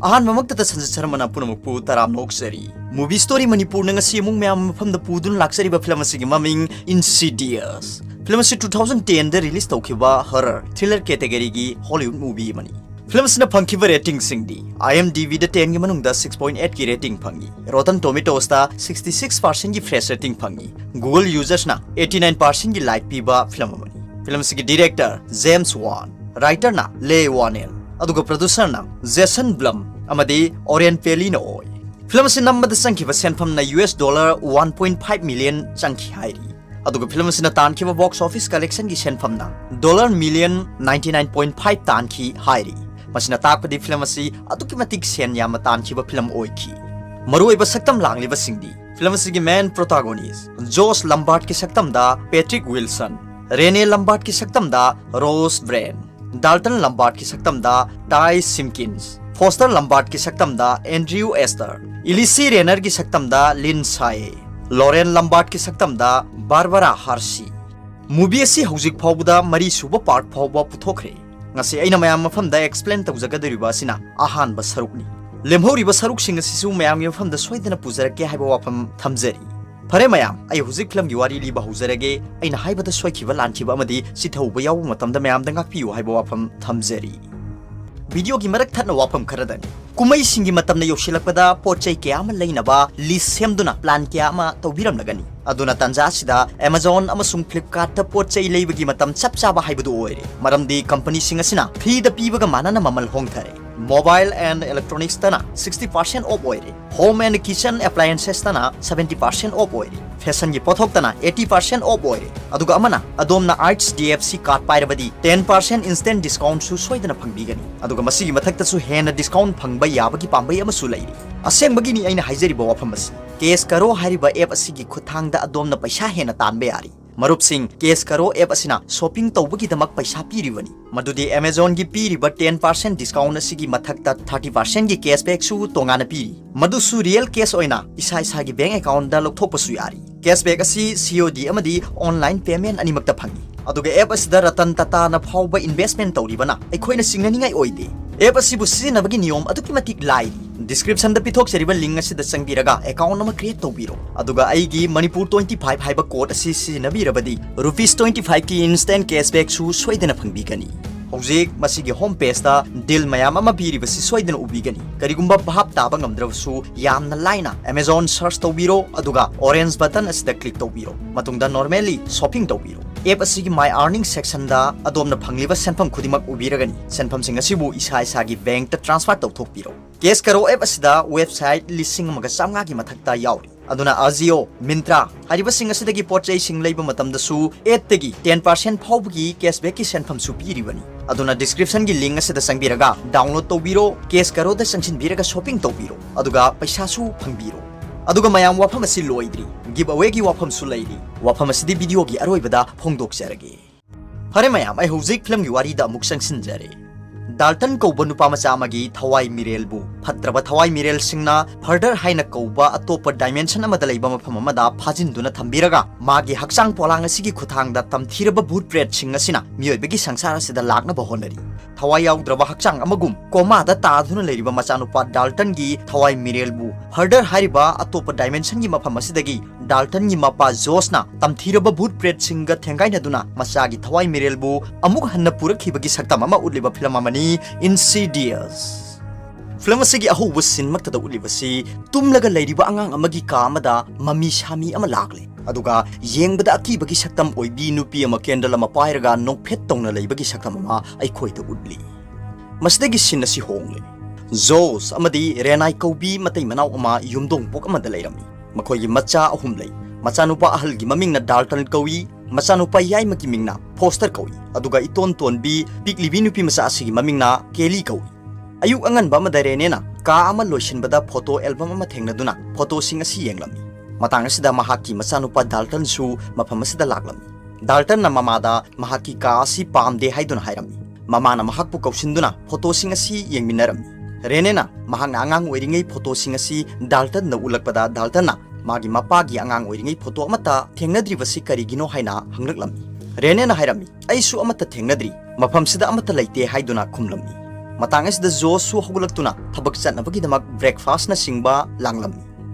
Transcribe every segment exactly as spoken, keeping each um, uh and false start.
ꯑꯍꯥꯟꯕꯃꯛꯇꯗ ꯁꯟꯖꯤꯠ ꯁꯔꯃꯅ ꯄꯨꯝꯅꯃꯛꯄꯨ ꯇꯔꯥꯝꯅ ꯑꯣꯛꯆꯔꯤ꯫ Movie Story ꯃꯅꯤꯄꯨꯔꯅ ꯉꯁꯤ ꯑꯃꯨꯛ ꯃꯌꯥꯝ ꯃꯐꯝꯗ ꯄꯨꯗꯨꯅ ꯂꯥꯛꯆꯔꯤꯕ ꯐꯤꯂꯝ ꯑꯁꯤꯒꯤ ꯃꯃꯤꯡ Insidious꯫ ꯐꯤꯂꯝ ꯑꯁꯤ two thousand tenꯗ release ꯇꯧꯈꯤꯕ horror thriller categoryꯒꯤ Hollywood movie ꯑꯃꯅꯤ꯫ ꯐꯤꯂꯝ ꯑꯁꯤꯅ ꯐꯪꯈꯤꯕ ratingꯁꯤꯡꯗꯤ IMDbꯗ tenꯒꯤ ꯃꯅꯨꯡꯗ six point eightꯀꯤ rating ꯐꯪꯉꯤ, Rotten Tomatoesꯇ sixty six percentꯒꯤ fresh rating ꯐꯪꯉꯤ꯫ Google usersꯅ eighty nine percentꯒꯤ like ꯄꯤꯕ ꯐꯤꯂꯝ ꯑꯃꯅꯤ꯫ ꯐꯤꯂꯝ ꯑꯁꯤꯒꯤ director James Wan, writerꯅ Leigh Whannell, ꯑꯗꯨꯒ producerꯅ Jason Blum ꯑꯃꯗꯤ Oren Paliꯅ ꯑꯣꯏ꯫ ꯐꯤꯂꯝ ꯑꯁꯤ ꯅꯝꯕꯗ ꯆꯪꯈꯤꯕ ꯁꯦꯟꯐꯝꯅ US dollar one point five million ꯆꯪꯈꯤ ꯍꯥꯏꯔꯤ꯫ ꯑꯗꯨꯒ ꯐꯤꯂꯝ ꯑꯁꯤꯅ ꯇꯥꯟꯈꯤꯕ box office collectionꯒꯤ ꯁꯦꯟꯐꯝꯅ dollar million ninety nine point five ꯇꯥꯟꯈꯤ ꯍꯥꯏꯔꯤ꯫ ꯃꯁꯤꯅ ꯇꯥꯛꯄꯗꯤ ꯐꯤꯂꯝ ꯑꯁꯤ ꯑꯗꯨꯛꯀꯤ ꯃꯇꯤꯛ ꯁꯦꯟ ꯌꯥꯝꯅ ꯇꯥꯟꯈꯤꯕ ꯐꯤꯂꯝ ꯑꯣꯏꯈꯤ꯫ ꯃꯔꯨꯑꯣꯏꯕ ꯁꯛꯇꯝ ꯂꯥꯡꯂꯤꯕꯁꯤꯡꯗꯤ ꯐꯤꯂꯝ ꯑꯁꯤꯒꯤ main protagonist ꯖꯣꯁ ꯂꯝꯕꯥꯔꯠꯀꯤ ꯁꯛꯇꯝꯗ Patrick Wilson, ꯔꯦꯅꯦ ꯂꯝꯕꯥꯔꯠꯀꯤ ꯁꯛꯇꯝꯗ ꯔꯣꯁ ꯕ꯭ꯔꯦꯟ, ꯗꯥꯜꯇꯟ ꯂꯝꯕꯥꯔꯠꯀꯤ ꯁꯛꯇꯝꯗ Ty Simpkins, foster ꯂꯝꯕꯥꯔꯠꯀꯤ ꯁꯛꯇꯝꯗ Andrew aster, ꯏꯂꯤꯁꯤ ꯔꯦꯅꯔꯒꯤ ꯁꯛꯇꯝꯗ ꯂꯤꯟ ꯁꯥꯌꯦ, ꯂꯣꯔꯦꯟ ꯂꯝꯕꯥꯔꯠꯀꯤ ꯁꯛꯇꯝꯗ ꯕꯥꯔꯕꯔꯥ ꯍꯥꯔꯁꯤ꯫ Movie ꯑꯁꯤ ꯍꯧꯖꯤꯛ ꯐꯥꯎꯕꯗ ꯃꯔꯤꯁꯨꯕ part ꯐꯥꯎꯕ ꯄꯨꯊꯣꯛꯈ꯭ꯔꯦ꯫ ꯉꯁꯤ ꯑꯩꯅ ꯃꯌꯥꯝ ꯃꯐꯝꯗ explain ꯇꯧꯖꯒꯗꯧꯔꯤꯕ ꯑꯁꯤꯅ ꯑꯍꯥꯟꯕ ꯁꯔꯨꯛꯅꯤ꯫ ꯂꯦꯝꯍꯧꯔꯤꯕ ꯁꯔꯨꯛꯁꯤꯡ ꯑꯁꯤꯁꯨ ꯃꯌꯥꯝꯒꯤ ꯃꯐꯝꯗ ꯁꯣꯏꯗꯅ ꯄꯨꯖꯔꯛꯀꯦ ꯍꯥꯏꯕ ꯋꯥꯐꯝ ꯊꯝꯖꯔꯤ꯫ ꯐꯔꯦ ꯃꯌꯥꯝ, ꯑꯩ ꯍꯧꯖꯤꯛ ꯐꯤꯂꯝꯒꯤ ꯋꯥꯔꯤ ꯂꯤꯕ ꯍꯧꯖꯔꯒꯦ꯫ ꯑꯩꯅ ꯍꯥꯏꯕꯗ ꯁꯣꯏꯈꯤꯕ ꯂꯥꯟꯈꯤꯕ ꯑꯃꯗꯤ ꯆꯤꯊꯍꯧꯕ ꯌꯥꯎꯕ ꯃꯇꯝꯗ ꯃꯌꯥꯝꯗ ꯉꯥꯛꯄꯤꯌꯨ ꯍꯥꯏꯕ ꯋꯥꯐꯝ ꯊꯝꯖꯔꯤ꯫ Videoꯒꯤ ꯃꯔꯛ ꯊꯠꯅ ꯋꯥꯐꯝ ꯈꯔꯗꯅꯤ꯫ ꯀꯨꯝꯍꯩꯁꯤꯡꯒꯤ ꯃꯇꯝꯅ ꯌꯧꯁꯤꯜꯂꯛꯄꯗ ꯄꯣꯠ ꯆꯩ ꯀꯌꯥ ꯑꯃ ꯂꯩꯅꯕ list ꯁꯦꯝꯗꯨꯅ plan ꯀꯌꯥ ꯑꯃ ꯇꯧꯕꯤꯔꯝꯂꯒꯅꯤ꯫ ꯑꯗꯨꯅ ꯇꯥꯟꯖꯥ ꯑꯁꯤꯗ Amazon ꯑꯃꯁꯨꯡ Flipkartꯇ ꯄꯣꯠ ꯆꯩ ꯂꯩꯕꯒꯤ ꯃꯇꯝ ꯆꯞ ꯆꯥꯕ ꯍꯥꯏꯕꯗꯨ ꯑꯣꯏꯔꯦ, ꯃꯔꯝꯗꯤ companyꯁꯤꯡ ꯑꯁꯤꯅ freeꯗ ꯄꯤꯕꯒ ꯃꯥꯟꯅꯅ ꯃꯃꯜ ꯍꯣꯡꯊꯔꯦ꯫ Mobile and electronicsꯇꯅ sixty percent off ꯑꯣꯏꯔꯦ꯫ Home and kitchen appliancesꯇꯅ seventy percent off ꯑꯣꯏꯔꯦ꯫ Fashionꯒꯤ ꯄꯣꯠꯊꯣꯛꯇꯅ eighty percent off ꯑꯣꯏꯔꯦ꯫ ꯑꯗꯨꯒ ꯑꯃꯅ, ꯑꯗꯣꯝꯅ HDFC card ꯄꯥꯏꯔꯕꯗꯤ ten percent instant discountꯁꯨ ꯁꯣꯏꯗꯅ ꯐꯪꯕꯤꯒꯅꯤ꯫ ꯑꯗꯨꯒ ꯃꯁꯤꯒꯤ ꯃꯊꯛꯇꯁꯨ ꯍꯦꯟꯅ discount ꯐꯪꯕ ꯌꯥꯕꯒꯤ ꯄꯥꯝꯕꯩ ꯑꯃꯁꯨ ꯂꯩꯔꯤ꯫ ꯑꯁꯦꯡꯕꯒꯤꯅꯤ ꯑꯩꯅ ꯍꯥꯏꯖꯔꯤꯕ ꯋꯥꯐꯝ ꯑꯁꯤ꯫ Cash Karo ꯍꯥꯏꯔꯤꯕ app ꯑꯁꯤꯒꯤ ꯈꯨꯠꯊꯥꯡꯗ ꯑꯗꯣꯝꯅ ꯄꯩꯁꯥ ꯍꯦꯟꯅ ꯇꯥꯟꯕ ꯌꯥꯔꯤ꯫ ꯃꯔꯨꯞꯁꯤꯡ, ꯀꯦꯁ ꯀꯔꯣ ꯑꯦꯞ ꯑꯁꯤꯅ ꯁꯣꯄꯤꯡ ꯇꯧꯕꯒꯤꯗꯃꯛ ꯄꯩꯁꯥ ꯄꯤꯔꯤꯕꯅꯤ꯫ ꯃꯗꯨꯗꯤ Amazonꯒꯤ ꯄꯤꯔꯤꯕ ten percent discount ꯑꯁꯤꯒꯤ ꯃꯊꯛꯇ thirty percentꯒꯤ cashbackꯁꯨ ꯇꯣꯉꯥꯟꯅ ꯄꯤꯔꯤ꯫ ꯃꯗꯨꯁꯨ real cash ꯑꯣꯏꯅ ꯏꯁꯥ ꯏꯁꯥꯒꯤ bank accountꯗ ꯂꯧꯊꯣꯛꯄꯁꯨ ꯌꯥꯔꯤ꯫ Cashback ꯑꯁꯤ C O D ꯑꯃꯗꯤ online payment ꯑꯅꯤꯃꯛꯇ ꯐꯪꯏ꯫ ꯑꯗꯨꯒ app ꯑꯁꯤꯗ ꯔꯇꯟ ꯇꯥꯇꯥꯅ ꯐꯥꯎꯕ investment ꯇꯧꯔꯤꯕꯅ ꯑꯩꯈꯣꯏꯅ ꯆꯤꯡꯅꯅꯤꯡꯉꯥꯏ ꯑꯣꯏꯗꯦ꯫ App ꯑꯁꯤꯕꯨ ꯁꯤꯖꯤꯟꯅꯕꯒꯤ ꯅꯤꯌꯣꯝ ꯑꯗꯨꯛꯀꯤ ꯃꯇꯤꯛ ꯂꯥꯏꯔꯤ꯫ Descriptionꯗ ꯄꯤꯊꯣꯛꯆꯔꯤꯕ link ꯑꯁꯤꯗ ꯆꯪꯕꯤꯔꯒ account ꯑꯃ create ꯇꯧꯕꯤꯔꯣ꯫ ꯑꯗꯨꯒ ꯑꯩꯒꯤ ꯃꯅꯤꯄꯨꯔ twenty five ꯍꯥꯏꯕ code ꯑꯁꯤ ꯁꯤꯖꯤꯟꯅꯕꯤꯔꯕꯗꯤ rupees twenty fiveꯀꯤ instant cashbackꯁꯨ ꯁꯣꯏꯗꯅ ꯐꯪꯕꯤꯒꯅꯤ꯫ ꯍꯧꯖꯤꯛ ꯃꯁꯤꯒꯤ home pageꯇ deal ꯃꯌꯥꯝ ꯑꯃ ꯄꯤꯔꯤꯕꯁꯤ ꯁꯣꯏꯗꯅ ꯎꯕꯤꯒꯅꯤ꯫ ꯀꯔꯤꯒꯨꯝꯕ ꯚꯥꯞ ꯇꯥꯕ ꯉꯝꯗ꯭ꯔꯕꯁꯨ ꯌꯥꯝꯅ ꯂꯥꯏꯅ Amazon search ꯇꯧꯕꯤꯔꯣ, ꯑꯗꯨꯒ orange button ꯑꯁꯤꯗ click ꯇꯧꯕꯤꯔꯣ꯫ ꯃꯇꯨꯡꯗ normally shopping ꯇꯧꯕꯤꯔꯣ꯫ App ꯑꯁꯤꯒꯤ My Earning sectionꯗ ꯑꯗꯣꯝꯅ ꯐꯪꯂꯤꯕ ꯁꯦꯟꯐꯝ ꯈꯨꯗꯤꯡꯃꯛ ꯎꯕꯤꯔꯒꯅꯤ꯫ ꯁꯦꯟꯐꯝꯁꯤꯡ ꯑꯁꯤꯕꯨ ꯏꯁꯥ ꯏꯁꯥꯒꯤ bankꯇ transfer ꯇꯧꯊꯣꯛꯄꯤꯔꯣ꯫ Cashkaro app ꯑꯁꯤꯗ website ꯂꯤꯁꯤꯡ ꯑꯃꯒ ꯆꯥꯝꯃꯉꯥꯒꯤ ꯃꯊꯛꯇ ꯌꯥꯎꯔꯤ꯫ ꯑꯗꯨꯅ Ajio, Myntra ꯍꯥꯏꯔꯤꯕꯁꯤꯡ ꯑꯁꯤꯗꯒꯤ ꯄꯣꯠ ꯆꯩꯁꯤꯡ ꯂꯩꯕ ꯃꯇꯝꯗꯁꯨ eight ꯇꯒꯤ ten percent ꯐꯥꯎꯕꯒꯤ cashbackꯀꯤ ꯁꯦꯟꯐꯝꯁꯨ ꯄꯤꯔꯤꯕꯅꯤ꯫ ꯑꯗꯨꯅ descriptionꯒꯤ link ꯑꯁꯤꯗ ꯆꯪꯕꯤꯔꯒ download ꯇꯧꯕꯤꯔꯣ, Cashkaroꯗ ꯆꯪꯁꯤꯟꯕꯤꯔꯒ shopping ꯇꯧꯕꯤꯔꯣ, ꯑꯗꯨꯒ ꯄꯩꯁꯥꯁꯨ ꯐꯪꯕꯤꯔꯣ꯫ ꯑꯗꯨꯒ ꯃꯌꯥꯝ, ꯋꯥꯐꯝ ꯑꯁꯤ ꯂꯣꯏꯗ꯭ꯔꯤ, giveawayꯒꯤ ꯋꯥꯐꯝꯁꯨ ꯂꯩꯔꯤ꯫ ꯋꯥꯐꯝ ꯑꯁꯤꯗꯤ videoꯒꯤ ꯑꯔꯣꯏꯕꯗ ꯐꯣꯡꯗꯣꯛꯆꯔꯒꯦ꯫ ꯐꯔꯦ ꯃꯌꯥꯝ, ꯑꯩ ꯍꯧꯖꯤꯛ filmꯒꯤ ꯋꯥꯔꯤꯗ ꯑꯃꯨꯛ ꯆꯪꯁꯤꯟꯖꯔꯦ꯫ ꯗꯥꯜꯇꯟ ꯀꯧꯕ ꯅꯨꯄꯥ ꯃꯆꯥ ꯑꯃꯒꯤ ꯊꯋꯥꯏ ꯃꯤꯔꯦꯜꯕꯨ ꯐꯠꯇ꯭ꯔꯕ ꯊꯋꯥꯏ ꯃꯤꯔꯦꯜꯁꯤꯡꯅ ꯐꯔꯗꯔ ꯍꯥꯏꯅ ꯀꯧꯕ ꯑꯇꯣꯞꯄ dimension ꯑꯃꯗ ꯂꯩꯕ ꯃꯐꯝ ꯑꯃꯗ ꯐꯥꯖꯤꯟꯗꯨꯅ ꯊꯝꯕꯤꯔꯒ ꯃꯥꯒꯤ ꯍꯛꯆꯥꯡ ꯄꯣꯂꯥꯡ ꯑꯁꯤꯒꯤ ꯈꯨꯠꯊꯥꯡꯗ ꯇꯝꯊꯤꯔꯕ ꯚꯨꯠ ꯄ꯭ꯔꯦꯠꯁꯤꯡ ꯑꯁꯤꯅ ꯃꯤꯑꯣꯏꯕꯒꯤ ꯁꯪꯁꯥꯔ ꯑꯁꯤꯗ ꯂꯥꯛꯅꯕ ꯍꯣꯠꯅꯔꯤ꯫ ꯊꯋꯥꯏ ꯌꯥꯎꯗ꯭ꯔꯕ ꯍꯛꯆꯥꯡ ꯑꯃꯒꯨꯝ ꯀꯣꯃꯥꯗ ꯇꯥꯗꯨꯅ ꯂꯩꯔꯤꯕ ꯃꯆꯥꯅꯨꯄꯥ ꯗꯥꯜꯇꯟꯒꯤ ꯊꯋꯥꯏ ꯃꯤꯔꯦꯜꯕꯨ ꯐꯔꯗꯔ ꯍꯥꯏꯔꯤꯕ ꯑꯇꯣꯞꯄ dimensionꯒꯤ ꯃꯐꯝ ꯑꯁꯤꯗꯒꯤ ꯗꯥꯜꯇꯟꯒꯤ ꯃꯄꯥ ꯖꯣꯁꯅ ꯇꯝꯊꯤꯔꯕ ꯚꯨꯠ ꯄ꯭ꯔꯦꯠꯁꯤꯡꯒ ꯊꯦꯡꯒꯥꯏꯅꯗꯨꯅ ꯃꯆꯥꯒꯤ ꯊꯋꯥꯏ ꯃꯤꯔꯦꯜꯕꯨ ꯑꯃꯨꯛ ꯍꯟꯅ ꯄꯨꯔꯛꯈꯤꯕꯒꯤ ꯁꯛꯇꯝ ꯑꯃ ꯎꯠꯂꯤꯕ film ꯑꯃꯅꯤ, Insidious꯫ Film ꯑꯁꯤꯒꯤ ꯑꯍꯧꯕ sceneꯃꯛꯇꯗ ꯎꯠꯂꯤꯕꯁꯤ ꯇꯨꯝꯂꯒ ꯂꯩꯔꯤꯕ ꯑꯉꯥꯡ ꯑꯃꯒꯤ ꯀꯥ ꯑꯃꯗ ꯃꯃꯤ ꯁꯥꯃꯤ ꯑꯃ ꯂꯥꯛꯂꯦ, ꯑꯗꯨꯒ ꯌꯦꯡꯕꯗ ꯑꯀꯤꯕꯒꯤ ꯁꯛꯇꯝ ꯑꯣꯏꯕꯤ ꯅꯨꯄꯤ ꯑꯃ candle ꯑꯃ ꯄꯥꯏꯔꯒ ꯅꯣꯛꯐꯦꯠ ꯇꯧꯅ ꯂꯩꯕꯒꯤ ꯁꯛꯇꯝ ꯑꯃ ꯑꯩꯈꯣꯏꯗ ꯎꯠꯂꯤ꯫ ꯃꯁꯤꯗꯒꯤ scene ꯑꯁꯤ ꯍꯣꯡꯂꯦ꯫ ꯖꯣꯁ ꯑꯃꯗꯤ ꯔꯦꯅꯥꯏ ꯀꯧꯕꯤ ꯃꯇꯩ ꯃꯅꯥꯎ ꯑꯃ ꯌꯨꯝꯗꯣꯡ ꯄꯣꯛ ꯑꯃꯗ ꯂꯩꯔꯝꯃꯤ꯫ ꯃꯈꯣꯏꯒꯤ ꯃꯆꯥ ꯑꯍꯨꯝ ꯂꯩ꯫ ꯃꯆꯥꯅꯨꯄꯥ ꯑꯍꯜꯒꯤ ꯃꯃꯤꯡꯅ ꯗꯥꯜꯇꯟ ꯀꯧꯏ, ꯃꯆꯥꯅꯨꯄꯥ ꯌꯥꯏꯃꯒꯤ ꯃꯤꯡꯅ ꯐꯣꯁꯇꯔ ꯀꯧꯏ, ꯑꯗꯨꯒ ꯏꯇꯣꯟ ꯇꯣꯟꯕꯤ ꯄꯤꯛꯂꯤꯕꯤ ꯅꯨꯄꯤ ꯃꯆꯥ ꯑꯁꯤꯒꯤ ꯃꯃꯤꯡꯅ ꯀꯦꯂꯤ ꯀꯧꯏ꯫ ꯑꯌꯨꯛ ꯑꯉꯟꯕ ꯑꯃꯗ ꯔꯦꯅꯦꯅ ꯀꯥ ꯑꯃ ꯂꯣꯏꯁꯤꯟꯕꯗ photo album ꯑꯃ ꯊꯦꯡꯅꯗꯨꯅ photoꯁꯤꯡ ꯑꯁꯤ ꯌꯦꯡꯂꯝꯃꯤ꯫ ꯃꯇꯥꯡ ꯑꯁꯤꯗ ꯃꯍꯥꯛꯀꯤ ꯃꯆꯥꯅꯨꯄꯥ ꯗꯥꯜꯇꯟꯁꯨ ꯃꯐꯝ ꯑꯁꯤꯗ ꯂꯥꯛꯂꯝꯃꯤ꯫ ꯗꯥꯜꯇꯟꯅ ꯃꯃꯥꯗ ꯃꯍꯥꯛꯀꯤ ꯀꯥ ꯑꯁꯤ ꯄꯥꯝꯗꯦ ꯍꯥꯏꯗꯨꯅ ꯍꯥꯏꯔꯝꯃꯤ꯫ ꯃꯃꯥꯅ ꯃꯍꯥꯛꯄꯨ ꯀꯧꯁꯤꯟꯗꯨꯅ ꯐꯣꯇꯣꯁꯤꯡ ꯑꯁꯤ ꯌꯦꯡꯃꯤꯟꯅꯔꯝꯃꯤ꯫ ꯔꯦꯅꯦꯅ ꯃꯍꯥꯛꯅ ꯑꯉꯥꯡ ꯑꯣꯏꯔꯤꯉꯩ ꯐꯣꯇꯣꯁꯤꯡ ꯑꯁꯤ ꯗꯥꯜꯇꯟꯗ ꯎꯠꯂꯛꯄꯗ, ꯗꯥꯜꯇꯟꯅ ꯃꯥꯒꯤ ꯃꯄꯥꯒꯤ ꯑꯉꯥꯡ ꯑꯣꯏꯔꯤꯉꯩ ꯐꯣꯇꯣ ꯑꯃꯠꯇ ꯊꯦꯡꯅꯗ꯭ꯔꯤꯕꯁꯤ ꯀꯔꯤꯒꯤꯅꯣ ꯍꯥꯏꯅ ꯍꯪꯂꯛꯂꯝꯃꯤ꯫ ꯔꯦꯅꯦꯅ ꯍꯥꯏꯔꯝꯃꯤ, "ꯑꯩꯁꯨ ꯑꯃꯠꯇ ꯊꯦꯡꯅꯗ꯭ꯔꯤ, ꯃꯐꯝꯁꯤꯗ ꯑꯃꯠꯇ ꯂꯩꯇꯦ" ꯍꯥꯏꯗꯨꯅ ꯈꯨꯝꯂꯝꯃꯤ꯫ ꯃꯇꯥꯡ ꯑꯁꯤꯗ ꯖꯣꯁꯁꯨ ꯍꯧꯒꯠꯂꯛꯇꯨꯅ ꯊꯕꯛ ꯆꯠꯅꯕꯒꯤꯗꯃꯛ breakfastꯅꯆꯤꯡꯕ ꯂꯥꯡꯂꯝꯃꯤ꯫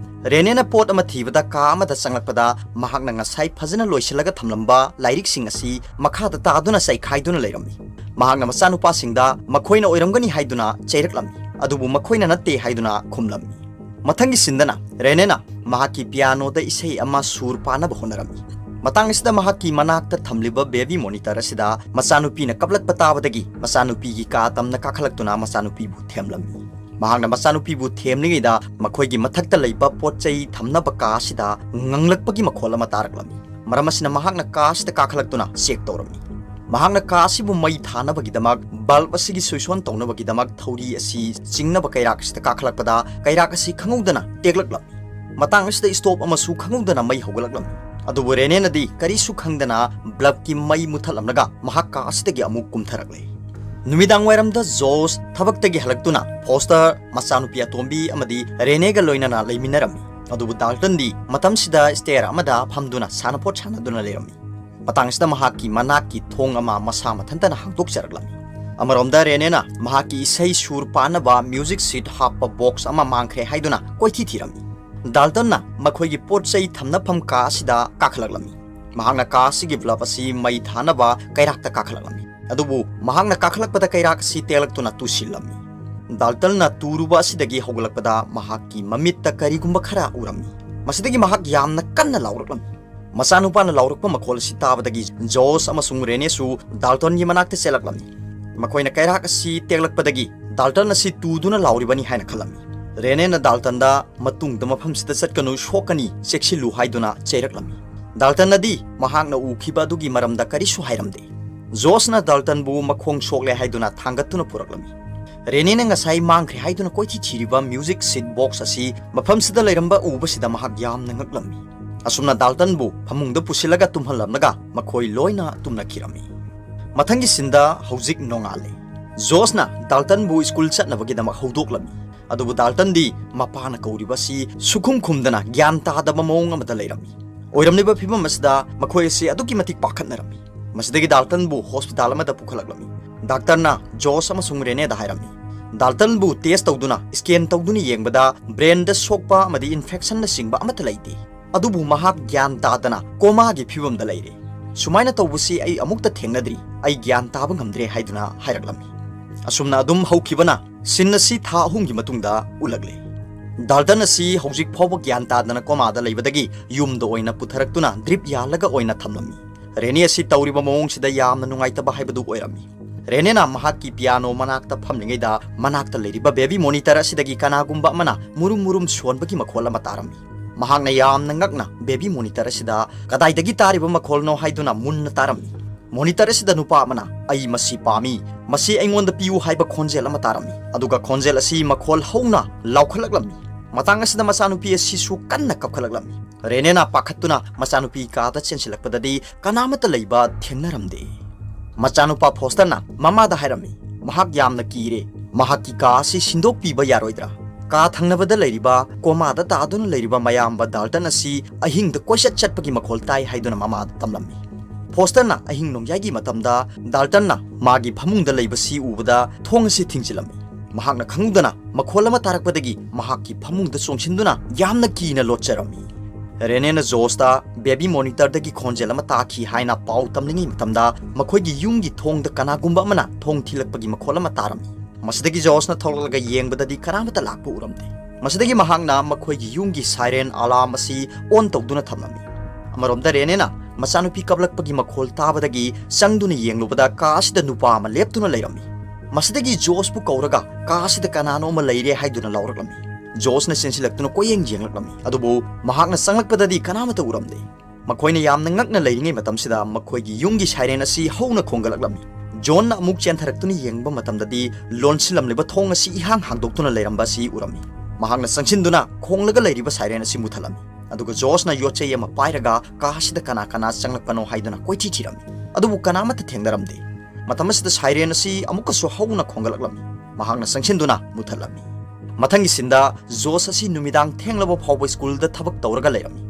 ꯔꯦꯅꯦꯅ ꯄꯣꯠ ꯑꯃ ꯊꯤꯕꯗ ꯀꯥ ꯑꯃꯗ ꯆꯪꯂꯛꯄꯗ, ꯃꯍꯥꯛꯅ ꯉꯁꯥꯏ ꯐꯖꯅ ꯂꯣꯏꯁꯤꯜꯂꯒ ꯊꯝꯂꯝꯕ ꯂꯥꯏꯔꯤꯛꯁꯤꯡ ꯑꯁꯤ ꯃꯈꯥꯗ ꯇꯥꯗꯨꯅ ꯆꯥꯏꯈꯥꯏꯗꯨꯅ ꯂꯩꯔꯝꯃꯤ꯫ ꯃꯍꯥꯛꯅ ꯃꯆꯥꯅꯨꯄꯥꯁꯤꯡꯗ ꯃꯈꯣꯏꯅ ꯑꯣꯏꯔꯝꯒꯅꯤ ꯍꯥꯏꯗꯨꯅ ꯆꯩꯔꯛꯂꯝꯃꯤ, ꯑꯗꯨꯕꯨ ꯃꯈꯣꯏꯅ ꯅꯠꯇꯦ ꯍꯥꯏꯗꯨꯅ ꯈꯨꯝꯂꯝꯃꯤ꯫ ꯃꯊꯪꯒꯤ ꯁꯤꯟꯗꯅ ꯔꯦꯅꯦꯅ ꯃꯍꯥꯛꯀꯤ ꯄꯤꯌꯥꯅꯣꯗ ꯏꯁꯩ ꯑꯃ ꯁꯨꯔ ꯄꯥꯅꯕ ꯍꯣꯠꯅꯔꯝꯃꯤ꯫ ꯃꯇꯥꯡ ꯑꯁꯤꯗ ꯃꯍꯥꯛꯀꯤ ꯃꯅꯥꯛꯇ ꯊꯝꯂꯤꯕ baby monitor ꯑꯁꯤꯗ ꯃꯆꯥꯅꯨꯄꯤꯅ ꯀꯞꯂꯛꯄ ꯇꯥꯕꯗꯒꯤ, ꯃꯆꯥꯅꯨꯄꯤꯒꯤ ꯀꯥ ꯇꯝꯅ ꯀꯥꯈꯠꯂꯛꯇꯨꯅ ꯃꯆꯥꯅꯨꯄꯤꯕꯨ ꯊꯦꯝꯂꯝꯃꯤ꯫ ꯃꯍꯥꯛꯅ ꯃꯆꯥꯅꯨꯄꯤꯕꯨ ꯊꯦꯝꯂꯤꯉꯩꯗ ꯃꯈꯣꯏꯒꯤ ꯃꯊꯛꯇ ꯂꯩꯕ ꯄꯣꯠ ꯆꯩ ꯊꯝꯅꯕ ꯀꯥ ꯑꯁꯤꯗ ꯉꯪꯂꯛꯄꯒꯤ ꯃꯈꯣꯜ ꯑꯃ ꯇꯥꯔꯛꯂꯝꯃꯤ꯫ ꯃꯔꯝ ꯑꯁꯤꯅ ꯃꯍꯥꯛꯅ ꯀꯥ ꯑꯁꯤꯗ ꯀꯥꯈꯠꯂꯛꯇꯨꯅ check ꯇꯧꯔꯝꯃꯤ꯫ ꯃꯍꯥꯛꯅ ꯀꯥ ꯑꯁꯤꯕꯨ ꯃꯩ ꯊꯥꯅꯕꯒꯤꯗꯃꯛ bulb ꯑꯁꯤꯒꯤ switch on ꯇꯧꯅꯕꯒꯤꯗꯃꯛ ꯊꯧꯔꯤ ꯑꯁꯤ ꯆꯤꯡꯅꯕ ꯀꯩꯔꯥꯛ ꯑꯁꯤꯗ ꯀꯥꯈꯠꯂꯛꯄꯗ, ꯀꯩꯔꯥꯛ ꯑꯁꯤ ꯈꯪꯍꯧꯗꯅ ꯇꯦꯛꯂꯛꯂꯝꯃꯤ꯫ ꯃꯇꯥꯡ ꯑꯁꯤꯗ stove ꯑꯃꯁꯨ ꯈꯪꯍꯧꯗꯅ ꯃꯩ ꯍꯧꯒꯠꯂꯛꯂꯝꯃꯤ꯫ ꯑꯗꯨꯕꯨ ꯔꯦꯅꯦꯅꯗꯤ ꯀꯔꯤꯁꯨ ꯈꯪꯗꯅ bulbꯀꯤ ꯃꯩ ꯃꯨꯊꯠꯂꯝꯂꯒ ꯃꯍꯥꯛ ꯀꯥ ꯑꯁꯤꯗꯒꯤ ꯑꯃꯨꯛ ꯀꯨꯝꯊꯔꯛꯂꯦ꯫ ꯅꯨꯃꯤꯗꯥꯡ ꯋꯥꯏꯔꯝꯗ ꯖꯣꯁ ꯊꯕꯛꯇꯒꯤ ꯍꯜꯂꯛꯇꯨꯅ ꯐꯣꯁꯇꯔ, ꯃꯆꯥꯅꯨꯄꯤ ꯑꯇꯣꯝꯕꯤ ꯑꯃꯗꯤ ꯔꯦꯅꯦꯒ ꯂꯣꯏꯅꯅ ꯂꯩꯃꯤꯟꯅꯔꯝꯃꯤ꯫ ꯑꯗꯨꯕꯨ ꯗꯥꯜꯇꯟꯗꯤ ꯃꯇꯝꯁꯤꯗ stair ꯑꯃꯗ ꯐꯝꯗꯨꯅ ꯁꯥꯟꯅꯄꯣꯠ ꯁꯥꯟꯅꯗꯨꯅ ꯂꯩꯔꯝꯃꯤ꯫ ꯃꯇꯥꯡꯁꯤꯗ ꯃꯍꯥꯛꯀꯤ ꯃꯅꯥꯛꯀꯤ ꯊꯣꯡ ꯑꯃ ꯃꯁꯥ ꯃꯊꯟꯇꯅ ꯍꯥꯡꯗꯣꯛꯆꯔꯛꯂꯝꯃꯤ꯫ ꯑꯃꯔꯣꯝꯗ ꯔꯦꯅꯦꯅ ꯃꯍꯥꯛꯀꯤ ꯏꯁꯩ ꯁꯨꯔ ꯄꯥꯅꯕ music sheet ꯍꯥꯞꯄ box ꯑꯃ ꯃꯥꯡꯈ꯭ꯔꯦ ꯍꯥꯏꯗꯨꯅ ꯀꯣꯏꯊꯤ ꯊꯤꯔꯝꯃꯤ꯫ ꯗꯥꯜꯇꯟꯅ ꯃꯈꯣꯏꯒꯤ ꯄꯣꯠ ꯆꯩ ꯊꯝꯅꯐꯝ ꯀꯥ ꯑꯁꯤꯗ ꯀꯥꯈꯠꯂꯛꯂꯝꯃꯤ꯫ ꯃꯍꯥꯛꯅ ꯀꯥ ꯑꯁꯤꯒꯤ bulb ꯑꯁꯤ ꯃꯩ ꯊꯥꯅꯕ ꯀꯩꯔꯥꯛꯇ ꯀꯥꯈꯠꯂꯛꯂꯝꯃꯤ꯫ ꯑꯗꯨꯕꯨ ꯃꯍꯥꯛꯅ ꯀꯥꯈꯠꯂꯛꯄꯗ ꯀꯩꯔꯥꯛ ꯑꯁꯤ ꯇꯦꯛꯂꯛꯇꯨꯅ ꯇꯨꯁꯤꯜꯂꯝꯃꯤ꯫ ꯗꯥꯜꯇꯟꯅ ꯇꯨꯔꯨꯕ ꯑꯁꯤꯗꯒꯤ ꯍꯧꯒꯠꯂꯛꯄꯗ ꯃꯍꯥꯛꯀꯤ ꯃꯃꯤꯠꯇ ꯀꯔꯤꯒꯨꯝꯕ ꯈꯔ ꯎꯔꯝꯃꯤ꯫ ꯃꯁꯤꯗꯒꯤ ꯃꯍꯥꯛ ꯌꯥꯝꯅ ꯀꯟꯅ ꯂꯥꯎꯔꯛꯂꯝꯃꯤ꯫ ꯃꯆꯥꯅꯨꯄꯥꯅ ꯂꯥꯎꯔꯛꯄ ꯃꯈꯣꯜ ꯑꯁꯤ ꯇꯥꯕꯗꯒꯤ ꯖꯣꯁ ꯑꯃꯁꯨꯡ ꯔꯦꯅꯦꯁꯨ ꯗꯥꯜꯇꯟꯒꯤ ꯃꯅꯥꯛꯇ ꯆꯦꯜꯂꯛꯂꯝꯃꯤ꯫ ꯃꯈꯣꯏꯅ ꯀꯩꯔꯥꯛ ꯑꯁꯤ ꯇꯦꯛꯂꯛꯄꯗꯒꯤ ꯗꯥꯜꯇꯟ ꯑꯁꯤ ꯇꯨꯗꯨꯅ ꯂꯥꯎꯔꯤꯕꯅꯤ ꯍꯥꯏꯅ ꯈꯜꯂꯝꯃꯤ꯫ ꯔꯦꯅꯦꯅ ꯗꯥꯜꯇꯟꯗ "ꯃꯇꯨꯡꯗ ꯃꯐꯝꯁꯤꯗ ꯆꯠꯀꯅꯨ, ꯁꯣꯛꯀꯅꯤ, ꯆꯦꯛꯁꯤꯜꯂꯨ" ꯍꯥꯏꯗꯨꯅ ꯆꯩꯔꯛꯂꯝꯃꯤ꯫ ꯗꯥꯜꯇꯟꯅꯗꯤ ꯃꯍꯥꯛꯅ ꯎꯈꯤꯕ ꯑꯗꯨꯒꯤ ꯃꯔꯝꯗ ꯀꯔꯤꯁꯨ ꯍꯥꯏꯔꯝꯗꯦ꯫ ꯖꯣꯁꯅ ꯗꯥꯜꯇꯟꯕꯨ ꯃꯈꯣꯡ ꯁꯣꯛꯂꯦ ꯍꯥꯏꯗꯨꯅ ꯊꯥꯡꯒꯠꯇꯨꯅ ꯄꯨꯔꯛꯂꯝꯃꯤ꯫ ꯔꯦꯅꯦꯅ ꯉꯁꯥꯏ ꯃꯥꯡꯈ꯭ꯔꯦ ꯍꯥꯏꯗꯨꯅ ꯀꯣꯏꯊꯤ ꯊꯤꯔꯤꯕ ꯃ꯭ꯌꯨꯖꯤꯛ ꯁꯤꯠ ꯕꯣꯛꯁ ꯑꯁꯤ ꯃꯐꯝꯁꯤꯗ ꯂꯩꯔꯝꯕ ꯎꯕꯁꯤꯗ ꯃꯍꯥꯛ ꯌꯥꯝꯅ ꯉꯛꯂꯝꯃꯤ꯫ ꯑꯁꯨꯝꯅ ꯗꯥꯜꯇꯟꯕꯨ ꯐꯃꯨꯡꯗ ꯄꯨꯁꯤꯜꯂꯒ ꯇꯨꯝꯍꯜꯂꯝꯂꯒ ꯃꯈꯣꯏ ꯂꯣꯏꯅ ꯇꯨꯝꯅꯈꯤꯔꯝꯃꯤ꯫ ꯃꯊꯪꯒꯤ ꯁꯤꯟꯗ ꯍꯧꯖꯤꯛ ꯅꯣꯡꯉꯥꯜꯂꯦ꯫ ꯖꯣꯁꯅ ꯗꯥꯜꯇꯟꯕꯨ ꯁ꯭ꯀꯨꯜ ꯆꯠꯅꯕꯒꯤꯗꯃꯛ ꯍꯧꯗꯣꯛꯂꯝꯃꯤ꯫ ꯑꯗꯨꯕꯨ ꯗꯥꯜꯇꯟꯗꯤ ꯃꯄꯥꯅ ꯀꯧꯔꯤꯕ ꯑꯁꯤ ꯁꯨꯈꯨꯝ ꯈꯨꯝꯗꯅ ꯒ꯭ꯌꯥꯟ ꯇꯥꯗꯕ ꯃꯑꯣꯡ ꯑꯃꯗ ꯂꯩꯔꯝꯃꯤ꯫ ꯑꯣꯏꯔꯝꯂꯤꯕ ꯐꯤꯕꯝ ꯑꯁꯤꯗ ꯃꯈꯣꯏ ꯑꯁꯤ ꯑꯗꯨꯛꯀꯤ ꯃꯇꯤꯛ ꯄꯥꯈꯠꯅꯔꯝꯃꯤ꯫ ꯃꯁꯤꯗꯒꯤ ꯗꯥꯜꯇꯟꯕꯨ ꯍꯣꯁꯄꯤꯇꯥꯜ ꯑꯃꯗ ꯄꯨꯈꯠꯂꯛꯂꯝꯃꯤ꯫ ꯗꯥꯛꯇꯔꯅ ꯖꯣꯁ ꯑꯃꯁꯨꯡ ꯔꯦꯅꯦꯗ ꯍꯥꯏꯔꯝꯃꯤ꯫ ꯗꯥꯜꯇꯟꯕꯨ ꯇꯦꯁ ꯇꯧꯗꯨꯅ, ꯁ꯭ꯀꯦꯟ ꯇꯧꯗꯨꯅ ꯌꯦꯡꯕꯗ ꯕ꯭ꯔꯦꯟꯗ ꯁꯣꯛꯄ ꯑꯃꯗꯤ ꯏꯟꯐꯦꯛꯁꯟꯅꯆꯤꯡꯕ ꯑꯃꯠꯇ ꯂꯩꯇꯦ꯫ ꯑꯗꯨꯕꯨ ꯃꯍꯥꯛ ꯒ꯭ꯌꯥꯟ ꯇꯥꯗꯅ ꯀꯣꯃꯥꯒꯤ ꯐꯤꯕꯝꯗ ꯂꯩꯔꯦ꯫ "ꯁꯨꯃꯥꯏꯅ ꯇꯧꯕꯁꯤ ꯑꯩ ꯑꯃꯨꯛꯇ ꯊꯦꯡꯅꯗ꯭ꯔꯤ, ꯑꯩ ꯒ꯭ꯌꯥꯟ ꯇꯥꯕ ꯉꯝꯗ꯭ꯔꯦ" ꯍꯥꯏꯗꯨꯅ ꯍꯥꯏꯔꯛꯂꯝꯃꯤ꯫ ꯑꯁꯨꯝꯅ ꯑꯗꯨꯝ ꯍꯧꯈꯤꯕꯅ ꯁꯤꯟ ꯑꯁꯤ ꯊꯥ ꯑꯍꯨꯝꯒꯤ ꯃꯇꯨꯡꯗ ꯎꯠꯂꯛꯂꯦ꯫ ꯗꯥꯜꯇꯟ ꯑꯁꯤ ꯍꯧꯖꯤꯛ ꯐꯥꯎꯕ ꯒ꯭ꯌꯥꯟ ꯇꯥꯗꯅ ꯀꯣꯃꯥꯗ ꯂꯩꯕꯗꯒꯤ ꯌꯨꯝꯗ ꯑꯣꯏꯅ ꯄꯨꯊꯔꯛꯇꯨꯅ ꯗ꯭ꯔꯤꯞ ꯌꯥꯜꯂꯒ ꯑꯣꯏꯅ ꯊꯝꯂꯝꯃꯤ꯫ ꯔꯦꯅꯦ ꯑꯁꯤ ꯇꯧꯔꯤꯕ ꯃꯑꯣꯡꯁꯤꯗ ꯌꯥꯝꯅ ꯅꯨꯡꯉꯥꯏꯇꯕ ꯍꯥꯏꯕꯗꯨ ꯑꯣꯏꯔꯝꯃꯤ꯫ ꯔꯦꯅꯦꯅ ꯃꯍꯥꯛꯀꯤ ꯄꯤꯌꯥꯅꯣ ꯃꯅꯥꯛꯇ ꯐꯝꯂꯤꯉꯩꯗ ꯃꯅꯥꯛꯇ ꯂꯩꯔꯤꯕ ꯕꯦꯕꯤ ꯃꯣꯅꯤꯇꯔ ꯑꯁꯤꯗꯒꯤ ꯀꯅꯥꯒꯨꯝꯕ ꯑꯃꯅ ꯃꯨꯔꯨꯝ ꯃꯨꯔꯨꯝ ꯁꯣꯟꯕꯒꯤ ꯃꯈꯣꯜ ꯑꯃ ꯇꯥꯔꯝꯃꯤ꯫ ꯃꯍꯥꯛꯅ ꯌꯥꯝꯅ ꯉꯛꯅ ꯕꯦꯕꯤ ꯃꯣꯅꯤꯇꯔ ꯑꯁꯤꯗ ꯀꯗꯥꯏꯗꯒꯤ ꯇꯥꯔꯤꯕ ꯃꯈꯣꯜꯅꯣ ꯍꯥꯏꯗꯨꯅ ꯃꯨꯟꯅ ꯇꯥꯔꯝꯃꯤ꯫ ꯃꯣꯅꯤꯇꯔ ꯑꯁꯤꯗ ꯅꯨꯄꯥ ꯑꯃꯅ, "ꯑꯩ ꯃꯁꯤ ꯄꯥꯝꯃꯤ, ꯃꯁꯤ ꯑꯩꯉꯣꯟꯗ ꯄꯤꯌꯨ" ꯍꯥꯏꯕ ꯈꯣꯟꯖꯦꯜ ꯑꯃ ꯇꯥꯔꯝꯃꯤ꯫ ꯑꯗꯨꯒ ꯈꯣꯟꯖꯦꯜ ꯑꯁꯤ ꯃꯈꯣꯜ ꯍꯧꯅ ꯂꯥꯎꯈꯠꯂꯛꯂꯝꯃꯤ꯫ ꯃꯇꯥꯡ ꯑꯁꯤꯗ ꯃꯆꯥꯅꯨꯄꯤ ꯑꯁꯤꯁꯨ ꯀꯟꯅ ꯀꯞꯈꯠꯂꯛꯂꯝꯃꯤ꯫ ꯔꯦꯅꯦꯅ ꯄꯥꯈꯠꯇꯨꯅ ꯃꯆꯥꯅꯨꯄꯤ ꯀꯥꯗ ꯆꯦꯟꯁꯤꯜꯂꯛꯄꯗꯗꯤ ꯀꯅꯥꯃꯠꯇ ꯂꯩꯕ ꯊꯦꯡꯅꯔꯝꯗꯦ꯫ ꯃꯆꯥꯅꯨꯄꯥ ꯐꯣꯁꯇꯔꯅ ꯃꯃꯥꯗ ꯍꯥꯏꯔꯝꯃꯤ, ꯃꯍꯥꯛ ꯌꯥꯝꯅ ꯀꯤꯔꯦ, ꯃꯍꯥꯛꯀꯤ ꯀꯥ ꯑꯁꯤ ꯁꯤꯟꯗꯣꯛꯄꯤꯕ ꯌꯥꯔꯣꯏꯗ꯭ꯔꯥ? ꯀꯥ ꯊꯪꯅꯕꯗ ꯂꯩꯔꯤꯕ ꯀꯣꯃꯥꯗ ꯇꯥꯗꯨꯅ ꯂꯩꯔꯤꯕ ꯃꯌꯥꯝꯕ ꯗꯥꯜꯇꯟ ꯑꯁꯤ ꯑꯍꯤꯡꯗ ꯀꯣꯏꯆꯠ ꯆꯠꯄꯒꯤ ꯃꯈꯣꯜ ꯇꯥꯏ ꯍꯥꯏꯗꯨꯅ ꯃꯃꯥꯗ ꯇꯝꯂꯝꯃꯤ꯫ ꯐꯣꯁꯇꯔꯅ ꯑꯍꯤꯡ ꯅꯣꯡꯌꯥꯏꯒꯤ ꯃꯇꯝꯗ ꯗꯥꯜꯇꯟꯅ ꯃꯥꯒꯤ ꯐꯃꯨꯡꯗ ꯂꯩꯕꯁꯤ ꯎꯕꯗ ꯊꯣꯡ ꯑꯁꯤ ꯊꯤꯡꯖꯤꯜꯂꯝꯃꯤ꯫ ꯃꯍꯥꯛꯅ ꯈꯪꯍꯧꯗꯅ ꯃꯈꯣꯜ ꯑꯃ ꯇꯥꯔꯛꯄꯗꯒꯤ ꯃꯍꯥꯛꯀꯤ ꯐꯃꯨꯡꯗ ꯆꯣꯡꯁꯤꯟꯗꯨꯅ ꯌꯥꯝꯅ ꯀꯤꯅ ꯂꯣꯠꯆꯔꯝꯃꯤ꯫ ꯔꯦꯅꯦꯅ ꯖꯣꯁꯇ ꯕꯦꯕꯤ ꯃꯣꯅꯤꯇꯔꯗꯒꯤ ꯈꯣꯟꯖꯦꯜ ꯑꯃ ꯇꯥꯈꯤ ꯍꯥꯏꯅ ꯄꯥꯎ ꯇꯝꯂꯤꯉꯩ ꯃꯇꯝꯗ ꯃꯈꯣꯏꯒꯤ ꯌꯨꯝꯒꯤ ꯊꯣꯡꯗ ꯀꯅꯥꯒꯨꯝꯕ ꯑꯃꯅ ꯊꯣꯡ ꯊꯤꯜꯂꯛꯄꯒꯤ ꯃꯈꯣꯜ ꯑꯃ ꯇꯥꯔꯝꯃꯤ꯫ ꯃꯁꯤꯗꯒꯤ ꯖꯣꯁꯅ ꯊꯣꯛꯂꯛꯂꯒ ꯌꯦꯡꯕꯗꯗꯤ ꯀꯅꯥꯃꯠꯇ ꯂꯥꯛꯄ ꯎꯔꯝꯗꯦ꯫ ꯃꯁꯤꯗꯒꯤ ꯃꯍꯥꯛꯅ ꯃꯈꯣꯏꯒꯤ ꯌꯨꯝꯒꯤ ꯁꯥꯏꯔꯦꯟ ꯑꯂꯥꯔꯝ ꯑꯁꯤ ꯑꯣꯟ ꯇꯧꯗꯨꯅ ꯊꯝꯂꯝꯃꯤ꯫ ꯑꯃꯔꯣꯝꯗ ꯔꯦꯅꯦꯅ ꯃꯆꯥꯅꯨꯄꯤ ꯀꯞꯂꯛꯄꯒꯤ ꯃꯈꯣꯜ ꯇꯥꯕꯗꯒꯤ ꯆꯪꯗꯨꯅ ꯌꯦꯡꯂꯨꯕꯗ ꯀꯥ ꯑꯁꯤꯗ ꯅꯨꯄꯥ ꯑꯃ ꯂꯦꯞꯇꯨꯅ ꯂꯩꯔꯝꯃꯤ꯫ ꯃꯁꯤꯗꯒꯤ ꯖꯣꯁꯄꯨ ꯀꯧꯔꯒ ꯀꯥ ꯑꯁꯤꯗ ꯀꯅꯥꯅꯣ ꯑꯃ ꯂꯩꯔꯦ ꯍꯥꯏꯗꯨꯅ ꯂꯥꯎꯔꯛꯂꯝꯃꯤ꯫ ꯖꯣꯁꯅ ꯆꯦꯟꯁꯤꯜꯂꯛꯇꯨꯅ ꯀꯣꯏꯌꯦꯡ ꯌꯦꯡꯂꯛꯂꯝꯃꯤ, ꯑꯗꯨꯕꯨ ꯃꯍꯥꯛꯅ ꯆꯪꯂꯛꯄꯗꯗꯤ ꯀꯅꯥꯃꯠꯇ ꯎꯔꯝꯗꯦ꯫ ꯃꯈꯣꯏꯅ ꯌꯥꯝꯅ ꯉꯛꯅ ꯂꯩꯔꯤꯉꯩ ꯃꯇꯝꯁꯤꯗ ꯃꯈꯣꯏꯒꯤ ꯌꯨꯝꯒꯤ ꯁꯥꯏꯔꯦꯟ ꯑꯁꯤ ꯍꯧꯅ ꯈꯣꯡꯒꯠꯂꯛꯂꯝꯃꯤ꯫ ꯖꯣꯟꯅ ꯑꯃꯨꯛ ꯆꯦꯟꯊꯔꯛꯇꯨꯅ ꯌꯦꯡꯕ ꯃꯇꯝꯗꯗꯤ ꯂꯣꯟꯁꯤꯜꯂꯝꯂꯤꯕ ꯊꯣꯡ ꯑꯁꯤ ꯏꯍꯥꯡ ꯍꯥꯡꯗꯣꯛꯇꯨꯅ ꯂꯩꯔꯝꯕ ꯑꯁꯤ ꯎꯔꯝꯃꯤ꯫ ꯃꯍꯥꯛꯅ ꯆꯪꯁꯤꯟꯗꯨꯅ ꯈꯣꯡꯂꯒ ꯂꯩꯔꯤꯕ ꯁꯥꯏꯔꯦꯟ ꯑꯁꯤ ꯃꯨꯊꯠꯂꯝꯃꯤ꯫ ꯑꯗꯨꯒ ꯖꯣꯁꯅ ꯌꯣꯠꯆꯩ ꯑꯃ ꯄꯥꯏꯔꯒ ꯀꯥ ꯑꯁꯤꯗ ꯀꯅꯥ ꯀꯅꯥ ꯆꯪꯂꯛꯄꯅꯣ ꯍꯥꯏꯗꯨꯅ ꯀꯣꯏꯊꯤ ꯊꯤꯔꯝꯃꯤ꯫ ꯑꯗꯨꯕꯨ ꯀꯅꯥꯃꯠꯇ ꯊꯦꯡꯅꯔꯝꯗꯦ꯫ ꯃꯇꯝ ꯑꯁꯤꯗ ꯁꯥꯏꯔꯦꯟ ꯑꯁꯤ ꯑꯃꯨꯛꯀꯁꯨ ꯍꯧꯅ ꯈꯣꯡꯒꯠꯂꯛꯂꯝꯃꯤ꯫ ꯃꯍꯥꯛꯅ ꯆꯪꯁꯤꯟꯗꯨꯅ ꯃꯨꯊꯠꯂꯝꯃꯤ꯫ ꯃꯊꯪꯒꯤ ꯁꯤꯟꯗ ꯖꯣꯁ ꯑꯁꯤ ꯅꯨꯃꯤꯗꯥꯡ ꯊꯦꯡꯂꯕ ꯐꯥꯎꯕ ꯁ꯭ꯀꯨꯜꯗ ꯊꯕꯛ ꯇꯧꯔꯒ ꯂꯩꯔꯝꯃꯤ꯫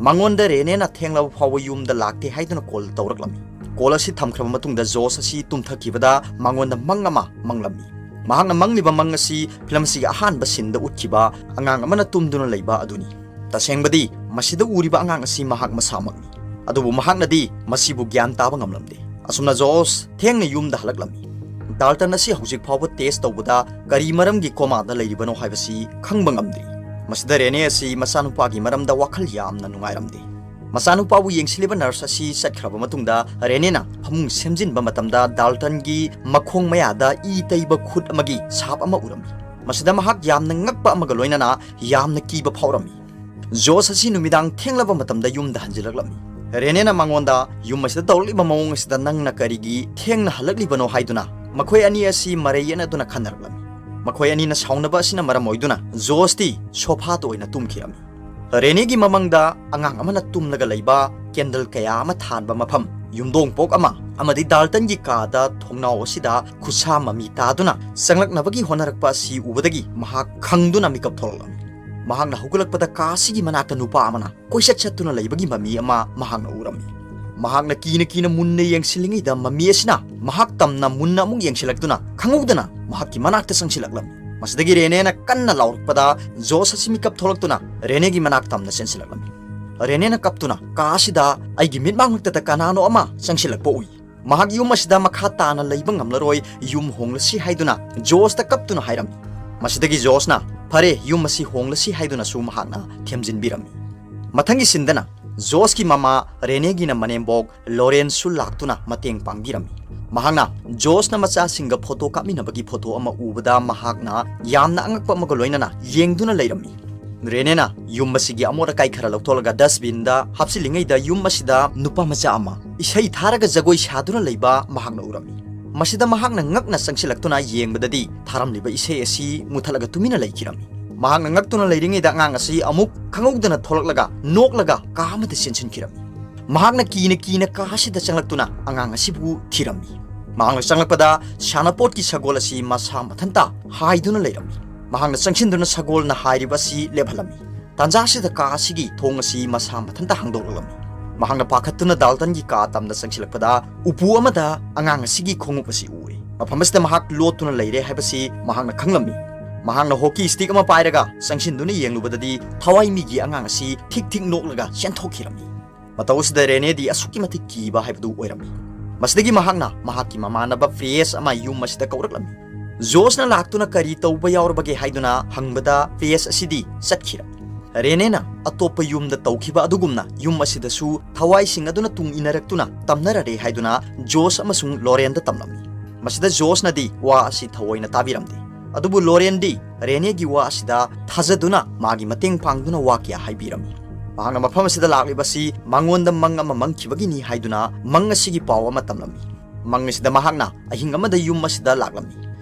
ꯃꯉꯣꯟꯗ ꯔꯦꯅꯦꯅ ꯊꯦꯡꯂꯕ ꯐꯥꯎꯕ ꯌꯨꯝꯗ ꯂꯥꯛꯇꯦ ꯍꯥꯏꯗꯨꯅ ꯀꯣꯜ ꯇꯧꯔꯛꯂꯝꯃꯤ꯫ ꯀꯣꯜ ꯑꯁꯤ ꯊꯝꯈ꯭ꯔꯕ ꯃꯇꯨꯡꯗ ꯖꯣꯁ ꯑꯁꯤ ꯇꯨꯝꯊꯈꯤꯕꯗ ꯃꯉꯣꯟꯗ ꯃꯪ ꯑꯃ ꯃꯪꯂꯝꯃꯤ꯫ ꯃꯍꯥꯛꯅ ꯃꯪꯂꯤꯕ ꯃꯪ ꯑꯁꯤ ꯐꯤꯂꯝ ꯑꯁꯤꯒꯤ ꯑꯍꯥꯟꯕ ꯁꯤꯟꯗ ꯎꯠꯈꯤꯕ ꯑꯉꯥꯡ ꯑꯃꯅ ꯇꯨꯝꯗꯨꯅ ꯂꯩꯕ ꯑꯗꯨꯅꯤ꯫ ꯇꯁꯦꯡꯕꯗꯤ ꯃꯁꯤꯗ ꯎꯔꯤꯕ ꯑꯉꯥꯡ ꯑꯁꯤ ꯃꯍꯥꯛ ꯃꯁꯥꯃꯛꯅꯤ꯫ ꯑꯗꯨꯕꯨ ꯃꯍꯥꯛꯅꯗꯤ ꯃꯁꯤꯕꯨ ꯒ꯭ꯌꯥꯟ ꯇꯥꯕ ꯉꯝꯂꯝꯗꯦ꯫ ꯑꯁꯨꯝꯅ ꯖꯣꯁ ꯊꯦꯡꯅ ꯌꯨꯝꯗ ꯍꯜꯂꯛꯂꯝꯃꯤ꯫ ꯗꯥꯜꯇꯟ ꯑꯁꯤ ꯍꯧꯖꯤꯛ ꯐꯥꯎꯕ ꯇꯦꯁ ꯇꯧꯕꯗ ꯀꯔꯤ ꯃꯔꯝꯒꯤ ꯀꯣꯃꯥꯗ ꯂꯩꯔꯤꯕꯅꯣ ꯍꯥꯏꯕꯁꯤ ꯈꯪꯕ ꯉꯝꯗ꯭ꯔꯤ꯫ ꯃꯁꯤꯗ ꯔꯦꯅꯦ ꯑꯁꯤ ꯃꯆꯥꯅꯨꯄꯥꯒꯤ ꯃꯔꯝꯗ ꯋꯥꯈꯜ ꯌꯥꯝꯅ ꯅꯨꯡꯉꯥꯏꯔꯝꯗꯦ꯫ ꯃꯆꯥꯅꯨꯄꯥꯕꯨ ꯌꯦꯡꯁꯤꯜꯂꯤꯕ ꯅꯔꯁ ꯑꯁꯤ ꯆꯠꯈ꯭ꯔꯕ ꯃꯇꯨꯡꯗ ꯔꯦꯅꯦꯅ ꯐꯃꯨꯡ ꯁꯦꯝꯖꯤꯟꯕ ꯃꯇꯝꯗ ꯗꯥꯜꯇꯟꯒꯤ ꯃꯈꯣꯡ ꯃꯌꯥꯗ ꯏ ꯇꯩꯕ ꯈꯨꯠ ꯑꯃꯒꯤ ꯁꯥꯞ ꯑꯃ ꯎꯔꯝꯃꯤ꯫ ꯃꯁꯤꯗ ꯃꯍꯥꯛ ꯌꯥꯝꯅ ꯉꯛꯄ ꯑꯃꯒ ꯂꯣꯏꯅꯅ ꯌꯥꯝꯅ ꯀꯤꯕ ꯐꯥꯎꯔꯝꯃꯤ꯫ ꯖꯣꯁ ꯑꯁꯤ ꯅꯨꯃꯤꯗꯥꯡ ꯊꯦꯡꯂꯕ ꯃꯇꯝꯗ ꯌꯨꯝꯗ ꯍꯟꯖꯤꯜꯂꯛꯂꯝꯃꯤ꯫ ꯔꯦꯅꯦꯅ ꯃꯉꯣꯟꯗ ꯌꯨꯝ ꯑꯁꯤꯗ ꯇꯧꯔꯛꯂꯤꯕ ꯃꯑꯣꯡ ꯑꯁꯤꯗ ꯅꯪꯅ ꯀꯔꯤꯒꯤ ꯊꯦꯡꯅ ꯍꯜꯂꯛꯂꯤꯕꯅꯣ ꯍꯥꯏꯗꯨꯅ ꯃꯈꯣꯏ ꯑꯅꯤ ꯑꯁꯤ ꯃꯔꯩ ꯌꯦꯠꯅꯗꯨꯅ ꯈꯟꯅꯔꯛꯂꯝꯃꯤ꯫ ꯃꯈꯣꯏ ꯑꯅꯤꯅ ꯁꯥꯎꯅꯕ ꯑꯁꯤꯅ ꯃꯔꯝ ꯑꯣꯏꯗꯨꯅ ꯖꯣꯁꯇꯤ ꯁꯣꯐꯥꯗ ꯑꯣꯏꯅ ꯇꯨꯝꯈꯤꯔꯝꯃꯤ꯫ ꯔꯦꯅꯦꯒꯤ ꯃꯃꯪꯗ ꯑꯉꯥꯡ ꯑꯃꯅ ꯇꯨꯝꯂꯒ ꯂꯩꯕ ꯀꯦꯟꯗꯜ ꯀꯌꯥ ꯑꯃ ꯊꯥꯟꯕ ꯃꯐꯝ, ꯌꯨꯝꯗꯣꯡꯄꯣꯛ ꯑꯃ ꯑꯃꯗꯤ ꯗꯥꯜꯇꯟꯒꯤ ꯀꯥꯗ ꯊꯣꯡꯅꯥꯎ ꯑꯁꯤꯗ ꯈꯨꯠꯁꯥ ꯃꯃꯤ ꯇꯥꯗꯨꯅ ꯆꯪꯂꯛꯅꯕꯒꯤ ꯍꯣꯠꯅꯔꯛꯄ ꯑꯁꯤ ꯎꯕꯗꯒꯤ ꯃꯍꯥꯛ ꯈꯪꯗꯨꯅ ꯃꯤꯀꯞ ꯊꯣꯛꯂꯛꯂꯝꯃꯤ꯫ ꯃꯍꯥꯛꯅ ꯍꯧꯒꯠꯂꯛꯄꯗ ꯀꯥ ꯑꯁꯤꯒꯤ ꯃꯅꯥꯛꯇ ꯅꯨꯄꯥ ꯑꯃꯅ ꯀꯣꯏꯆꯠ ꯆꯠꯇꯨꯅ ꯂꯩꯕꯒꯤ ꯃꯃꯤ ꯑꯃ ꯃꯍꯥꯛꯅ ꯎꯔꯝꯃꯤ꯫ ꯃꯍꯥꯛꯅ ꯀꯤꯅ ꯀꯤꯅ ꯃꯨꯟꯅ ꯌꯦꯡꯁꯤꯜꯂꯤꯉꯩꯗ ꯃꯃꯤ ꯑꯁꯤꯅ ꯃꯍꯥꯛ ꯇꯝꯅ ꯃꯨꯟꯅ ꯑꯃꯨꯛ ꯌꯦꯡꯁꯤꯜꯂꯛꯇꯨꯅ ꯈꯪꯍꯧꯗꯅ ꯃꯍꯥꯛꯀꯤ ꯃꯅꯥꯛꯇ ꯆꯪꯁꯤꯜꯂꯛꯂꯝꯃꯤ꯫ ꯃꯁꯤꯗꯒꯤ ꯔꯦꯅꯦꯅ ꯀꯟꯅ ꯂꯥꯎꯔꯛꯄꯗ ꯖꯣꯁ ꯑꯁꯤ ꯃꯤꯀꯞ ꯊꯣꯛꯂꯛꯇꯨꯅ ꯔꯦꯅꯦꯒꯤ ꯃꯅꯥꯛ ꯇꯝꯅ ꯆꯦꯟꯁꯤꯜꯂꯛꯂꯝꯃꯤ꯫ ꯔꯦꯅꯦꯅ ꯀꯞꯇꯨꯅ ꯀꯥ ꯑꯁꯤꯗ ꯑꯩꯒꯤ ꯃꯤꯠꯃꯥꯡꯃꯛꯇꯗ ꯀꯅꯥꯅꯣ ꯑꯃ ꯆꯪꯁꯤꯜꯂꯛꯄ ꯎꯏ꯫ ꯃꯍꯥꯛ ꯌꯨꯝ ꯑꯁꯤꯗ ꯃꯈꯥ ꯇꯥꯅ ꯂꯩꯕ ꯉꯝꯂꯔꯣꯏ, ꯌꯨꯝ ꯍꯣꯡꯂꯁꯤ ꯍꯥꯏꯗꯨꯅ ꯖꯣꯁꯇ ꯀꯞꯇꯨꯅ ꯍꯥꯏꯔꯝꯃꯤ꯫ ꯃꯁꯤꯗꯒꯤ ꯖꯣꯁꯅ ꯐꯔꯦ, ꯌꯨꯝ ꯑꯁꯤ ꯍꯣꯡꯂꯁꯤ ꯍꯥꯏꯗꯨꯅꯁꯨ ꯃꯍꯥꯛꯅ ꯊꯦꯝꯖꯤꯟꯕꯤꯔꯝꯃꯤ꯫ ꯃꯊꯪꯒꯤ ꯁꯤꯟꯗꯅ ꯖꯣꯁꯀꯤ ꯃꯃꯥ ꯔꯦꯅꯦꯒꯤꯅ ꯃꯅꯦꯝꯕꯣꯛ ꯂꯣꯔꯦꯟꯁꯁꯨ ꯂꯥꯛꯇꯨꯅ ꯃꯇꯦꯡ ꯄꯥꯡꯕꯤꯔꯝꯃꯤ꯫ ꯃꯍꯥꯛꯅ ꯖꯣꯁꯅ ꯃꯆꯥꯁꯤꯡꯒ ꯐꯣꯇꯣ ꯀꯥꯞꯃꯤꯟꯅꯕꯒꯤ ꯐꯣꯇꯣ ꯑꯃ ꯎꯕꯗ ꯃꯍꯥꯛꯅ ꯌꯥꯝꯅ ꯑꯉꯛꯄ ꯑꯃꯒ ꯂꯣꯏꯅꯅ ꯌꯦꯡꯗꯨꯅ ꯂꯩꯔꯝꯃꯤ꯫ ꯔꯦꯅꯦꯅ ꯌꯨꯝ ꯑꯁꯤꯒꯤ ꯑꯃꯣꯠ ꯑꯀꯥꯏ ꯈꯔ ꯂꯧꯊꯣꯛꯂꯒ ꯗꯁꯕꯤꯟꯗ ꯍꯥꯞꯆꯤꯜꯂꯤꯉꯩꯗ ꯌꯨꯝ ꯑꯁꯤꯗ ꯅꯨꯄꯥ ꯃꯆꯥ ꯑꯃ ꯏꯁꯩ ꯊꯥꯔꯒ ꯖꯒꯣꯏ ꯁꯥꯗꯨꯅ ꯂꯩꯕ ꯃꯍꯥꯛꯅ ꯎꯔꯝꯃꯤ꯫ ꯃꯁꯤꯗ ꯃꯍꯥꯛꯅ ꯉꯛꯅ ꯆꯪꯁꯤꯜꯂꯛꯇꯨꯅ ꯌꯦꯡꯕꯗꯗꯤ ꯊꯥꯔꯝꯂꯤꯕ ꯏꯁꯩ ꯑꯁꯤ ꯃꯨꯊꯠꯂꯒ ꯇꯨꯃꯤꯟꯅ ꯂꯩꯈꯤꯔꯝꯃꯤ꯫ ꯃꯍꯥꯛꯅ ꯉꯛꯇꯨꯅ ꯂꯩꯔꯤꯉꯩꯗ ꯑꯉꯥꯡ ꯑꯁꯤ ꯑꯃꯨꯛ ꯈꯪꯍꯧꯗꯅ ꯊꯣꯛꯂꯛꯂꯒ ꯅꯣꯛꯂꯒ ꯀꯥ ꯑꯃꯗ ꯆꯦꯟꯁꯤꯟꯈꯤꯔꯝꯃꯤ꯫ ꯃꯍꯥꯛꯅ ꯀꯤꯅ ꯀꯤꯅ ꯀꯥ ꯑꯁꯤꯗ ꯆꯪꯂꯛꯇꯨꯅ ꯑꯉꯥꯡ ꯑꯁꯤꯕꯨ ꯊꯤꯔꯝꯃꯤ꯫ ꯃꯍꯥꯛꯅ ꯆꯪꯂꯛꯄꯗ ꯁꯥꯟꯅꯄꯣꯠꯀꯤ ꯁꯒꯣꯜ ꯑꯁꯤ ꯃꯁꯥ ꯃꯊꯟꯇ ꯍꯥꯏꯗꯨꯅ ꯂꯩꯔꯝꯃꯤ꯫ ꯃꯍꯥꯛꯅ ꯆꯪꯁꯤꯟꯗꯨꯅ ꯁꯒꯣꯜꯅ ꯍꯥꯏꯔꯤꯕ ꯑꯁꯤ ꯂꯦꯞꯍꯜꯂꯝꯃꯤ꯫ ꯇꯥꯟꯖꯥ ꯑꯁꯤꯗ ꯀꯥ ꯑꯁꯤꯒꯤ ꯊꯣꯡ ꯑꯁꯤ ꯃꯁꯥ ꯃꯊꯟꯇ ꯍꯥꯡꯗꯣꯛꯂꯛꯂꯝꯃꯤ꯫ ꯃꯍꯥꯛꯅ ꯄꯥꯈꯠꯇꯨꯅ ꯗꯥꯜꯇꯟꯒꯤ ꯀꯥ ꯇꯝꯅ ꯆꯪꯁꯤꯜꯂꯛꯄꯗ ꯎꯄꯨ ꯑꯃꯗ ꯑꯉꯥꯡ ꯑꯁꯤꯒꯤ ꯈꯣꯡꯎꯞ ꯑꯁꯤ ꯎꯔꯦ꯫ ꯃꯐꯝ ꯑꯁꯤꯗ ꯃꯍꯥꯛ ꯂꯣꯠꯇꯨꯅ ꯂꯩꯔꯦ ꯍꯥꯏꯕꯁꯤ ꯃꯍꯥꯛꯅ ꯈꯪꯂꯝꯃꯤ꯫ ꯃꯍꯥꯛꯅ ꯍꯣꯀꯤ ꯁ꯭ꯇꯤꯛ ꯑꯃ ꯄꯥꯏꯔꯒ ꯆꯪꯁꯤꯟꯗꯨꯅ ꯌꯦꯡꯂꯨꯕꯗꯗꯤ ꯊꯋꯥꯏ ꯃꯤꯒꯤ ꯑꯉꯥꯡ ꯑꯁꯤ ꯊꯤꯛ ꯊꯤꯛ ꯅꯣꯛꯂꯒ ꯆꯦꯟꯊꯣꯛꯈꯤꯔꯝꯃꯤ꯫ ꯃꯇꯧ ꯑꯁꯤꯗ ꯔꯦꯅꯦꯗꯤ ꯑꯁꯨꯛꯀꯤ ꯃꯇꯤꯛ ꯀꯤꯕ ꯍꯥꯏꯕꯗꯨ ꯑꯣꯏꯔꯝꯃꯤ꯫ ꯃꯁꯤꯗꯒꯤ ꯃꯍꯥꯛꯅ ꯃꯍꯥꯛꯀꯤ ꯃꯃꯥꯟꯅꯕ ꯐ꯭ꯔꯦꯁ ꯑꯃ ꯌꯨꯝ ꯑꯁꯤꯗ ꯀꯧꯔꯛꯂꯝꯃꯤ꯫ ꯖꯣꯁꯅ ꯂꯥꯛꯇꯨꯅ ꯀꯔꯤ ꯇꯧꯕ ꯌꯥꯎꯔꯕꯒꯦ ꯍꯥꯏꯗꯨꯅ ꯍꯪꯕꯗ ꯐ꯭ꯔꯦꯁ ꯑꯁꯤꯗꯤ ꯆꯠꯈꯤꯔꯝꯃꯤ꯫ ꯔꯦꯅꯦꯅ ꯑꯇꯣꯞꯄ ꯌꯨꯝꯗ ꯇꯧꯈꯤꯕ ꯑꯗꯨꯒꯨꯝꯅ ꯌꯨꯝ ꯑꯁꯤꯗꯁꯨ ꯊꯋꯥꯏꯁꯤꯡ ꯑꯗꯨꯅ ꯇꯨꯡ ꯏꯟꯅꯔꯛꯇꯨꯅ ꯇꯝꯅꯔꯔꯦ ꯍꯥꯏꯗꯨꯅ ꯖꯣꯁ ꯑꯃꯁꯨꯡ ꯂꯣꯔꯦꯟꯗ ꯇꯝꯂꯝꯃꯤ꯫ ꯃꯁꯤꯗ ꯖꯣꯁꯅꯗꯤ ꯋꯥ ꯑꯁꯤ ꯊꯑꯣꯏꯅ ꯇꯥꯕꯤꯔꯝꯗꯦ꯫ ꯑꯗꯨꯕꯨ ꯂꯣꯔꯦꯟꯗꯤ ꯔꯦꯅꯦꯒꯤ ꯋꯥ ꯑꯁꯤꯗ ꯊꯥꯖꯗꯨꯅ ꯃꯥꯒꯤ ꯃꯇꯦꯡ ꯄꯥꯡꯗꯨꯅ ꯋꯥ ꯀꯌꯥ ꯍꯥꯏꯕꯤꯔꯝꯃꯤ꯫ ꯃꯍꯥꯛꯅ ꯃꯐꯝ ꯑꯁꯤꯗ ꯂꯥꯛꯂꯤꯕ ꯑꯁꯤ ꯃꯉꯣꯟꯗ ꯃꯪ ꯑꯃ ꯃꯪꯈꯤꯕꯒꯤꯅꯤ ꯍꯥꯏꯗꯨꯅ ꯃꯪ ꯑꯁꯤꯒꯤ ꯄꯥꯎ ꯑꯃ ꯇꯝꯂꯝꯃꯤ꯫ ꯃꯪ ꯑꯁꯤꯗ ꯃꯍꯥꯛꯅ ꯑꯍꯤꯡ ꯑꯃꯗ ꯌꯨꯝ ꯑꯁꯤꯗ ꯂꯥꯛꯂꯝꯃꯤ꯫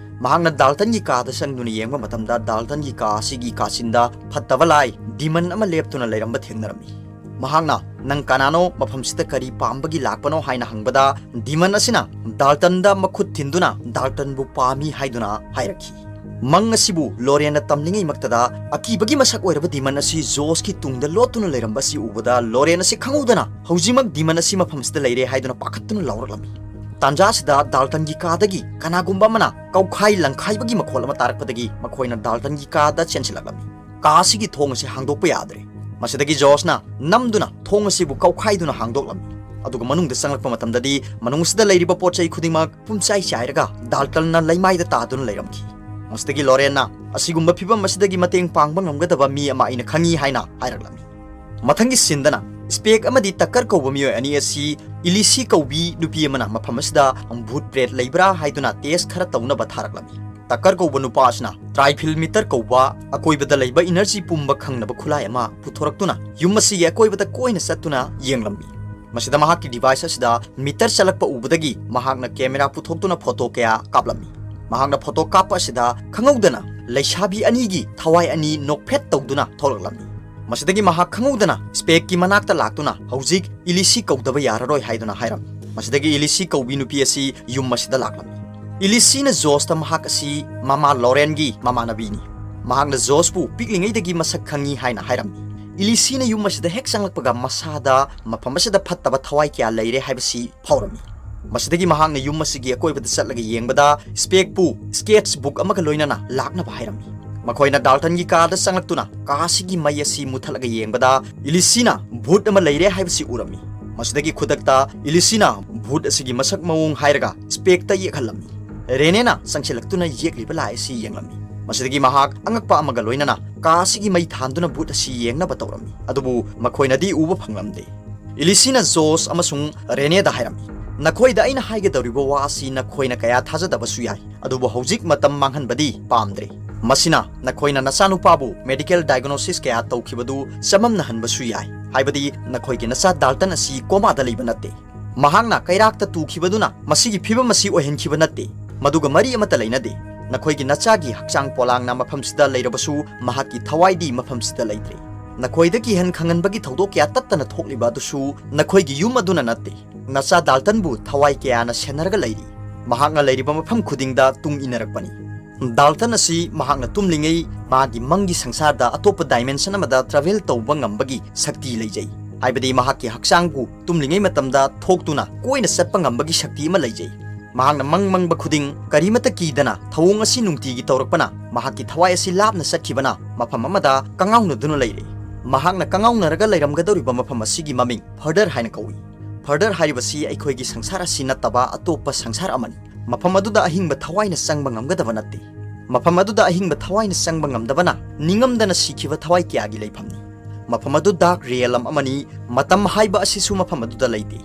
ꯃꯍꯥꯛꯅ ꯗꯥꯜꯇꯟꯒꯤ ꯀꯥꯗ ꯆꯪꯗꯨꯅ ꯌꯦꯡꯕ ꯃꯇꯝꯗ ꯗꯥꯜꯇꯟꯒꯤ ꯀꯥ ꯑꯁꯤꯒꯤ ꯀꯥꯆꯤꯟꯗ ꯐꯠꯇꯕ ꯂꯥꯏ ꯗꯤꯃꯟ ꯑꯃ ꯂꯦꯞꯇꯨꯅ ꯂꯩꯔꯝꯕ ꯊꯦꯡꯅꯔꯝꯃꯤ꯫ ꯃꯍꯥꯛꯅ "ꯅꯪ ꯀꯅꯥꯅꯣ? ꯃꯐꯝꯁꯤꯗ ꯀꯔꯤ ꯄꯥꯝꯕꯒꯤ ꯂꯥꯛꯄꯅꯣ?" ꯍꯥꯏꯅ ꯍꯪꯕꯗ ꯗꯤꯃꯟ ꯑꯁꯤꯅ ꯗꯥꯜꯇꯟꯗ ꯃꯈꯨꯠ ꯊꯤꯟꯗꯨꯅ ꯗꯥꯜꯇꯟꯕꯨ ꯄꯥꯝꯃꯤ ꯍꯥꯏꯗꯨꯅ ꯍꯥꯏꯔꯛꯈꯤ꯫ ꯃꯪ ꯑꯁꯤꯕꯨ ꯂꯣꯔꯦꯟꯅ ꯇꯝꯂꯤꯉꯩꯃꯛꯇꯗ ꯑꯀꯤꯕꯒꯤ ꯃꯁꯛ ꯑꯣꯏꯔꯕ ꯗꯤꯃꯟ ꯑꯁꯤ ꯖꯣꯁꯀꯤ ꯇꯨꯡꯗ ꯂꯣꯠꯇꯨꯅ ꯂꯩꯔꯝꯕ ꯑꯁꯤ ꯎꯕꯗ ꯂꯣꯔꯦꯟ ꯑꯁꯤ ꯈꯪꯍꯧꯗꯅ ꯍꯧꯖꯤꯛꯃꯛ ꯗꯤꯃꯟ ꯑꯁꯤ ꯃꯐꯝ ꯑꯁꯤꯗ ꯂꯩꯔꯦ ꯍꯥꯏꯗꯨꯅ ꯄꯥꯈꯠꯇꯨꯅ ꯂꯥꯎꯔꯛꯂꯝꯃꯤ꯫ ꯇꯥꯟꯖꯥ ꯑꯁꯤꯗ ꯗꯥꯜꯇꯟꯒꯤ ꯀꯥꯗꯒꯤ ꯀꯅꯥꯒꯨꯝꯕ ꯑꯃꯅ ꯀꯧꯈꯥꯏ ꯂꯪꯈꯥꯏꯕꯒꯤ ꯃꯈꯣꯜ ꯑꯃ ꯇꯥꯔꯛꯄꯗꯒꯤ ꯃꯈꯣꯏꯅ ꯗꯥꯜꯇꯟꯒꯤ ꯀꯥꯗ ꯆꯦꯟꯁꯤꯜꯂꯛꯂꯝꯃꯤ꯫ ꯀꯥ ꯑꯁꯤꯒꯤ ꯊꯣꯡ ꯑꯁꯤ ꯍꯥꯡꯗꯣꯛꯄ ꯌꯥꯗ꯭ꯔꯦ꯫ ꯃꯁꯤꯗꯒꯤ ꯖꯣꯁꯅ ꯅꯝꯗꯨꯅ ꯊꯣꯡ ꯑꯁꯤꯕꯨ ꯀꯧꯈꯥꯏꯗꯨꯅ ꯍꯥꯡꯗꯣꯛꯂꯝꯃꯤ꯫ ꯑꯗꯨꯒ ꯃꯅꯨꯡꯗ ꯆꯪꯂꯛꯄ ꯃꯇꯝꯗꯗꯤ ꯃꯅꯨꯡ ꯑꯁꯤꯗ ꯂꯩꯔꯤꯕ ꯄꯣꯠ ꯆꯩ ꯈꯨꯗꯤꯡꯃꯛ ꯄꯨꯝꯆꯥꯏ ꯆꯥꯏꯔꯒ ꯗꯥꯜꯇꯟꯅ ꯂꯩꯃꯥꯏꯗ ꯇꯥꯗꯨꯅ ꯂꯩꯔꯝꯈꯤ꯫ ꯃꯁꯤꯗꯒꯤ ꯂꯣꯔꯦꯟꯅ "ꯑꯁꯤꯒꯨꯝꯕ ꯐꯤꯚꯝ ꯑꯁꯤꯗꯒꯤ ꯃꯇꯦꯡ ꯄꯥꯡꯕ ꯉꯝꯒꯗꯕ ꯃꯤ ꯑꯃ ꯑꯩꯅ ꯈꯪꯏ" ꯍꯥꯏꯅ ꯍꯥꯏꯔꯛꯂꯝꯃꯤ꯫ ꯃꯊꯪꯒꯤ ꯁꯤꯟꯗꯅ ꯁ꯭ꯄꯦꯛ ꯑꯃꯗꯤ ꯇꯛꯀꯔ ꯀꯧꯕ ꯃꯤꯑꯣꯏ ꯑꯅꯤ ꯑꯁꯤ ꯏꯂꯤꯁꯤ ꯀꯧꯕꯤ ꯅꯨꯄꯤ ꯑꯃꯅ ꯃꯐꯝ ꯑꯁꯤꯗ ꯚꯨꯠ ꯄ꯭ꯔꯦꯠ ꯂꯩꯕ꯭ꯔꯥ ꯍꯥꯏꯗꯨꯅ ꯇꯦꯁ ꯈꯔ ꯇꯧꯅꯕ ꯊꯥꯔꯛꯂꯝꯃꯤ꯫ ꯇꯛꯀꯔ ꯀꯧꯕ ꯅꯨꯄꯥ ꯑꯁꯤꯅ ꯇ꯭ꯔꯥꯏꯐꯤꯜ ꯃꯤꯇꯔ ꯀꯧꯕ ꯑꯀꯣꯏꯕꯗ ꯂꯩꯕ ꯏꯅꯔꯖꯤ ꯄꯨꯝꯕ ꯈꯪꯅꯕ ꯈꯨꯠꯂꯥꯏ ꯑꯃ ꯄꯨꯊꯣꯔꯛꯇꯨꯅ ꯌꯨꯝ ꯑꯁꯤꯒꯤ ꯑꯀꯣꯏꯕꯗ ꯀꯣꯏꯅ ꯆꯠꯇꯨꯅ ꯌꯦꯡꯂꯝꯃꯤ꯫ ꯃꯁꯤꯗ ꯃꯍꯥꯛꯀꯤ device ꯑꯁꯤꯗ meter ꯆꯠꯂꯛꯄ ꯎꯕꯗꯒꯤ ꯃꯍꯥꯛꯅ camera ꯄꯨꯊꯣꯛꯇꯨꯅ photo ꯀꯌꯥ ꯀꯥꯞꯂꯝꯃꯤ꯫ ꯃꯍꯥꯛꯅ photo ꯀꯥꯞꯄ ꯑꯁꯤꯗ ꯈꯪꯍꯧꯗꯅ ꯂꯩꯁꯥꯕꯤ ꯑꯅꯤꯒꯤ ꯊꯋꯥꯏ ꯑꯅꯤ ꯅꯣꯛꯐꯦꯠ ꯇꯧꯗꯨꯅ ꯊꯣꯛꯂꯛꯂꯝꯃꯤ꯫ ꯃꯁꯤꯗꯒꯤ ꯃꯍꯥꯛ ꯈꯪꯍꯧꯗꯅ Specꯀꯤ ꯃꯅꯥꯛꯇ ꯂꯥꯛꯇꯨꯅ "ꯍꯧꯖꯤꯛ ꯏꯂꯤꯁꯤ ꯀꯧꯗꯕ ꯌꯥꯔꯔꯣꯏ" ꯍꯥꯏꯗꯨꯅ ꯍꯥꯏꯔꯝꯃꯤ꯫ ꯃꯁꯤꯗꯒꯤ ꯏꯂꯤꯁꯤ ꯀꯧꯕꯤ ꯅꯨꯄꯤ ꯑꯁꯤ ꯌꯨꯝ ꯑꯁꯤꯗ ꯂꯥꯛꯂꯝꯃꯤ꯫ ꯏꯂꯤꯁꯤꯅ ꯖꯣꯁꯇ ꯃꯍꯥꯛ ꯑꯁꯤ ꯃꯃꯥ ꯂꯣꯔꯦꯟꯒꯤ ꯃꯃꯥꯟꯅꯕꯤꯅꯤ꯫ ꯃꯍꯥꯛꯅ ꯖꯣꯁꯄꯨ ꯄꯤꯛꯂꯤꯉꯩꯗꯒꯤ ꯃꯁꯛ ꯈꯪꯉꯤ ꯍꯥꯏꯅ ꯍꯥꯏꯔꯝꯃꯤ꯫ ꯏꯂꯤꯁꯤꯅ ꯌꯨꯝ ꯑꯁꯤꯗ ꯍꯦꯛ ꯆꯪꯂꯛꯄꯒ ꯃꯁꯥꯗ ꯃꯐꯝ ꯑꯁꯤꯗ ꯐꯠꯇꯕ ꯊꯋꯥꯏ ꯀꯌꯥ ꯂꯩꯔꯦ ꯍꯥꯏꯕꯁꯤ ꯐꯥꯎꯔꯝꯃꯤ꯫ ꯃꯁꯤꯗꯒꯤ ꯃꯍꯥꯛꯅ ꯌꯨꯝ ꯑꯁꯤꯒꯤ ꯑꯀꯣꯏꯕꯗ ꯆꯠꯂꯒ ꯌꯦꯡꯕꯗ Specꯄꯨ sketch book ꯑꯃꯒ ꯂꯣꯏꯅꯅ ꯂꯥꯛꯅꯕ ꯍꯥꯏꯔꯝꯃꯤ꯫ ꯃꯈꯣꯏꯅ ꯗꯥꯜꯇꯟꯒꯤ ꯀꯥꯗ ꯆꯪꯂꯛꯇꯨꯅ ꯀꯥ ꯑꯁꯤꯒꯤ ꯃꯩ ꯑꯁꯤ ꯃꯨꯊꯠꯂꯒ ꯌꯦꯡꯕꯗ ꯏꯂꯤꯁꯤꯅ ꯚꯨꯠ ꯑꯃ ꯂꯩꯔꯦ ꯍꯥꯏꯕꯁꯤ ꯎꯔꯝꯃꯤ꯫ ꯃꯁꯤꯗꯒꯤ ꯈꯨꯗꯛꯇ ꯏꯂꯤꯁꯤꯅ ꯚꯨꯠ ꯑꯁꯤꯒꯤ ꯃꯁꯛ ꯃꯑꯣꯡ ꯍꯥꯏꯔꯒ Specꯇ ꯌꯦꯛꯍꯜꯂꯝꯃꯤ꯫ ꯔꯦꯅꯦꯅ ꯆꯪꯁꯤꯜꯂꯛꯇꯨꯅ ꯌꯦꯛꯂꯤꯕ ꯂꯥꯏ ꯑꯁꯤ ꯌꯦꯡꯂꯝꯃꯤ꯫ ꯃꯁꯤꯗꯒꯤ ꯃꯍꯥꯛ ꯑꯉꯛꯄ ꯑꯃꯒ ꯂꯣꯏꯅꯅ ꯀꯥ ꯑꯁꯤꯒꯤ ꯃꯩ ꯊꯥꯟꯗꯨꯅ ꯚꯨꯠ ꯑꯁꯤ ꯌꯦꯡꯅꯕ ꯇꯧꯔꯝꯃꯤ꯫ ꯑꯗꯨꯕꯨ ꯃꯈꯣꯏꯅꯗꯤ ꯎꯕ ꯐꯪꯂꯝꯗꯦ꯫ ꯏꯂꯤꯁꯤꯅ ꯖꯣꯁ ꯑꯃꯁꯨꯡ ꯔꯦꯅꯦꯗ ꯍꯥꯏꯔꯝꯃꯤ, "ꯅꯈꯣꯏꯗ ꯑꯩꯅ ꯍꯥꯏꯒꯗꯧꯔꯤꯕ ꯋꯥ ꯑꯁꯤ ꯅꯈꯣꯏꯅ ꯀꯌꯥ ꯊꯥꯖꯗꯕꯁꯨ ꯌꯥꯏ, ꯑꯗꯨꯕꯨ ꯍꯧꯖꯤꯛ ꯃꯇꯝ ꯃꯥꯡꯍꯟꯕꯗꯤ ꯄꯥꯝꯗ꯭ꯔꯦ꯫ ꯃꯁꯤꯅ ꯅꯈꯣꯏꯅ ꯅꯆꯥꯅꯨꯄꯥꯕꯨ medical diagnosis ꯀꯌꯥ ꯇꯧꯈꯤꯕꯗꯨ ꯆꯃꯝꯅꯍꯟꯕꯁꯨ ꯌꯥꯏ, ꯍꯥꯏꯕꯗꯤ ꯅꯈꯣꯏꯒꯤ ꯅꯆꯥ ꯗꯥꯜꯇꯟ ꯑꯁꯤ ꯀꯣꯃꯥꯗ ꯂꯩꯕ ꯅꯠꯇꯦ꯫ ꯃꯍꯥꯛꯅ ꯀꯩꯔꯥꯛꯇ ꯇꯨꯈꯤꯕꯗꯨꯅ ꯃꯁꯤꯒꯤ ꯐꯤꯚꯝ ꯑꯁꯤ ꯑꯣꯏꯍꯟꯈꯤꯕ ꯅꯠꯇꯦ꯫ ꯃꯗꯨꯒ ꯃꯔꯤ ꯑꯃꯠꯇ ꯂꯩꯅꯗꯦ꯫ ꯅꯈꯣꯏꯒꯤ ꯅꯆꯥꯒꯤ ꯍꯛꯆꯥꯡ ꯄꯣꯂꯥꯡꯅ ꯃꯐꯝꯁꯤꯗ ꯂꯩꯔꯕꯁꯨ ꯃꯍꯥꯛꯀꯤ ꯊꯋꯥꯏꯗꯤ ꯃꯐꯝꯁꯤꯗ ꯂꯩꯇ꯭ꯔꯦ꯫ ꯅꯈꯣꯏꯗ ꯀꯤꯍꯟ ꯈꯪꯍꯟꯕꯒꯤ ꯊꯧꯗꯣꯛ ꯀꯌꯥ ꯇꯠꯇꯅ ꯊꯣꯛꯂꯤꯕ ꯑꯗꯨꯁꯨ ꯅꯈꯣꯏꯒꯤ ꯌꯨꯝ ꯑꯗꯨꯅ ꯅꯠꯇꯦ꯫ ꯅꯆꯥ ꯗꯥꯜꯇꯟꯕꯨ ꯊꯋꯥꯏ ꯀꯌꯥꯅ ꯁꯦꯟꯅꯔꯒ ꯂꯩꯔꯤ꯫ ꯃꯍꯥꯛꯅ ꯂꯩꯔꯤꯕ ꯃꯐꯝ ꯈꯨꯗꯤꯡꯗ ꯇꯨꯡ ꯏꯟꯅꯔꯛꯄꯅꯤ꯫ ꯗꯥꯜꯇꯟ ꯑꯁꯤ ꯃꯍꯥꯛꯅ ꯇꯨꯝꯂꯤꯉꯩ ꯃꯥꯒꯤ ꯃꯪꯒꯤ ꯁꯪꯁꯥꯔꯗ ꯑꯇꯣꯞꯄ dimension ꯑꯃꯗ travel ꯇꯧꯕ ꯉꯝꯕꯒꯤ ꯁꯛꯇꯤ ꯂꯩꯖꯩ, ꯍꯥꯏꯕꯗꯤ ꯃꯍꯥꯛꯀꯤ ꯍꯛꯆꯥꯡꯕꯨ ꯇꯨꯝꯂꯤꯉꯩ ꯃꯇꯝꯗ ꯊꯣꯛꯇꯨꯅ ꯀꯣꯏꯅ ꯆꯠꯄ ꯉꯝꯕꯒꯤ ꯁꯛꯇꯤ ꯑꯃ ꯂꯩꯖꯩ꯫ ꯃꯍꯥꯛꯅ ꯃꯪ ꯃꯪꯕ ꯈꯨꯗꯤꯡ ꯀꯔꯤꯃꯠꯇ ꯀꯤꯗꯅ ꯊꯧꯑꯣꯡ ꯑꯁꯤ ꯅꯨꯡꯇꯤꯒꯤ ꯇꯧꯔꯛꯄꯅ ꯃꯍꯥꯛꯀꯤ ꯊꯋꯥꯏ ꯑꯁꯤ ꯂꯥꯞꯅ ꯆꯠꯈꯤꯕꯅ ꯃꯐꯝ ꯑꯃꯗ ꯀꯉꯥꯎꯅꯗꯨꯅ ꯂꯩꯔꯦ꯫ ꯃꯍꯥꯛꯅ ꯀꯉꯥꯎꯅꯔꯒ ꯂꯩꯔꯝꯒꯗꯧꯔꯤꯕ ꯃꯐꯝ ꯑꯁꯤꯒꯤ ꯃꯃꯤꯡ ꯐꯔꯗꯔ ꯍꯥꯏꯅ ꯀꯧꯏ꯫ ꯐꯔꯗꯔ ꯍꯥꯏꯔꯤꯕꯁꯤ ꯑꯩꯈꯣꯏꯒꯤ ꯁꯪꯁꯥꯔ ꯑꯁꯤ ꯅꯠꯇꯕ ꯑꯇꯣꯞꯄ ꯁꯪꯁꯥꯔ ꯑꯃꯅꯤ꯫ ꯃꯐꯝ ꯑꯗꯨꯗ ꯑꯍꯤꯡꯕ ꯊꯋꯥꯏꯅ ꯆꯪꯕ ꯉꯝꯒꯗꯕ ꯅꯠꯇꯦ꯫ ꯃꯐꯝ ꯑꯗꯨꯗ ꯑꯍꯤꯡꯕ ꯊꯋꯥꯏꯅ ꯆꯪꯕ ꯉꯝꯗꯕꯅ ꯅꯤꯡꯉꯝꯗꯅ ꯁꯤꯈꯤꯕ ꯊꯋꯥꯏ ꯀꯌꯥꯒꯤ ꯂꯩꯐꯝꯅꯤ꯫ ꯃꯐꯝ ꯑꯗꯨ dark realm ꯑꯃꯅꯤ꯫ ꯃꯇꯝ ꯍꯥꯏꯕ ꯑꯁꯤꯁꯨ ꯃꯐꯝ ꯑꯗꯨꯗ ꯂꯩꯇꯦ꯫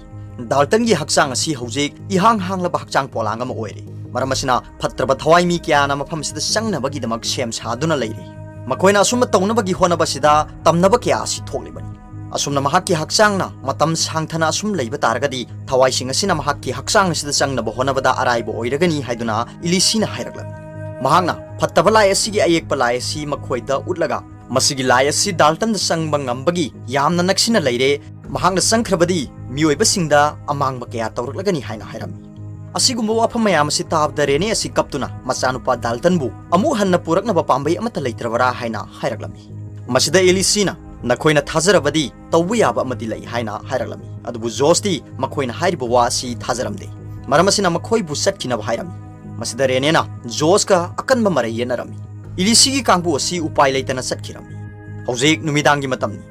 ꯗꯥꯜꯇꯟꯒꯤ ꯍꯛꯆꯥꯡ ꯑꯁꯤ ꯍꯧꯖꯤꯛ ꯏꯍꯥꯡ ꯍꯥꯡꯂꯕ ꯍꯛꯆꯥꯡ ꯄꯣꯂꯥꯡ ꯑꯃ ꯑꯣꯏꯔꯦ꯫ ꯃꯔꯝ ꯑꯁꯤꯅ ꯐꯠꯇ꯭ꯔꯕ ꯊꯋꯥꯏ ꯃꯤ ꯀꯌꯥꯅ ꯃꯐꯝꯁꯤꯗ ꯆꯪꯅꯕꯒꯤꯗꯃꯛ ꯁꯦꯝ ꯁꯥꯗꯨꯅ ꯂꯩꯔꯦ꯫ ꯃꯈꯣꯏꯅ ꯑꯁꯨꯝꯅ ꯇꯧꯅꯕꯒꯤ ꯍꯣꯠꯅꯕꯁꯤꯗ ꯇꯝꯅꯕ ꯀꯌꯥ ꯑꯁꯤ ꯊꯣꯛꯂꯤꯕꯅꯤ꯫ ꯑꯁꯨꯝꯅ ꯃꯍꯥꯛꯀꯤ ꯍꯛꯆꯥꯡꯅ ꯃꯇꯝ ꯁꯥꯡꯊꯅ ꯑꯁꯨꯝ ꯂꯩꯕ ꯇꯥꯔꯒꯗꯤ ꯊꯋꯥꯏꯁꯤꯡ ꯑꯁꯤꯅ ꯃꯍꯥꯛꯀꯤ ꯍꯛꯆꯥꯡ ꯑꯁꯤꯗ ꯆꯪꯅꯕ ꯍꯣꯠꯅꯕꯗ ꯑꯔꯥꯏꯕ ꯑꯣꯏꯔꯒꯅꯤ ꯍꯥꯏꯗꯨꯅ ꯏꯂꯤꯁꯤꯅ ꯍꯥꯏꯔꯛꯂꯝꯃꯤ꯫ ꯃꯍꯥꯛꯅ ꯐꯠꯇꯕ ꯂꯥꯏ ꯑꯁꯤꯒꯤ ꯑꯌꯦꯛꯄ ꯂꯥꯏ ꯑꯁꯤ ꯃꯈꯣꯏꯗ ꯎꯠꯂꯒ, "ꯃꯁꯤꯒꯤ ꯂꯥꯏ ꯑꯁꯤ ꯗꯥꯜꯇꯟꯗ ꯆꯪꯕ ꯉꯝꯕꯒꯤ ꯌꯥꯝꯅ ꯅꯛꯁꯤꯟꯅ ꯂꯩꯔꯦ, ꯃꯍꯥꯛꯅ ꯆꯪꯈ꯭ꯔꯕꯗꯤ ꯃꯤꯑꯣꯏꯕꯁꯤꯡꯗ ꯑꯃꯥꯡꯕ ꯀꯌꯥ ꯇꯧꯔꯛꯂꯒꯅꯤ" ꯍꯥꯏꯅ ꯍꯥꯏꯔꯝꯃꯤ꯫ ꯑꯁꯤꯒꯨꯝꯕ ꯋꯥꯐꯝ ꯃꯌꯥꯝ ꯑꯁꯤ ꯇꯥꯕꯗ ꯔꯦꯅꯦ ꯑꯁꯤ ꯀꯞꯇꯨꯅ ꯃꯆꯥꯅꯨꯄꯥ ꯗꯥꯜꯇꯟꯕꯨ ꯑꯃꯨꯛ ꯍꯟꯅ ꯄꯨꯔꯛꯅꯕ ꯄꯥꯝꯕꯩ ꯑꯃꯠꯇ ꯂꯩꯇ꯭ꯔꯕꯔꯥ ꯍꯥꯏꯅ ꯍꯥꯏꯔꯛꯂꯝꯃꯤ꯫ ꯃꯁꯤꯗ ꯏꯂꯤꯁꯤꯅ, "ꯅꯈꯣꯏꯅ ꯊꯥꯖꯔꯕꯗꯤ ꯇꯧꯕ ꯌꯥꯕ ꯑꯃꯗꯤ ꯂꯩ" ꯍꯥꯏꯅ ꯍꯥꯏꯔꯛꯂꯝꯃꯤ꯫ ꯑꯗꯨꯕꯨ ꯖꯣꯁꯇꯤ ꯃꯈꯣꯏꯅ ꯍꯥꯏꯔꯤꯕ ꯋꯥ ꯑꯁꯤ ꯊꯥꯖꯔꯝꯗꯦ꯫ ꯃꯔꯝ ꯑꯁꯤꯅ ꯃꯈꯣꯏꯕꯨ ꯆꯠꯈꯤꯅꯕ ꯍꯥꯏꯔꯝꯃꯤ꯫ ꯃꯁꯤꯗ ꯔꯦꯅꯦꯅ ꯖꯣꯁꯀ ꯑꯀꯟꯕ ꯃꯔꯩ ꯌꯦꯠꯅꯔꯝꯃꯤ꯫ ꯏꯂꯤꯁꯤꯒꯤ ꯀꯥꯡꯕꯨ ꯑꯁꯤ ꯎꯄꯥꯏ ꯂꯩꯇꯅ ꯆꯠꯈꯤꯔꯝꯃꯤ꯫ ꯍꯧꯖꯤꯛ ꯅꯨꯃꯤꯗꯥꯡꯒꯤ ꯃꯇꯝꯅꯤ꯫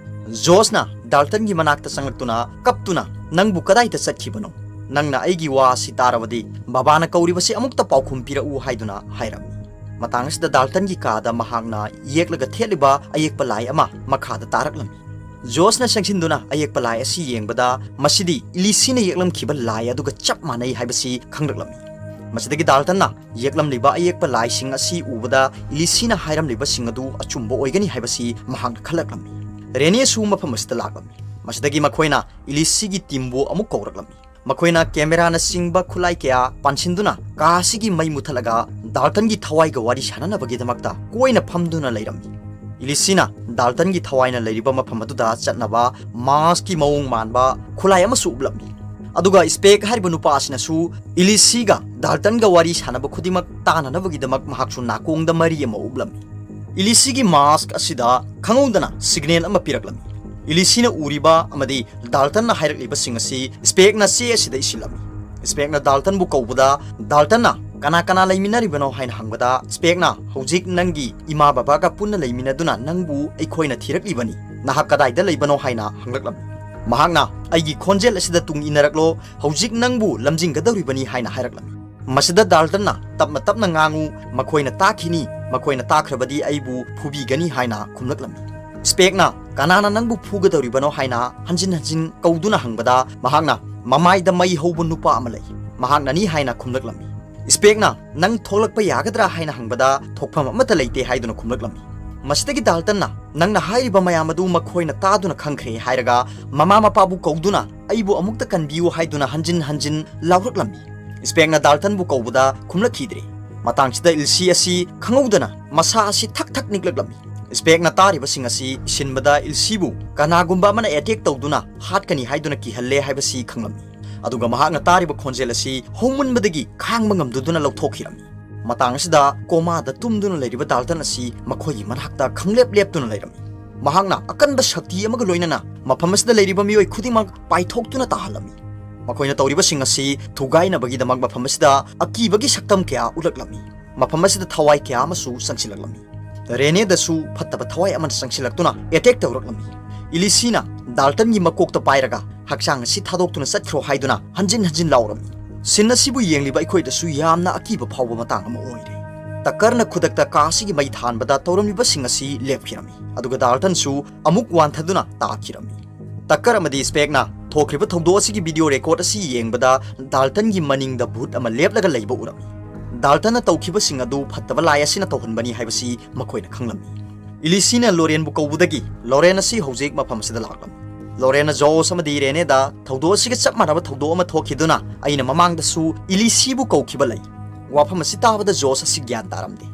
ꯖꯣꯁꯅ ꯗꯥꯜꯇꯟꯒꯤ ꯃꯅꯥꯛꯇ ꯆꯪꯂꯛꯇꯨꯅ ꯀꯞꯇꯨꯅ, "ꯅꯪꯕꯨ ꯀꯗꯥꯏꯗ ꯆꯠꯈꯤꯕꯅꯣ? ꯅꯪꯅ ꯑꯩꯒꯤ ꯋꯥ ꯑꯁꯤ ꯇꯥꯔꯕꯗꯤ ꯕꯕꯥꯅ ꯀꯧꯔꯤꯕꯁꯤ ꯑꯃꯨꯛꯇ ꯄꯥꯎꯈꯨꯝ ꯄꯤꯔꯛꯎ" ꯍꯥꯏꯗꯨꯅ ꯍꯥꯏꯔꯝꯃꯤ꯫ ꯃꯇꯥꯡ ꯑꯁꯤꯗ ꯗꯥꯜꯇꯟꯒꯤ ꯀꯥꯗ ꯃꯍꯥꯛꯅ ꯌꯦꯛꯂꯒ ꯊꯦꯠꯂꯤꯕ ꯑꯌꯦꯛꯄ ꯂꯥꯏ ꯑꯃ ꯃꯈꯥꯗ ꯇꯥꯔꯛꯂꯝꯃꯤ꯫ ꯖꯣꯁꯅ ꯆꯪꯁꯤꯟꯗꯨꯅ ꯑꯌꯦꯛꯄ ꯂꯥꯏ ꯑꯁꯤ ꯌꯦꯡꯕꯗ ꯃꯁꯤꯗꯤ ꯏꯂꯤꯁꯤꯅ ꯌꯦꯛꯂꯝꯈꯤꯕ ꯂꯥꯏ ꯑꯗꯨꯒ ꯆꯞ ꯃꯥꯟꯅꯩ ꯍꯥꯏꯕꯁꯤ ꯈꯪꯂꯛꯂꯝꯃꯤ꯫ ꯃꯁꯤꯗꯒꯤ ꯗꯥꯜꯇꯟꯅ ꯌꯦꯛꯂꯝꯂꯤꯕ ꯑꯌꯦꯛꯄ ꯂꯥꯏꯁꯤꯡ ꯑꯁꯤ ꯎꯕꯗ ꯏꯂꯤꯁꯤꯅ ꯍꯥꯏꯔꯝꯂꯤꯕꯁꯤꯡ ꯑꯗꯨ ꯑꯆꯨꯝꯕ ꯑꯣꯏꯒꯅꯤ ꯍꯥꯏꯕꯁꯤ ꯃꯍꯥꯛꯅ ꯈꯜꯂꯛꯂꯝꯃꯤ꯫ ꯔꯦꯅꯦꯁꯨ ꯃꯐꯝ ꯑꯁꯤꯗ ꯂꯥꯛꯂꯝꯃꯤ꯫ ꯃꯁꯤꯗꯒꯤ ꯃꯈꯣꯏꯅ ꯏꯂꯤꯁꯤꯒꯤ ꯇꯤꯝꯕꯨ ꯑꯃꯨꯛ ꯀꯧꯔꯛꯂꯝꯃꯤ꯫ ꯃꯈꯣꯏꯅ ꯀꯦꯃꯦꯔꯥꯅꯆꯤꯡꯕ ꯈꯨꯠꯂꯥꯏ ꯀꯌꯥ ꯄꯥꯟꯁꯤꯟꯗꯨꯅ ꯀꯥ ꯑꯁꯤꯒꯤ ꯃꯩ ꯃꯨꯊꯠꯂꯒ ꯗꯥꯜꯇꯟꯒꯤ ꯊꯋꯥꯏꯒ ꯋꯥꯔꯤ ꯁꯥꯟꯅꯅꯕꯒꯤꯗꯃꯛꯇ ꯀꯣꯏꯅ ꯐꯝꯗꯨꯅ ꯂꯩꯔꯝꯃꯤ꯫ ꯏꯂꯤꯁꯤꯅ ꯗꯥꯜꯇꯟꯒꯤ ꯊꯋꯥꯏꯅ ꯂꯩꯔꯤꯕ ꯃꯐꯝ ꯑꯗꯨꯗ ꯆꯠꯅꯕ ꯃꯥꯁꯀꯤ ꯃꯑꯣꯡ ꯃꯥꯟꯕ ꯈꯨꯠꯂꯥꯏ ꯑꯃꯁꯨ ꯎꯠꯂꯝꯃꯤ꯫ ꯑꯗꯨꯒ ꯁ꯭ꯄꯦꯛ ꯍꯥꯏꯔꯤꯕ ꯅꯨꯄꯥ ꯑꯁꯤꯅꯁꯨ ꯏꯂꯤꯁꯤꯒ ꯗꯥꯜꯇꯟꯒ ꯋꯥꯔꯤ ꯁꯥꯟꯅꯕ ꯈꯨꯗꯤꯡꯃꯛ ꯇꯥꯅꯅꯕꯒꯤꯗꯃꯛ ꯃꯍꯥꯛꯁꯨ ꯅꯥꯀꯣꯡꯗ ꯃꯔꯤ ꯑꯃ ꯎꯞꯂꯝꯃꯤ꯫ ꯏꯂꯤꯁꯤꯒꯤ ꯃꯥꯁꯛ ꯑꯁꯤꯗ ꯈꯪꯍꯧꯗꯅ ꯁꯤꯒꯅꯦꯜ ꯑꯃ ꯄꯤꯔꯛꯂꯝꯃꯤ꯫ ꯏꯂꯤꯁꯤꯅ ꯎꯔꯤꯕ ꯑꯃꯗꯤ ꯗꯥꯜꯇꯟꯅ ꯍꯥꯏꯔꯛꯂꯤꯕꯁꯤꯡ ꯑꯁꯤ ꯁ꯭ꯄꯦꯛꯅ ꯆꯦ ꯑꯁꯤꯗ ꯏꯁꯤꯜꯂꯝꯃꯤ꯫ ꯁ꯭ꯄꯦꯛꯅ ꯗꯥꯜꯇꯟꯕꯨ ꯀꯧꯕꯗ, ꯗꯥꯜꯇꯟꯅ "ꯀꯅꯥ ꯀꯅꯥ ꯂꯩꯃꯤꯟꯅꯔꯤꯕꯅꯣ?" ꯍꯥꯏꯅ ꯍꯪꯕꯗ, ꯁ꯭ꯄꯦꯛꯅ "ꯍꯧꯖꯤꯛ ꯅꯪꯒꯤ ꯏꯃꯥ ꯕꯕꯥꯒ ꯄꯨꯟꯅ ꯂꯩꯃꯤꯟꯅꯗꯨꯅ ꯅꯪꯕꯨ ꯑꯩꯈꯣꯏꯅ ꯊꯤꯔꯛꯂꯤꯕꯅꯤ, ꯅꯍꯥꯛ ꯀꯗꯥꯏꯗ ꯂꯩꯕꯅꯣ?" ꯍꯥꯏꯅ ꯍꯪꯂꯛꯂꯝꯃꯤ꯫ ꯃꯍꯥꯛꯅ "ꯑꯩꯒꯤ ꯈꯣꯟꯖꯦꯜ ꯑꯁꯤꯗ ꯇꯨꯡ ꯏꯟꯅꯔꯛꯂꯣ, ꯍꯧꯖꯤꯛ ꯅꯪꯕꯨ ꯂꯝꯖꯤꯡꯒꯗꯧꯔꯤꯕꯅꯤ" ꯍꯥꯏꯅ ꯍꯥꯏꯔꯛꯂꯝꯃꯤ꯫ ꯃꯁꯤꯗ ꯗꯥꯜꯇꯟꯅ "ꯇꯞꯅ ꯇꯞꯅ ꯉꯥꯡꯉꯨ, ꯃꯈꯣꯏꯅ ꯇꯥꯈꯤꯅꯤ, ꯃꯈꯣꯏꯅ ꯇꯥꯈ꯭ꯔꯕꯗꯤ ꯑꯩꯕꯨ ꯐꯨꯕꯤꯒꯅꯤ" ꯍꯥꯏꯅ ꯈꯨꯝꯂꯛꯂꯝꯃꯤ꯫ ꯁ꯭ꯄꯦꯛꯅ "ꯀꯅꯥꯅ ꯅꯪꯕꯨ ꯐꯨꯒꯗꯧꯔꯤꯕꯅꯣ?" ꯍꯥꯏꯅ ꯍꯟꯖꯤꯟ ꯍꯟꯖꯤꯟ ꯀꯧꯗꯨꯅ ꯍꯪꯕꯗ, ꯃꯍꯥꯛꯅ "ꯃꯃꯥꯏꯗ ꯃꯩ ꯍꯧꯕ ꯅꯨꯄꯥ ꯑꯃ ꯂꯩ, ꯃꯍꯥꯛꯅꯅꯤ" ꯍꯥꯏꯅ ꯈꯨꯝꯂꯛꯂꯝꯃꯤ꯫ ꯁ꯭ꯄꯦꯛꯅ "ꯅꯪ ꯊꯣꯛꯂꯛꯄ ꯌꯥꯒꯗ꯭ꯔꯥ?" ꯍꯥꯏꯅ ꯍꯪꯕꯗ, "ꯊꯣꯛꯐꯝ ꯑꯃꯠꯇ ꯂꯩꯇꯦ" ꯍꯥꯏꯗꯨꯅ ꯈꯨꯝꯂꯛꯂꯝꯃꯤ꯫ ꯃꯁꯤꯗꯒꯤ ꯗꯥꯜꯇꯟꯅ, "ꯅꯪꯅ ꯍꯥꯏꯔꯤꯕ ꯃꯌꯥꯝ ꯑꯗꯨ ꯃꯈꯣꯏꯅ ꯇꯥꯗꯨꯅ ꯈꯪꯈ꯭ꯔꯦ" ꯍꯥꯏꯔꯒ, ꯃꯃꯥ ꯃꯄꯥꯕꯨ ꯀꯧꯗꯨꯅ, "ꯑꯩꯕꯨ ꯑꯃꯨꯛꯇ ꯀꯟꯕꯤꯌꯨ" ꯍꯥꯏꯗꯨꯅ ꯍꯟꯖꯤꯟ ꯍꯟꯖꯤꯟ ꯂꯥꯎꯔꯛꯂꯝꯃꯤ꯫ ꯏꯁꯄꯦꯛꯅ ꯗꯥꯜꯇꯟꯕꯨ ꯀꯧꯕꯗ ꯈꯨꯝꯂꯛꯈꯤꯗ꯭ꯔꯦ꯫ ꯃꯇꯥꯡꯁꯤꯗ ꯏꯜꯁꯤ ꯑꯁꯤ ꯈꯪꯍꯧꯗꯅ ꯃꯁꯥ ꯑꯁꯤ ꯊꯛ ꯊꯛ ꯅꯤꯛꯂꯛꯂꯝꯃꯤ꯫ ꯏꯁꯄꯦꯛꯅ ꯇꯥꯔꯤꯕꯁꯤꯡ ꯑꯁꯤ ꯁꯤꯟꯕꯗ ꯏꯜꯁꯤꯕꯨ ꯀꯅꯥꯒꯨꯝꯕ ꯑꯃꯅ ꯑꯦꯇꯦꯛ ꯇꯧꯗꯨꯅ ꯍꯥꯠꯀꯅꯤ ꯍꯥꯏꯗꯨꯅ ꯀꯤꯍꯜꯂꯦ ꯍꯥꯏꯕꯁꯤ ꯈꯪꯂꯝꯃꯤ꯫ ꯑꯗꯨꯒ ꯃꯍꯥꯛꯅ ꯇꯥꯔꯤꯕ ꯈꯣꯟꯖꯦꯜ ꯑꯁꯤ ꯍꯧꯃꯟꯕꯗꯒꯤ ꯈꯥꯡꯕ ꯉꯝꯗꯗꯨꯅ ꯂꯧꯊꯣꯛꯈꯤꯔꯝꯃꯤ꯫ ꯃꯇꯥꯡ ꯑꯁꯤꯗ ꯀꯣꯃꯥꯗ ꯇꯨꯝꯗꯨꯅ ꯂꯩꯔꯤꯕ ꯗꯥꯜꯇꯟ ꯑꯁꯤ ꯃꯈꯣꯏꯒꯤ ꯃꯅꯥꯛꯇ ꯈꯪꯂꯦꯞ ꯂꯦꯞꯇꯨꯅ ꯂꯩꯔꯝꯃꯤ꯫ ꯃꯍꯥꯛꯅ ꯑꯀꯟꯕ ꯁꯛꯇꯤ ꯑꯃꯒ ꯂꯣꯏꯅꯅ ꯃꯐꯝ ꯑꯁꯤꯗ ꯂꯩꯔꯤꯕ ꯃꯤꯑꯣꯏ ꯈꯨꯗꯤꯡꯃꯛ ꯄꯥꯏꯊꯣꯛꯇꯨꯅ ꯇꯥꯍꯜꯂꯝꯃꯤ꯫ ꯃꯈꯣꯏꯅ ꯇꯧꯔꯤꯕꯁꯤꯡ ꯑꯁꯤ ꯊꯨꯒꯥꯏꯅꯕꯒꯤꯗꯃꯛ ꯃꯐꯝ ꯑꯁꯤꯗ ꯑꯀꯤꯕꯒꯤ ꯁꯛꯇꯝ ꯀꯌꯥ ꯎꯠꯂꯛꯂꯝꯃꯤ꯫ ꯃꯐꯝ ꯑꯁꯤꯗ ꯊꯋꯥꯏ ꯀꯌꯥ ꯑꯃꯁꯨ ꯆꯪꯁꯤꯜꯂꯛꯂꯝꯃꯤ꯫ ꯔꯦꯅꯦꯗꯁꯨ ꯐꯠꯇꯕ ꯊꯋꯥꯏ ꯑꯃꯅ ꯆꯪꯁꯤꯜꯂꯛꯇꯨꯅ ꯑꯦꯇꯦꯛ ꯇꯧꯔꯛꯂꯝꯃꯤ꯫ ꯏꯂꯤꯁꯤꯅ ꯗꯥꯜꯇꯟꯒꯤ ꯃꯀꯣꯛꯇ ꯄꯥꯏꯔꯒ, "ꯍꯛꯆꯥꯡ ꯑꯁꯤ ꯊꯥꯗꯣꯛꯇꯨꯅ ꯆꯠꯈ꯭ꯔꯣ" ꯍꯥꯏꯗꯨꯅ ꯍꯟꯖꯤꯟ ꯍꯟꯖꯤꯟ ꯂꯥꯎꯔꯝꯃꯤ꯫ ꯁꯤꯟ ꯑꯁꯤꯕꯨ ꯌꯦꯡꯂꯤꯕ ꯑꯩꯈꯣꯏꯗꯁꯨ ꯌꯥꯝꯅ ꯑꯀꯤꯕ ꯐꯥꯎꯕ ꯃꯇꯥꯡ ꯑꯃ ꯑꯣꯏꯔꯦ꯫ ꯇꯛꯀꯔꯅ ꯈꯨꯗꯛꯇ ꯀꯥ ꯑꯁꯤꯒꯤ ꯃꯩ ꯊꯥꯟꯕꯗ ꯇꯧꯔꯝꯂꯤꯕꯁꯤꯡ ꯑꯁꯤ ꯂꯦꯞꯈꯤꯔꯝꯃꯤ, ꯑꯗꯨꯒ ꯗꯥꯜꯇꯟꯁꯨ ꯑꯃꯨꯛ ꯋꯥꯟꯊꯗꯨꯅ ꯇꯥꯈꯤꯔꯝꯃꯤ꯫ ꯇꯛꯀꯔ ꯑꯃꯗꯤ ꯏꯁꯄꯦꯛꯅ ꯊꯣꯛꯈ꯭ꯔꯤꯕ ꯊꯧꯗꯣꯛ ꯑꯁꯤꯒꯤ ꯚꯤꯗꯤꯑꯣ ꯔꯦꯀꯣꯔꯗ ꯑꯁꯤ ꯌꯦꯡꯕꯗ, ꯗꯥꯜꯇꯟꯒꯤ ꯃꯅꯤꯡꯗ ꯚꯨꯠ ꯑꯃ ꯂꯦꯞꯂꯒ ꯂꯩꯕ ꯎꯔꯝꯃꯤ꯫ ꯗꯥꯜꯇꯟꯅ ꯇꯧꯈꯤꯕꯁꯤꯡ ꯑꯗꯨ ꯐꯠꯇꯕ ꯂꯥꯏ ꯑꯁꯤꯅ ꯇꯧꯍꯟꯕꯅꯤ ꯍꯥꯏꯕꯁꯤ ꯃꯈꯣꯏꯅ ꯈꯪꯂꯝꯃꯤ꯫ ꯏꯂꯤꯁꯤꯅ ꯂꯣꯔꯦꯟꯕꯨ ꯀꯧꯕꯗꯒꯤ ꯂꯣꯔꯦꯟ ꯑꯁꯤ ꯍꯧꯖꯤꯛ ꯃꯐꯝ ꯑꯁꯤꯗ ꯂꯥꯛꯂꯝꯃꯤ꯫ ꯂꯣꯔꯦꯟꯅ ꯖꯣꯁ ꯑꯃꯗꯤ ꯔꯦꯅꯦꯗ ꯊꯧꯗꯣꯛ ꯑꯁꯤꯒ ꯆꯞ ꯃꯥꯟꯅꯕ ꯊꯧꯗꯣꯛ ꯑꯃ ꯊꯣꯛꯈꯤꯗꯨꯅ ꯑꯩꯅ ꯃꯃꯥꯡꯗꯁꯨ ꯏꯂꯤꯁꯤꯕꯨ ꯀꯧꯈꯤꯕ ꯂꯩ꯫ ꯋꯥꯐꯝ ꯑꯁꯤ ꯇꯥꯕꯗ ꯖꯣꯁ ꯑꯁꯤ ꯒ꯭ꯌꯥꯟ ꯇꯥꯔꯝꯗꯦ꯫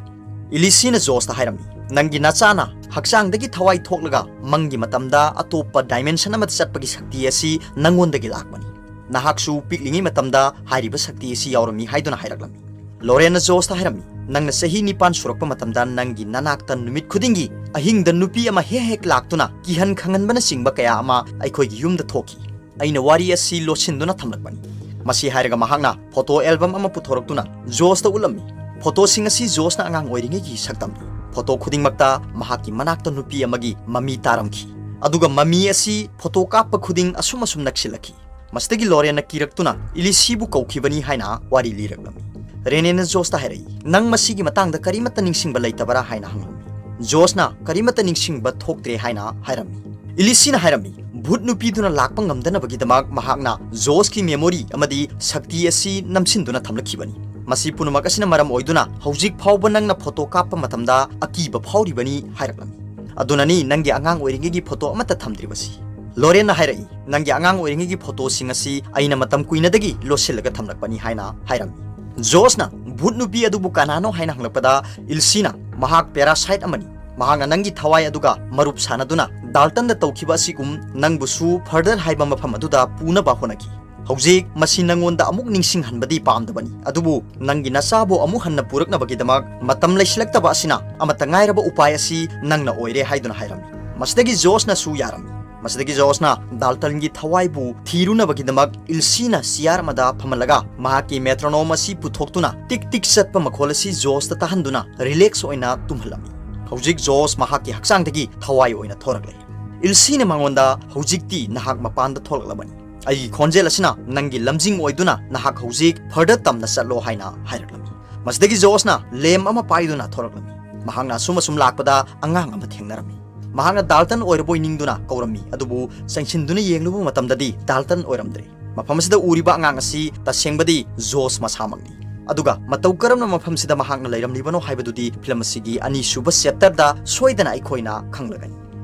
ꯏꯂꯤꯁꯤꯅ ꯖꯣꯁꯇ ꯍꯥꯏꯔꯝꯃꯤ, "ꯅꯪꯒꯤ ꯅꯆꯥꯅ ꯍꯛꯆꯥꯡꯗꯒꯤ ꯊꯋꯥꯏ ꯊꯣꯛꯂꯒ ꯃꯪꯒꯤ ꯃꯇꯝꯗ ꯑꯇꯣꯞꯄ ꯗꯥꯏꯃꯦꯟꯁꯟ ꯑꯃꯗ ꯆꯠꯄꯒꯤ ꯁꯛꯇꯤ ꯑꯁꯤ ꯅꯪꯉꯣꯟꯗꯒꯤ ꯂꯥꯛꯄꯅꯤ꯫ ꯅꯍꯥꯛꯁꯨ ꯄꯤꯛꯂꯤꯉꯩ ꯃꯇꯝꯗ ꯍꯥꯏꯔꯤꯕ ꯁꯛꯇꯤ ꯑꯁꯤ ꯌꯥꯎꯔꯝꯃꯤ" ꯍꯥꯏꯗꯨꯅ ꯍꯥꯏꯔꯛꯂꯝꯃꯤ꯫ ꯂꯣꯔꯦꯟꯅ ꯖꯣꯁꯇ ꯍꯥꯏꯔꯝꯃꯤ, "ꯅꯪꯅ ꯆꯍꯤ ꯅꯤꯄꯥꯟ ꯁꯨꯔꯛꯄ ꯃꯇꯝꯗ ꯅꯪꯒꯤ ꯅꯅꯥꯛꯇ ꯅꯨꯃꯤꯠ ꯈꯨꯗꯤꯡꯒꯤ ꯑꯍꯤꯡꯗ ꯅꯨꯄꯤ ꯑꯃ ꯍꯦꯛ ꯍꯦꯛ ꯂꯥꯛꯇꯨꯅ ꯀꯤꯍꯟ ꯈꯪꯍꯟꯕꯅꯆꯤꯡꯕ ꯀꯌꯥ ꯑꯃ ꯑꯩꯈꯣꯏꯒꯤ ꯌꯨꯝꯗ ꯊꯣꯛꯈꯤ꯫ ꯑꯩꯅ ꯋꯥꯔꯤ ꯑꯁꯤ ꯂꯣꯠꯁꯤꯟꯗꯨꯅ ꯊꯝꯂꯛꯄꯅꯤ"꯫ ꯃꯁꯤ ꯍꯥꯏꯔꯒ ꯃꯍꯥꯛꯅ ꯐꯣꯇꯣ ꯑꯦꯜꯕꯝ ꯑꯃ ꯄꯨꯊꯣꯔꯛꯇꯨꯅ ꯖꯣꯁꯇ ꯎꯠꯂꯝꯃꯤ꯫ ꯐꯣꯇꯣꯁꯤꯡ ꯑꯁꯤ ꯖꯣꯁꯅ ꯑꯉꯥꯡ ꯑꯣꯏꯔꯤꯉꯩꯒꯤ ꯁꯛꯇꯝꯅꯤ꯫ ꯐꯣꯇꯣ ꯈꯨꯗꯤꯡꯃꯛꯇ ꯃꯍꯥꯛꯀꯤ ꯃꯅꯥꯛꯇ ꯅꯨꯄꯤ ꯑꯃꯒꯤ ꯃꯃꯤ ꯇꯥꯔꯝꯈꯤ꯫ ꯑꯗꯨꯒ ꯃꯃꯤ ꯑꯁꯤ ꯐꯣꯇꯣ ꯀꯥꯞꯄ ꯈꯨꯗꯤꯡ ꯑꯁꯨꯝ ꯑꯁꯨꯝ ꯅꯛꯁꯤꯜꯂꯛꯈꯤ꯫ ꯃꯁꯤꯗꯒꯤ ꯂꯣꯔꯦꯟꯅ ꯀꯤꯔꯛꯇꯨꯅ ꯏꯂꯤꯁꯤꯕꯨ ꯀꯧꯈꯤꯕꯅꯤ ꯍꯥꯏꯅ ꯋꯥꯔꯤ ꯂꯤꯔꯛꯂꯝꯃꯤ꯫ ꯔꯦꯅꯦꯅ ꯖꯣꯁꯇ ꯍꯥꯏꯔꯛꯏ, "ꯅꯪ ꯃꯁꯤꯒꯤ ꯃꯇꯥꯡꯗ ꯀꯔꯤꯃꯠꯇ ꯅꯤꯡꯁꯤꯡꯕ ꯂꯩꯇꯕꯔꯥ?" ꯍꯥꯏꯅ ꯍꯪꯂꯝꯃꯤ꯫ ꯖꯣꯁꯅ ꯀꯔꯤꯃꯠꯇ ꯅꯤꯡꯁꯤꯡꯕ ꯊꯣꯛꯇ꯭ꯔꯦ ꯍꯥꯏꯅ ꯍꯥꯏꯔꯝꯃꯤ꯫ ꯏꯂꯤꯁꯤꯅ ꯍꯥꯏꯔꯝꯃꯤ, "ꯚꯨꯠ ꯅꯨꯄꯤꯗꯨꯅ ꯂꯥꯛꯄ ꯉꯝꯗꯅꯕꯒꯤꯗꯃꯛ ꯃꯍꯥꯛꯅ ꯖꯣꯁꯀꯤ ꯃꯦꯃꯣꯔꯤ ꯑꯃꯗꯤ ꯁꯛꯇꯤ ꯑꯁꯤ ꯅꯝꯁꯤꯟꯗꯨꯅ ꯊꯝꯂꯛꯈꯤꯕꯅꯤ"꯫ ꯃꯁꯤ ꯄꯨꯝꯅꯃꯛ ꯑꯁꯤꯅ ꯃꯔꯝ ꯑꯣꯏꯗꯨꯅ ꯍꯧꯖꯤꯛ ꯐꯥꯎꯕ ꯅꯪꯅ ꯐꯣꯇꯣ ꯀꯥꯞꯄ ꯃꯇꯝꯗ ꯑꯀꯤꯕ ꯐꯥꯎꯔꯤꯕꯅꯤ" ꯍꯥꯏꯔꯛꯂꯝꯃꯤ꯫ "ꯑꯗꯨꯅꯅꯤ ꯅꯪꯒꯤ ꯑꯉꯥꯡ ꯑꯣꯏꯔꯤꯉꯩꯒꯤ ꯐꯣꯇꯣ ꯑꯃꯠꯇ ꯊꯝꯗ꯭ꯔꯤꯕꯁꯤ"꯫ ꯂꯣꯔꯦꯟꯅ ꯍꯥꯏꯔꯛꯏ, "ꯅꯪꯒꯤ ꯑꯉꯥꯡ ꯑꯣꯏꯔꯤꯉꯩꯒꯤ ꯐꯣꯇꯣꯁꯤꯡ ꯑꯁꯤ ꯑꯩꯅ ꯃꯇꯝ ꯀꯨꯏꯅꯗꯒꯤ ꯂꯣꯠꯁꯤꯜꯂꯒ ꯊꯝꯂꯛꯄꯅꯤ" ꯍꯥꯏꯅ ꯍꯥꯏꯔꯝꯃꯤ꯫ ꯖꯣꯁꯅ "ꯚꯨꯠ ꯅꯨꯄꯤ ꯑꯗꯨꯕꯨ ꯀꯅꯥꯅꯣ?" ꯍꯥꯏꯅ ꯍꯪꯂꯛꯄꯗ, ꯏꯜꯁꯤꯅ "ꯃꯍꯥꯛ ꯄꯦꯔꯥꯁꯥꯏꯠ ꯑꯃꯅꯤ, ꯃꯍꯥꯛꯅ ꯅꯪꯒꯤ ꯊꯋꯥꯏ ꯑꯗꯨꯒ ꯃꯔꯨꯞ ꯁꯥꯟꯅꯗꯨꯅ ꯗꯥꯜꯇꯟꯗ ꯇꯧꯈꯤꯕ ꯑꯁꯤꯒꯨꯝ ꯅꯪꯕꯨꯁꯨ ꯐꯔꯗꯔ ꯍꯥꯏꯕ ꯃꯐꯝ ꯑꯗꯨꯗ ꯄꯨꯅꯕ ꯍꯣꯠꯅꯈꯤ꯫ ꯍꯧꯖꯤꯛ ꯃꯁꯤ ꯅꯪꯉꯣꯟꯗ ꯑꯃꯨꯛ ꯅꯤꯡꯁꯤꯡꯍꯟꯕꯗꯤ ꯄꯥꯝꯗꯕꯅꯤ, ꯑꯗꯨꯕꯨ ꯅꯪꯒꯤ ꯅꯆꯥꯕꯨ ꯑꯃꯨꯛ ꯍꯟꯅ ꯄꯨꯔꯛꯅꯕꯒꯤꯗꯃꯛ ꯃꯇꯝ ꯂꯩꯁꯤꯜꯂꯛꯇꯕ ꯑꯁꯤꯅ ꯑꯃꯠꯇ ꯉꯥꯏꯔꯕ ꯎꯄꯥꯏ ꯑꯁꯤ ꯅꯪꯅ ꯑꯣꯏꯔꯦ" ꯍꯥꯏꯗꯨꯅ ꯍꯥꯏꯔꯝꯃꯤ꯫ ꯃꯁꯤꯗꯒꯤ ꯖꯣꯁꯅꯁꯨ ꯌꯥꯔꯝꯃꯤ꯫ ꯃꯁꯤꯗꯒꯤ ꯖꯣꯁꯅ ꯗꯥꯜꯇꯟꯒꯤ ꯊꯋꯥꯏꯕꯨ ꯊꯤꯔꯨꯅꯕꯒꯤꯗꯃꯛ ꯏꯜꯁꯤꯅ ꯆꯤꯌꯥꯔ ꯑꯃꯗ ꯐꯝꯍꯜꯂꯒ ꯃꯍꯥꯛꯀꯤ ꯃꯦꯇ꯭ꯔꯣꯅꯣꯝ ꯑꯁꯤ ꯄꯨꯊꯣꯛꯇꯨꯅ ꯇꯤꯛ ꯇꯤꯛ ꯆꯠꯄ ꯃꯈꯣꯜ ꯑꯁꯤ ꯖꯣꯁꯇ ꯇꯥꯍꯟꯗꯨꯅ ꯔꯤꯂꯦꯛꯁ ꯑꯣꯏꯅ ꯇꯨꯝꯍꯜꯂꯝꯃꯤ꯫ ꯍꯧꯖꯤꯛ ꯖꯣꯁ ꯃꯍꯥꯛꯀꯤ ꯍꯛꯆꯥꯡꯗꯒꯤ ꯊꯋꯥꯏ ꯑꯣꯏꯅ ꯊꯣꯔꯛꯂꯦ꯫ ꯏꯜꯁꯤꯅ ꯃꯉꯣꯟꯗ, "ꯍꯧꯖꯤꯛꯇꯤ ꯅꯍꯥꯛ ꯃꯄꯥꯟꯗ ꯊꯣꯛꯂꯛꯂꯕꯅꯤ꯫ ꯑꯩꯒꯤ ꯈꯣꯟꯖꯦꯜ ꯑꯁꯤꯅ ꯅꯪꯒꯤ ꯂꯝꯖꯤꯡ ꯑꯣꯏꯗꯨꯅ ꯅꯍꯥꯛ ꯍꯧꯖꯤꯛ ꯐꯔꯗꯔ ꯇꯝꯅ ꯆꯠꯂꯣ" ꯍꯥꯏꯅ ꯍꯥꯏꯔꯛꯂꯝꯃꯤ꯫ ꯃꯁꯤꯗꯒꯤ ꯖꯣꯁꯅ ꯂꯦꯝ ꯑꯃ ꯄꯥꯏꯗꯨꯅ ꯊꯣꯔꯛꯂꯝꯃꯤ꯫ ꯃꯍꯥꯛꯅ ꯑꯁꯨꯝ ꯑꯁꯨꯝ ꯂꯥꯛꯄꯗ ꯑꯉꯥꯡ ꯑꯃ ꯊꯦꯡꯅꯔꯝꯃꯤ꯫ ꯃꯍꯥꯛꯅ ꯗꯥꯜꯇꯟ ꯑꯣꯏꯔꯕꯣꯏ ꯅꯤꯡꯗꯨꯅ ꯀꯧꯔꯝꯃꯤ, ꯑꯗꯨꯕꯨ ꯆꯪꯁꯤꯟꯗꯨꯅ ꯌꯦꯡꯂꯨꯕ ꯃꯇꯝꯗꯗꯤ ꯗꯥꯜꯇꯟ ꯑꯣꯏꯔꯝꯗ꯭ꯔꯦ꯫ ꯃꯐꯝ ꯑꯁꯤꯗ ꯎꯔꯤꯕ ꯑꯉꯥꯡ ꯑꯁꯤ ꯇꯁꯦꯡꯕꯗꯤ ꯖꯣꯁ ꯃꯁꯥꯃꯛꯅꯤ꯫ ꯑꯗꯨꯒ ꯃꯇꯧ ꯀꯔꯝꯅ ꯃꯐꯝꯁꯤꯗ ꯃꯍꯥꯛꯅ ꯂꯩꯔꯝꯂꯤꯕꯅꯣ ꯍꯥꯏꯕꯗꯨꯗꯤ ꯐꯤꯂꯝ ꯑꯁꯤꯒꯤ ꯑꯅꯤꯁꯨꯕ ꯆꯦꯞꯇꯔꯗ ꯁꯣꯏꯗꯅ ꯑꯩꯈꯣꯏꯅ ꯈꯪꯂꯒꯅꯤ꯫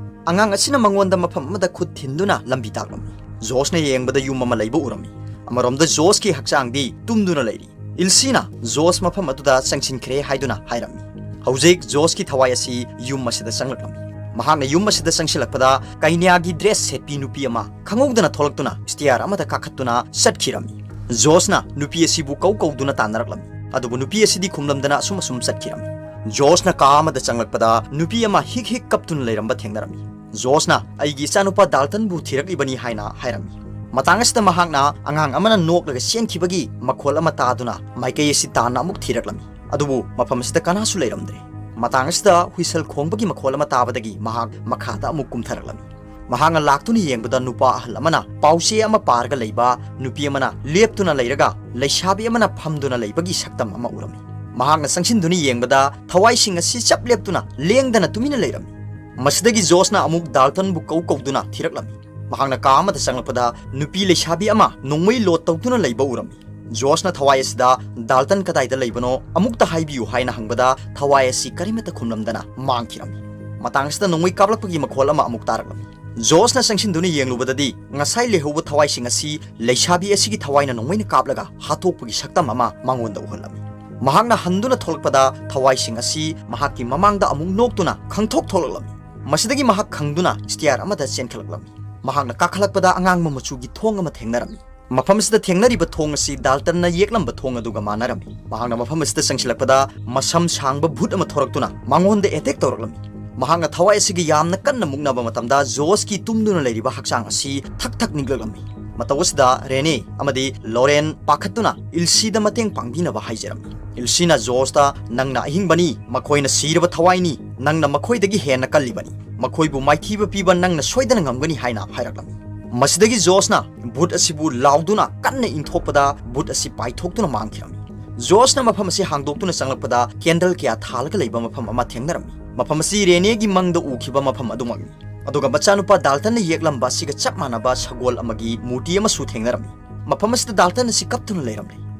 ꯑꯉꯥꯡ ꯑꯁꯤꯅ ꯃꯉꯣꯟꯗ ꯃꯐꯝ ꯑꯃꯗ ꯈꯨꯠ ꯊꯤꯟꯗꯨꯅ ꯂꯝꯕꯤ ꯇꯥꯛꯂꯝꯃꯤ꯫ ꯖꯣꯁꯅ ꯌꯦꯡꯕꯗ ꯌꯨꯝ ꯑꯃ ꯂꯩꯕ ꯎꯔꯝꯃꯤ꯫ ꯑꯃꯔꯣꯝꯗ ꯖꯣꯁꯀꯤ ꯍꯛꯆꯥꯡꯗꯤ ꯇꯨꯝꯗꯨꯅ ꯂꯩꯔꯤ꯫ ꯏꯜꯁꯤꯅ ꯖꯣꯁ ꯃꯐꯝ ꯑꯗꯨꯗ ꯆꯪꯁꯤꯟꯈ꯭ꯔꯦ ꯍꯥꯏꯗꯨꯅ ꯍꯥꯏꯔꯝꯃꯤ꯫ ꯍꯧꯖꯤꯛ ꯖꯣꯁꯀꯤ ꯊꯋꯥꯏ ꯑꯁꯤ ꯌꯨꯝ ꯑꯁꯤꯗ ꯆꯪꯂꯛꯂꯝꯃꯤ꯫ ꯃꯍꯥꯛꯅ ꯌꯨꯝ ꯑꯁꯤꯗ ꯆꯪꯁꯤꯜꯂꯛꯄꯗ ꯀꯩꯅ꯭ꯌꯥꯒꯤ ꯗ꯭ꯔꯦꯁ ꯁꯦꯠꯄꯤ ꯅꯨꯄꯤ ꯑꯃ ꯈꯪꯍꯧꯗꯅ ꯊꯣꯛꯂꯛꯇꯨꯅ ꯁ꯭ꯇꯤꯌꯥꯔ ꯑꯃꯗ ꯀꯥꯈꯠꯇꯨꯅ ꯆꯠꯈꯤꯔꯝꯃꯤ꯫ ꯖꯣꯁꯅ ꯅꯨꯄꯤ ꯑꯁꯤꯕꯨ ꯀꯧ ꯀꯧꯗꯨꯅ ꯇꯥꯟꯅꯔꯛꯂꯝꯃꯤ꯫ ꯑꯗꯨꯕꯨ ꯅꯨꯄꯤ ꯑꯁꯤꯗꯤ ꯈꯨꯝꯂꯝꯗꯅ ꯑꯁꯨꯝ ꯑꯁꯨꯝ ꯆꯠꯈꯤꯔꯝꯃꯤ꯫ ꯖꯣꯁꯅ ꯀꯥ ꯑꯃꯗ ꯆꯪꯂꯛꯄꯗ ꯅꯨꯄꯤ ꯑꯃ ꯍꯤꯛ ꯍꯤꯛ ꯀꯞꯇꯨꯅ ꯂꯩꯔꯝꯕ ꯊꯦꯡꯅꯔꯝꯃꯤ꯫ ꯖꯣꯁꯅ "ꯑꯩꯒꯤ ꯏꯆꯥꯅꯨꯄꯥ ꯗꯥꯜꯇꯟꯕꯨ ꯊꯤꯔꯛꯂꯤꯕꯅꯤ" ꯍꯥꯏꯅ ꯍꯥꯏꯔꯝꯃꯤ꯫ ꯃꯇꯥꯡ ꯑꯁꯤꯗ ꯃꯍꯥꯛꯅ ꯑꯉꯥꯡ ꯑꯃꯅ ꯅꯣꯛꯂꯒ ꯆꯦꯟꯈꯤꯕꯒꯤ ꯃꯈꯣꯜ ꯑꯃ ꯇꯥꯗꯨꯅ ꯃꯥꯏꯀꯩ ꯑꯁꯤ ꯇꯥꯟꯅ ꯑꯃꯨꯛ ꯊꯤꯔꯛꯂꯝꯃꯤ꯫ ꯑꯗꯨꯕꯨ ꯃꯐꯝ ꯑꯁꯤꯗ ꯀꯅꯥꯁꯨ ꯂꯩꯔꯝꯗ꯭ꯔꯦ꯫ ꯃꯇꯥꯡ ꯑꯁꯤꯗ ꯍꯨꯏꯁꯜ ꯈꯣꯡꯕꯒꯤ ꯃꯈꯣꯜ ꯑꯃ ꯇꯥꯕꯗꯒꯤ ꯃꯍꯥꯛ ꯃꯈꯥꯗ ꯑꯃꯨꯛ ꯀꯨꯝꯊꯔꯛꯂꯝꯃꯤ꯫ ꯃꯍꯥꯛꯅ ꯂꯥꯛꯇꯨꯅ ꯌꯦꯡꯕꯗ ꯅꯨꯄꯥ ꯑꯍꯜ ꯑꯃꯅ ꯄꯥꯎꯆꯦ ꯑꯃ ꯄꯥꯔꯒ ꯂꯩꯕ, ꯅꯨꯄꯤ ꯑꯃꯅ ꯂꯦꯞꯇꯨꯅ ꯂꯩꯔꯒ ꯂꯩꯁꯥꯕꯤ ꯑꯃꯅ ꯐꯝꯗꯨꯅ ꯂꯩꯕꯒꯤ ꯁꯛꯇꯝ ꯑꯃ ꯎꯔꯝꯃꯤ꯫ ꯃꯍꯥꯛꯅ ꯆꯪꯁꯤꯟꯗꯨꯅ ꯌꯦꯡꯕꯗ ꯊꯋꯥꯏꯁꯤꯡ ꯑꯁꯤ ꯆꯞ ꯂꯦꯞꯇꯨꯅ ꯂꯦꯡꯗꯅ ꯇꯨꯃꯤꯟꯅ ꯂꯩꯔꯝꯃꯤ꯫ ꯃꯁꯤꯗꯒꯤ ꯖꯣꯁꯅ ꯑꯃꯨꯛ ꯗꯥꯜꯇꯟꯕꯨ ꯀꯧ ꯀꯧꯗꯨꯅ ꯊꯤꯔꯛꯂꯝꯃꯤ꯫ ꯃꯍꯥꯛꯅ ꯀꯥ ꯑꯃꯗ ꯆꯪꯂꯛꯄꯗ ꯅꯨꯄꯤ ꯂꯩꯁꯥꯕꯤ ꯑꯃ ꯅꯣꯡꯃꯩ ꯂꯣꯗ ꯇꯧꯗꯨꯅ ꯂꯩꯕ ꯎꯔꯝꯃꯤ꯫ ꯖꯣꯁꯅ ꯊꯋꯥꯏ ꯑꯁꯤꯗ ꯗꯥꯜꯇꯟ ꯀꯗꯥꯏꯗ ꯂꯩꯕꯅꯣ ꯑꯃꯨꯛꯇ ꯍꯥꯏꯕꯤꯌꯨ ꯍꯥꯏꯅ ꯍꯪꯕꯗ ꯊꯋꯥꯏ ꯑꯁꯤ ꯀꯔꯤꯃꯠꯇ ꯈꯨꯝꯂꯝꯗꯅ ꯃꯥꯡꯈꯤꯔꯝꯃꯤ꯫ ꯃꯇꯥꯡ ꯑꯁꯤꯗ ꯅꯣꯡꯃꯩ ꯀꯥꯞꯂꯛꯄꯒꯤ ꯃꯈꯣꯜ ꯑꯃ ꯑꯃꯨꯛ ꯇꯥꯔꯛꯂꯝꯃꯤ꯫ ꯖꯣꯁꯅ ꯆꯪꯁꯤꯟꯗꯨꯅ ꯌꯦꯡꯂꯨꯕꯗꯗꯤ ꯉꯁꯥꯏ ꯂꯩꯍꯧꯕ ꯊꯋꯥꯏꯁꯤꯡ ꯑꯁꯤ ꯂꯩꯁꯥꯕꯤ ꯑꯁꯤꯒꯤ ꯊꯋꯥꯏꯅ ꯅꯣꯡꯃꯩꯅ ꯀꯥꯞꯂꯒ ꯍꯥꯠꯇꯣꯛꯄꯒꯤ ꯁꯛꯇꯝ ꯑꯃ ꯃꯉꯣꯟꯗ ꯎꯍꯜꯂꯝꯃꯤ꯫ ꯃꯍꯥꯛꯅ ꯍꯟꯗꯨꯅ ꯊꯣꯛꯂꯛꯄꯗ ꯊꯋꯥꯏꯁꯤꯡ ꯑꯁꯤ ꯃꯍꯥꯛꯀꯤ ꯃꯃꯥꯡꯗ ꯑꯃꯨꯛ ꯅꯣꯛꯇꯨꯅ ꯈꯪꯊꯣꯛ ꯊꯣꯛꯂꯛꯂꯝꯃꯤ꯫ ꯃꯁꯤꯗꯒꯤ ꯃꯍꯥꯛ ꯈꯪꯗꯨꯅ ꯁ꯭ꯇꯤꯌꯥꯔ ꯑꯃꯗ ꯆꯦꯟꯈꯠꯂꯛꯂꯝꯃꯤ꯫ ꯃꯍꯥꯛꯅ ꯀꯥꯈꯠꯂꯛꯄꯗ ꯑꯉꯥꯡꯕ ꯃꯆꯨꯒꯤ ꯊꯣꯡ ꯑꯃ ꯊꯦꯡꯅꯔꯝꯃꯤ꯫ ꯃꯐꯝ ꯑꯁꯤꯗ ꯊꯦꯡꯅꯔꯤꯕ ꯊꯣꯡ ꯑꯁꯤ ꯗꯥꯜꯇꯟꯅ ꯌꯦꯛꯂꯝꯕ ꯊꯣꯡ ꯑꯗꯨꯒ ꯃꯥꯟꯅꯔꯝꯃꯤ꯫ ꯃꯍꯥꯛꯅ ꯃꯐꯝ ꯑꯁꯤꯗ ꯆꯪꯁꯤꯜꯂꯛꯄꯗ ꯃꯁꯝ ꯁꯥꯡꯕ ꯚꯨꯠ ꯑꯃ ꯊꯣꯔꯛꯇꯨꯅ ꯃꯉꯣꯟꯗ ꯑꯦꯇꯦꯛ ꯇꯧꯔꯛꯂꯝꯃꯤ꯫ ꯃꯍꯥꯛꯅ ꯊꯋꯥꯏ ꯑꯁꯤꯒ ꯌꯥꯝꯅ ꯀꯟꯅ ꯃꯨꯛꯅꯕ ꯃꯇꯝꯗ ꯖꯣꯁꯀꯤ ꯇꯨꯝꯗꯨꯅ ꯂꯩꯔꯤꯕ ꯍꯛꯆꯥꯡ ꯑꯁꯤ ꯊꯛ ꯊꯛ ꯅꯤꯛꯂꯛꯂꯝꯃꯤ꯫ ꯃꯇꯧ ꯑꯁꯤꯗ ꯔꯦꯅꯦ ꯑꯃꯗꯤ ꯂꯣꯔꯦꯟ ꯄꯥꯈꯠꯇꯨꯅ ꯏꯜꯁꯤꯗ ꯃꯇꯦꯡ ꯄꯥꯡꯕꯤꯅꯕ ꯍꯥꯏꯖꯔꯝꯃꯤ꯫ ꯏꯜꯁꯤꯅ ꯖꯣꯁꯇ, "ꯅꯪꯅ ꯑꯍꯤꯡꯕꯅꯤ, ꯃꯈꯣꯏꯅ ꯁꯤꯔꯕ ꯊꯋꯥꯏꯅꯤ, ꯅꯪꯅ ꯃꯈꯣꯏꯗꯒꯤ ꯍꯦꯟꯅ ꯀꯜꯂꯤꯕꯅꯤ, ꯃꯈꯣꯏꯕꯨ ꯃꯥꯏꯊꯤꯕ ꯄꯤꯕ ꯅꯪꯅ ꯁꯣꯏꯗꯅ ꯉꯝꯒꯅꯤ" ꯍꯥꯏꯅ ꯍꯥꯏꯔꯛꯂꯝꯃꯤ꯫ ꯃꯁꯤꯗꯒꯤ ꯖꯣꯁꯅ ꯚꯨꯠ ꯑꯁꯤꯕꯨ ꯂꯥꯎꯗꯨꯅ ꯀꯟꯅ ꯏꯟꯊꯣꯛꯄꯗ ꯚꯨꯠ ꯑꯁꯤ ꯄꯥꯏꯊꯣꯛꯇꯨꯅ ꯃꯥꯡꯈꯤꯔꯝꯃꯤ꯫ ꯖꯣꯁꯅ ꯃꯐꯝ ꯑꯁꯤ ꯍꯥꯡꯗꯣꯛꯇꯨꯅ ꯆꯪꯂꯛꯄꯗ ꯀꯦꯟꯗꯜ ꯀꯌꯥ ꯊꯥꯜꯂꯒ ꯂꯩꯕ ꯃꯐꯝ ꯑꯃ ꯊꯦꯡꯅꯔꯝꯃꯤ꯫ ꯃꯐꯝ ꯑꯁꯤ ꯔꯦꯅꯦꯒꯤ ꯃꯪꯗ ꯎꯈꯤꯕ ꯃꯐꯝ ꯑꯗꯨꯃꯛꯅꯤ꯫ ꯑꯗꯨꯒ ꯃꯆꯥꯅꯨꯄꯥ ꯗꯥꯜꯇꯟꯅ ꯌꯦꯛꯂꯝꯕ ꯑꯁꯤꯒ ꯆꯞ ꯃꯥꯟꯅꯕ ꯁꯒꯣꯜ ꯑꯃꯒꯤ ꯃꯨꯔꯇꯤ ꯑꯃꯁꯨ ꯊꯦꯡꯅꯔꯝꯃꯤ꯫ ꯃꯐꯝ ꯑꯁꯤꯗ ꯗꯥꯜꯇꯟ ꯑꯁꯤ ꯀꯞꯇꯨꯅ ꯂꯩꯔꯝꯂꯦ꯫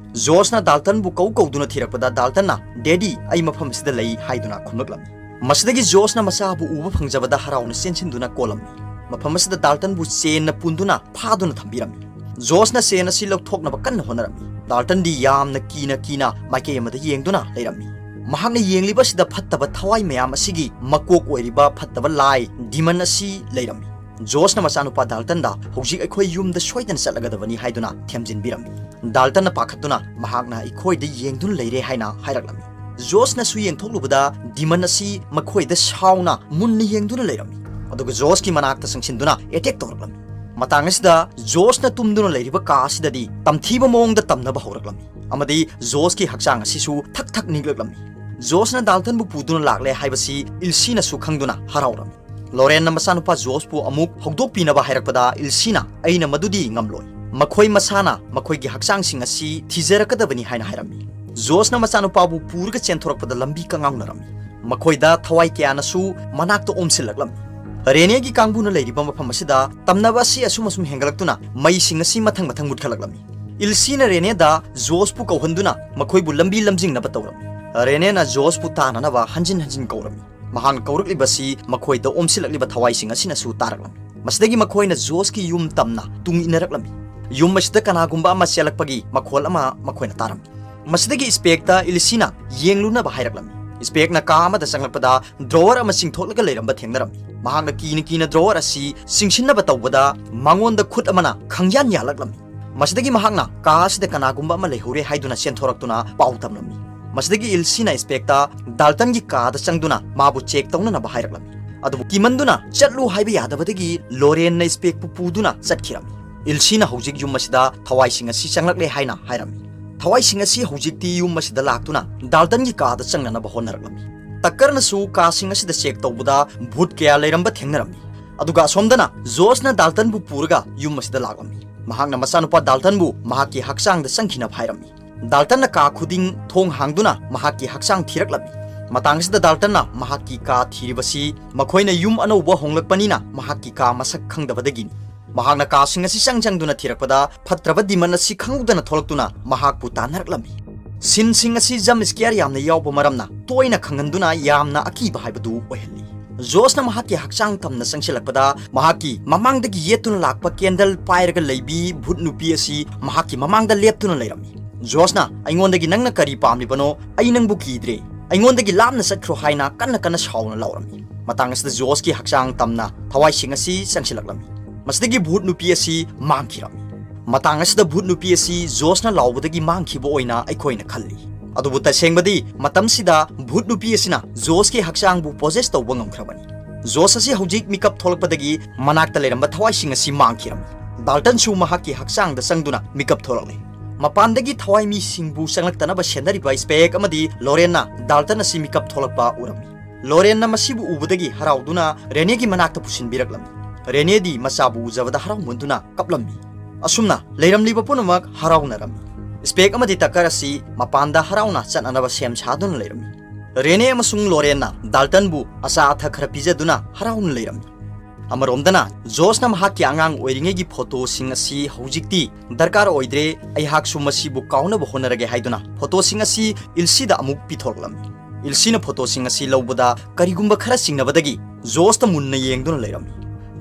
ꯖꯣꯁꯅ ꯗꯥꯜꯇꯟꯕꯨ ꯀꯧ ꯀꯧꯗꯨꯅ ꯊꯤꯔꯛꯄꯗ ꯗꯥꯜꯇꯟꯅ, "ꯗꯦꯗꯤ, ꯑꯩ ꯃꯐꯝ ꯑꯁꯤꯗ ꯂꯩ" ꯍꯥꯏꯗꯨꯅ ꯈꯨꯝꯂꯛꯂꯝꯃꯤ꯫ ꯃꯁꯤꯗꯒꯤ ꯖꯣꯁꯅ ꯃꯆꯥꯕꯨ ꯎꯕ ꯐꯪꯖꯕꯗ ꯍꯔꯥꯎꯅ ꯆꯦꯟꯁꯤꯟꯗꯨꯅ ꯀꯣꯜꯂꯝꯃꯤ꯫ ꯃꯐꯝ ꯑꯁꯤꯗ ꯗꯥꯜꯇꯟꯕꯨ ꯆꯦꯟꯅ ꯄꯨꯟꯗꯨꯅ ꯐꯥꯗꯨꯅ ꯊꯝꯕꯤꯔꯝꯃꯤ꯫ ꯖꯣꯁꯅ ꯆꯦꯟ ꯑꯁꯤ ꯂꯧꯊꯣꯛꯅꯕ ꯀꯟꯅ ꯍꯣꯠꯅꯔꯝꯃꯤ꯫ ꯗꯥꯜꯇꯟꯗꯤ ꯌꯥꯝꯅ ꯀꯤꯅ ꯀꯤꯅ ꯃꯥꯏꯀꯩ ꯑꯃꯗ ꯌꯦꯡꯗꯨꯅ ꯂꯩꯔꯝꯃꯤ꯫ ꯃꯍꯥꯛꯅ ꯌꯦꯡꯂꯤꯕ ꯑꯁꯤꯗ ꯐꯠꯇꯕ ꯊꯋꯥꯏ ꯃꯌꯥꯝ ꯑꯁꯤꯒꯤ ꯃꯀꯣꯛ ꯑꯣꯏꯔꯤꯕ ꯐꯠꯇꯕ ꯂꯥꯏ, ꯗꯤꯃꯟ ꯑꯁꯤ ꯂꯩꯔꯝꯃꯤ꯫ ꯖꯣꯁꯅ ꯃꯆꯥꯅꯨꯄꯥ ꯗꯥꯜꯇꯟꯗ, "ꯍꯧꯖꯤꯛ ꯑꯩꯈꯣꯏ ꯌꯨꯝꯗ ꯁꯣꯏꯗꯅ ꯆꯠꯂꯒꯗꯕꯅꯤ" ꯍꯥꯏꯗꯨꯅ ꯊꯦꯝꯖꯤꯟꯕꯤꯔꯝꯃꯤ꯫ ꯗꯥꯜꯇꯟꯅ ꯄꯥꯈꯠꯇꯨꯅ, "ꯃꯍꯥꯛꯅ ꯑꯩꯈꯣꯏꯗ ꯌꯦꯡꯗꯨꯅ ꯂꯩꯔꯦ" ꯍꯥꯏꯅ ꯍꯥꯏꯔꯛꯂꯝꯃꯤ꯫ ꯖꯣꯁꯅꯁꯨ ꯌꯦꯡꯊꯣꯛꯂꯨꯕꯗ ꯗꯤꯃꯟ ꯑꯁꯤ ꯃꯈꯣꯏꯗ ꯁꯥꯎꯅ ꯃꯨꯟꯅ ꯌꯦꯡꯗꯨꯅ ꯂꯩꯔꯝꯃꯤ꯫ ꯑꯗꯨꯒ ꯖꯣꯁꯀꯤ ꯃꯅꯥꯛꯇ ꯆꯪꯁꯤꯟꯗꯨꯅ ꯑꯦꯇꯦꯛ ꯇꯧꯔꯛꯂꯝꯃꯤ꯫ ꯃꯇꯥꯡ ꯑꯁꯤꯗ ꯖꯣꯁꯅ ꯇꯨꯝꯗꯨꯅ ꯂꯩꯔꯤꯕ ꯀꯥ ꯑꯁꯤꯗꯗꯤ ꯇꯝꯊꯤꯕ ꯃꯑꯣꯡꯗ ꯇꯝꯅꯕ ꯍꯧꯔꯛꯂꯝꯃꯤ ꯑꯃꯗꯤ ꯖꯣꯁꯀꯤ ꯍꯛꯆꯥꯡ ꯑꯁꯤꯁꯨ ꯊꯛ ꯊꯛ ꯅꯤꯛꯂꯛꯂꯝꯃꯤ꯫ ꯖꯣꯁꯅ ꯗꯥꯜꯇꯟꯕꯨ ꯄꯨꯗꯨꯅ ꯂꯥꯛꯂꯦ ꯍꯥꯏꯕꯁꯤ ꯏꯜꯁꯤꯅꯁꯨ ꯈꯪꯗꯨꯅ ꯍꯔꯥꯎꯔꯝꯃꯤ꯫ ꯂꯣꯔꯦꯟꯅ ꯃꯆꯥꯅꯨꯄꯥ ꯖꯣꯁꯄꯨ ꯑꯃꯨꯛ ꯍꯧꯗꯣꯛꯄꯤꯅꯕ ꯍꯥꯏꯔꯛꯄꯗ ꯏꯜꯁꯤꯅ, "ꯑꯩꯅ ꯃꯗꯨꯗꯤ ꯉꯝꯂꯣꯏ꯫ ꯃꯈꯣꯏ ꯃꯁꯥꯅ ꯃꯈꯣꯏꯒꯤ ꯍꯛꯆꯥꯡꯁꯤꯡ ꯑꯁꯤ ꯊꯤꯖꯔꯛꯀꯗꯕꯅꯤ" ꯍꯥꯏꯅ ꯍꯥꯏꯔꯝꯃꯤ꯫ ꯖꯣꯁꯅ ꯃꯆꯥꯅꯨꯄꯥꯕꯨ ꯄꯨꯔꯒ ꯆꯦꯟꯊꯣꯔꯛꯄꯗ ꯂꯝꯕꯤ ꯀꯉꯥꯎꯅꯔꯝꯃꯤ꯫ ꯃꯈꯣꯏꯗ ꯊꯋꯥꯏ ꯀꯌꯥꯅꯁꯨ ꯃꯅꯥꯛꯇ ꯑꯣꯝꯁꯤꯜꯂꯛꯂꯝꯃꯤ꯫ ꯔꯦꯅꯦꯒꯤ ꯀꯥꯡꯕꯨꯅ ꯂꯩꯔꯤꯕ ꯃꯐꯝ ꯑꯁꯤꯗ ꯇꯝꯅꯕ ꯑꯁꯤ ꯑꯁꯨꯝ ꯑꯁꯨꯝ ꯍꯦꯟꯒꯠꯂꯛꯇꯨꯅ ꯃꯩꯁꯤꯡ ꯑꯁꯤ ꯃꯊꯪ ꯃꯊꯪ ꯃꯨꯠꯈꯠꯂꯛꯂꯝꯃꯤ꯫ ꯏꯜꯁꯤꯅ ꯔꯦꯅꯦꯗ ꯖꯣꯁꯄꯨ ꯀꯧꯍꯟꯗꯨꯅ ꯃꯈꯣꯏꯕꯨ ꯂꯝꯕꯤ ꯂꯝꯖꯤꯡꯅꯕ ꯇꯧꯔꯝꯃꯤ꯫ ꯔꯦꯅꯦꯅ ꯖꯣꯁꯄꯨ ꯇꯥꯟꯅꯅꯕ ꯍꯟꯖꯤꯟ ꯍꯟꯖꯤꯟ ꯀꯧꯔꯝꯃꯤ꯫ ꯃꯍꯥꯛꯅ ꯀꯧꯔꯛꯂꯤꯕꯁꯤ ꯃꯈꯣꯏꯗ ꯑꯣꯝꯁꯤꯜꯂꯛꯂꯤꯕ ꯊꯋꯥꯏꯁꯤꯡ ꯑꯁꯤꯅꯁꯨ ꯇꯥꯔꯛꯂꯝꯃꯤ꯫ ꯃꯁꯤꯗꯒꯤ ꯃꯈꯣꯏꯅ ꯖꯣꯁꯀꯤ ꯌꯨꯝ ꯇꯝꯅ ꯇꯨꯡ ꯏꯟꯅꯔꯛꯂꯝꯃꯤ꯫ ꯌꯨꯝ ꯑꯁꯤꯗ ꯀꯅꯥꯒꯨꯝꯕ ꯑꯃ ꯆꯦꯜꯂꯛꯄꯒꯤ ꯃꯈꯣꯜ ꯑꯃ ꯃꯈꯣꯏꯅ ꯇꯥꯔꯝꯃꯤ꯫ ꯃꯁꯤꯗꯒꯤ ꯏꯁꯄꯦꯛꯇ ꯏꯂꯤꯁꯤꯅ ꯌꯦꯡꯂꯨꯅꯕ ꯍꯥꯏꯔꯛꯂꯝꯃꯤ꯫ ꯏꯁꯄꯦꯛꯅ ꯀꯥ ꯑꯃꯗ ꯆꯪꯂꯛꯄꯗ ꯗ꯭ꯔꯣꯋꯔ ꯑꯃ ꯆꯤꯡꯊꯣꯛꯂꯒ ꯂꯩꯔꯝꯕ ꯊꯦꯡꯅꯔꯝꯃꯤ꯫ ꯃꯍꯥꯛꯅ ꯀꯤꯅ ꯀꯤꯅ ꯗ꯭ꯔꯣꯋꯔ ꯑꯁꯤ ꯆꯤꯡꯁꯤꯟꯅꯕ ꯇꯧꯕꯗ ꯃꯉꯣꯟꯗ ꯈꯨꯠ ꯑꯃꯅ ꯈꯪꯌꯥꯟ ꯌꯥꯜꯂꯛꯂꯝꯃꯤ꯫ ꯃꯁꯤꯗꯒꯤ ꯃꯍꯥꯛꯅ ꯀꯥ ꯑꯁꯤꯗ ꯀꯅꯥꯒꯨꯝꯕ ꯑꯃ ꯂꯩꯍꯧꯔꯦ ꯍꯥꯏꯗꯨꯅ ꯆꯦꯟꯊꯣꯔꯛꯇꯨꯅ ꯄꯥꯎ ꯇꯝꯂꯝꯃꯤ꯫ ꯃꯁꯤꯗꯒꯤ ꯏꯜꯁꯤꯅ ꯏꯁꯄꯦꯛꯇ ꯗꯥꯜꯇꯟꯒꯤ ꯀꯥꯗ ꯆꯪꯗꯨꯅ ꯃꯥꯕꯨ ꯆꯦꯛ ꯇꯧꯅꯅꯕ ꯍꯥꯏꯔꯛꯂꯝꯃꯤ꯫ ꯑꯗꯨꯕꯨ ꯀꯤꯃꯟꯗꯨꯅ ꯆꯠꯂꯨ ꯍꯥꯏꯕ ꯌꯥꯗꯕꯗꯒꯤ ꯂꯣꯔꯦꯟꯅ ꯏꯁꯄꯦꯛꯄꯨ ꯄꯨꯗꯨꯅ ꯆꯠꯈꯤꯔꯝꯃꯤ꯫ ꯏꯜꯁꯤꯅ ꯍꯧꯖꯤꯛ ꯌꯨꯝ ꯑꯁꯤꯗ ꯊꯋꯥꯏꯁꯤꯡ ꯑꯁꯤ ꯆꯪꯂꯛꯂꯦ ꯍꯥꯏꯅ ꯍꯥꯏꯔꯝꯃꯤ꯫ ꯊꯋꯥꯏꯁꯤꯡ ꯑꯁꯤ ꯍꯧꯖꯤꯛꯇꯤ ꯌꯨꯝ ꯑꯁꯤꯗ ꯂꯥꯛꯇꯨꯅ ꯗꯥꯜꯇꯟꯒꯤ ꯀꯥꯗ ꯆꯪꯅꯅꯕ ꯍꯣꯠꯅꯔꯛꯂꯝꯃꯤ꯫ ꯇꯛꯀꯔꯅꯁꯨ ꯀꯥꯁꯤꯡ ꯑꯁꯤꯗ ꯆꯦꯛ ꯇꯧꯕꯗ ꯚꯨꯠ ꯀꯌꯥ ꯂꯩꯔꯝꯕ ꯊꯦꯡꯅꯔꯝꯃꯤ꯫ ꯑꯗꯨꯒ ꯑꯁꯣꯝꯗꯅ ꯖꯣꯁꯅ ꯗꯥꯜꯇꯟꯕꯨ ꯄꯨꯔꯒ ꯌꯨꯝ ꯑꯁꯤꯗ ꯂꯥꯛꯂꯝꯃꯤ꯫ ꯃꯍꯥꯛꯅ ꯃꯆꯥꯅꯨꯄꯥ ꯗꯥꯜꯇꯟꯕꯨ ꯃꯍꯥꯛꯀꯤ ꯍꯛꯆꯥꯡꯗ ꯆꯪꯈꯤꯅꯕ ꯍꯥꯏꯔꯝꯃꯤ꯫ ꯗꯥꯜꯇꯟꯅ ꯀꯥ ꯈꯨꯗꯤꯡ ꯊꯣꯡ ꯍꯥꯡꯗꯨꯅ ꯃꯍꯥꯛꯀꯤ ꯍꯛꯆꯥꯡ ꯊꯤꯔꯛꯂꯝꯃꯤ꯫ ꯃꯇꯥꯡ ꯑꯁꯤꯗ ꯗꯥꯜꯇꯟꯅ ꯃꯍꯥꯛꯀꯤ ꯀꯥ ꯊꯤꯔꯤꯕꯁꯤ ꯃꯈꯣꯏꯅ ꯌꯨꯝ ꯑꯅꯧꯕ ꯍꯣꯡꯂꯛꯄꯅꯤꯅ ꯃꯍꯥꯛꯀꯤ ꯀꯥ ꯃꯁꯛ ꯈꯪꯗꯕꯗꯒꯤꯅꯤ꯫ ꯃꯍꯥꯛꯅ ꯀꯥꯁꯤꯡ ꯑꯁꯤ ꯆꯪ ꯆꯪꯗꯨꯅ ꯊꯤꯔꯛꯄꯗ ꯐꯠꯇ꯭ꯔꯕ ꯗꯤꯃꯟ ꯑꯁꯤ ꯈꯪꯍꯧꯗꯅ ꯊꯣꯛꯂꯛꯇꯨꯅ ꯃꯍꯥꯛꯄꯨ ꯇꯥꯟꯅꯔꯛꯂꯝꯃꯤ꯫ ꯁꯤꯟꯁꯤꯡ ꯑꯁꯤ ꯖꯝꯞ ꯁ꯭ꯀꯤꯌꯥꯔ ꯌꯥꯝꯅ ꯌꯥꯎꯕ ꯃꯔꯝꯅ ꯇꯣꯏꯅ ꯈꯪꯍꯟꯗꯨꯅ ꯌꯥꯝꯅ ꯑꯀꯤꯕ ꯍꯥꯏꯕꯗꯨ ꯑꯣꯏꯍꯜꯂꯤ꯫ ꯖꯣꯁꯅ ꯃꯍꯥꯛꯀꯤ ꯍꯛꯆꯥꯡ ꯇꯝꯅ ꯆꯪꯁꯤꯜꯂꯛꯄꯗ ꯃꯍꯥꯛꯀꯤ ꯃꯃꯥꯡꯗꯒꯤ ꯌꯦꯠꯇꯨꯅ ꯂꯥꯛꯄ ꯀꯦꯟꯗꯜ ꯄꯥꯏꯔꯒ ꯂꯩꯕꯤ ꯚꯨꯠ ꯅꯨꯄꯤ ꯑꯁꯤ ꯃꯍꯥꯛꯀꯤ ꯃꯃꯥꯡꯗ ꯂꯦꯞꯇꯨꯅ ꯂꯩꯔꯝꯃꯤ꯫ ꯖꯣꯁꯅ, "ꯑꯩꯉꯣꯟꯗꯒꯤ ꯅꯪꯅ ꯀꯔꯤ ꯄꯥꯝꯂꯤꯕꯅꯣ? ꯑꯩ ꯅꯪꯕꯨ ꯀꯤꯗ꯭ꯔꯦ꯫ ꯑꯩꯉꯣꯟꯗꯒꯤ ꯂꯥꯞꯅ ꯆꯠꯈ꯭ꯔꯣ" ꯍꯥꯏꯅ ꯀꯟꯅ ꯀꯟꯅ ꯁꯥꯎꯅ ꯂꯥꯎꯔꯝꯃꯤ꯫ ꯃꯇꯥꯡ ꯑꯁꯤꯗ ꯖꯣꯁꯀꯤ ꯍꯛꯆꯥꯡ ꯇꯝꯅ ꯊꯋꯥꯏꯁꯤꯡ ꯑꯁꯤ ꯆꯪꯁꯤꯜꯂꯛꯂꯝꯃꯤ꯫ ꯃꯁꯤꯗꯒꯤ ꯚꯨꯠ ꯅꯨꯄꯤ ꯑꯁꯤ ꯃꯥꯡꯈꯤꯔꯝꯃꯤ꯫ ꯃꯇꯥꯡ ꯑꯁꯤꯗ ꯚꯨꯠ ꯅꯨꯄꯤ ꯑꯁꯤ ꯖꯣꯁꯅ ꯂꯥꯎꯕꯗꯒꯤ ꯃꯥꯡꯈꯤꯕ ꯑꯣꯏꯅ ꯑꯩꯈꯣꯏꯅ ꯈꯜꯂꯤ꯫ ꯑꯗꯨꯕꯨ ꯇꯁꯦꯡꯕꯗꯤ ꯃꯇꯝꯁꯤꯗ ꯚꯨꯠ ꯅꯨꯄꯤ ꯑꯁꯤꯅ ꯖꯣꯁꯀꯤ ꯍꯛꯆꯥꯡꯕꯨ ꯄꯣꯖꯦꯁ ꯇꯧꯕ ꯉꯝꯈ꯭ꯔꯕꯅꯤ꯫ ꯖꯣꯁ ꯑꯁꯤ ꯍꯧꯖꯤꯛ ꯃꯤꯀꯞ ꯊꯣꯛꯂꯛꯄꯗꯒꯤ ꯃꯅꯥꯛꯇ ꯂꯩꯔꯝꯕ ꯊꯋꯥꯏꯁꯤꯡ ꯑꯁꯤ ꯃꯥꯡꯈꯤꯔꯝꯃꯤ꯫ ꯗꯥꯜꯇꯟꯁꯨ ꯃꯍꯥꯛꯀꯤ ꯍꯛꯆꯥꯡꯗ ꯆꯪꯗꯨꯅ ꯃꯤꯀꯞ ꯊꯣꯛꯂꯛꯂꯦ꯫ ꯃꯄꯥꯟꯗꯒꯤ ꯊꯋꯥꯏ ꯃꯤꯁꯤꯡꯕꯨ ꯆꯪꯂꯛꯇꯅꯕ ꯁꯦꯟꯅꯔꯤꯕ ꯏꯁꯄꯦꯛ ꯑꯃꯗꯤ ꯂꯣꯔꯦꯟꯅ ꯗꯥꯜꯇꯟ ꯑꯁꯤ ꯃꯤꯀꯞ ꯊꯣꯛꯂꯛꯄ ꯎꯔꯝꯃꯤ꯫ ꯂꯣꯔꯦꯟꯅ ꯃꯁꯤꯕꯨ ꯎꯕꯗꯒꯤ ꯍꯔꯥꯎꯗꯨꯅ ꯔꯦꯅꯦꯒꯤ ꯃꯅꯥꯛꯇ ꯄꯨꯁꯤꯟꯕꯤꯔꯛꯂꯝꯃꯤ꯫ ꯔꯦꯅꯦꯗꯤ ꯃꯆꯥꯕꯨ ꯎꯖꯕꯗ ꯍꯔꯥꯎꯃꯟꯗꯨꯅ ꯀꯞꯂꯝꯃꯤ꯫ ꯑꯁꯨꯝꯅ ꯂꯩꯔꯝꯂꯤꯕ ꯄꯨꯝꯅꯃꯛ ꯍꯔꯥꯎꯅꯔꯝꯃꯤ꯫ ꯏꯁꯄꯦꯛ ꯑꯃꯗꯤ ꯇꯛꯀꯔ ꯑꯁꯤ ꯃꯄꯥꯟꯗ ꯍꯔꯥꯎꯅ ꯆꯠꯅꯅꯕ ꯁꯦꯝ ꯁꯥꯗꯨꯅ ꯂꯩꯔꯝꯃꯤ꯫ ꯔꯦꯅꯦ ꯑꯃꯁꯨꯡ ꯂꯣꯔꯦꯟꯅ ꯗꯥꯜꯇꯟꯕꯨ ꯑꯆꯥ ꯑꯊꯛ ꯈꯔ ꯄꯤꯖꯗꯨꯅ ꯍꯔꯥꯎꯅ ꯂꯩꯔꯝꯃꯤ꯫ ꯑꯃꯔꯣꯝꯗꯅ ꯖꯣꯁꯅ ꯃꯍꯥꯛꯀꯤ ꯑꯉꯥꯡ ꯑꯣꯏꯔꯤꯉꯩꯒꯤ ꯐꯣꯇꯣꯁꯤꯡ ꯑꯁꯤ ꯍꯧꯖꯤꯛꯇꯤ ꯗꯔꯀꯥꯔ ꯑꯣꯏꯗ꯭ꯔꯦ, ꯑꯩꯍꯥꯛꯁꯨ ꯃꯁꯤꯕꯨ ꯀꯥꯎꯅꯕ ꯍꯣꯠꯅꯔꯒꯦ ꯍꯥꯏꯗꯨꯅ ꯐꯣꯇꯣꯁꯤꯡ ꯑꯁꯤ ꯏꯜꯁꯤꯗ ꯑꯃꯨꯛ ꯄꯤꯊꯣꯔꯛꯂꯝꯃꯤ꯫ ꯏꯜꯁꯤꯅ ꯐꯣꯇꯣꯁꯤꯡ ꯑꯁꯤ ꯂꯧꯕꯗ ꯀꯔꯤꯒꯨꯝꯕ ꯈꯔ ꯆꯤꯡꯅꯕꯗꯒꯤ ꯖꯣꯁꯇ ꯃꯨꯟꯅ ꯌꯦꯡꯗꯨꯅ ꯂꯩꯔꯝꯃꯤ꯫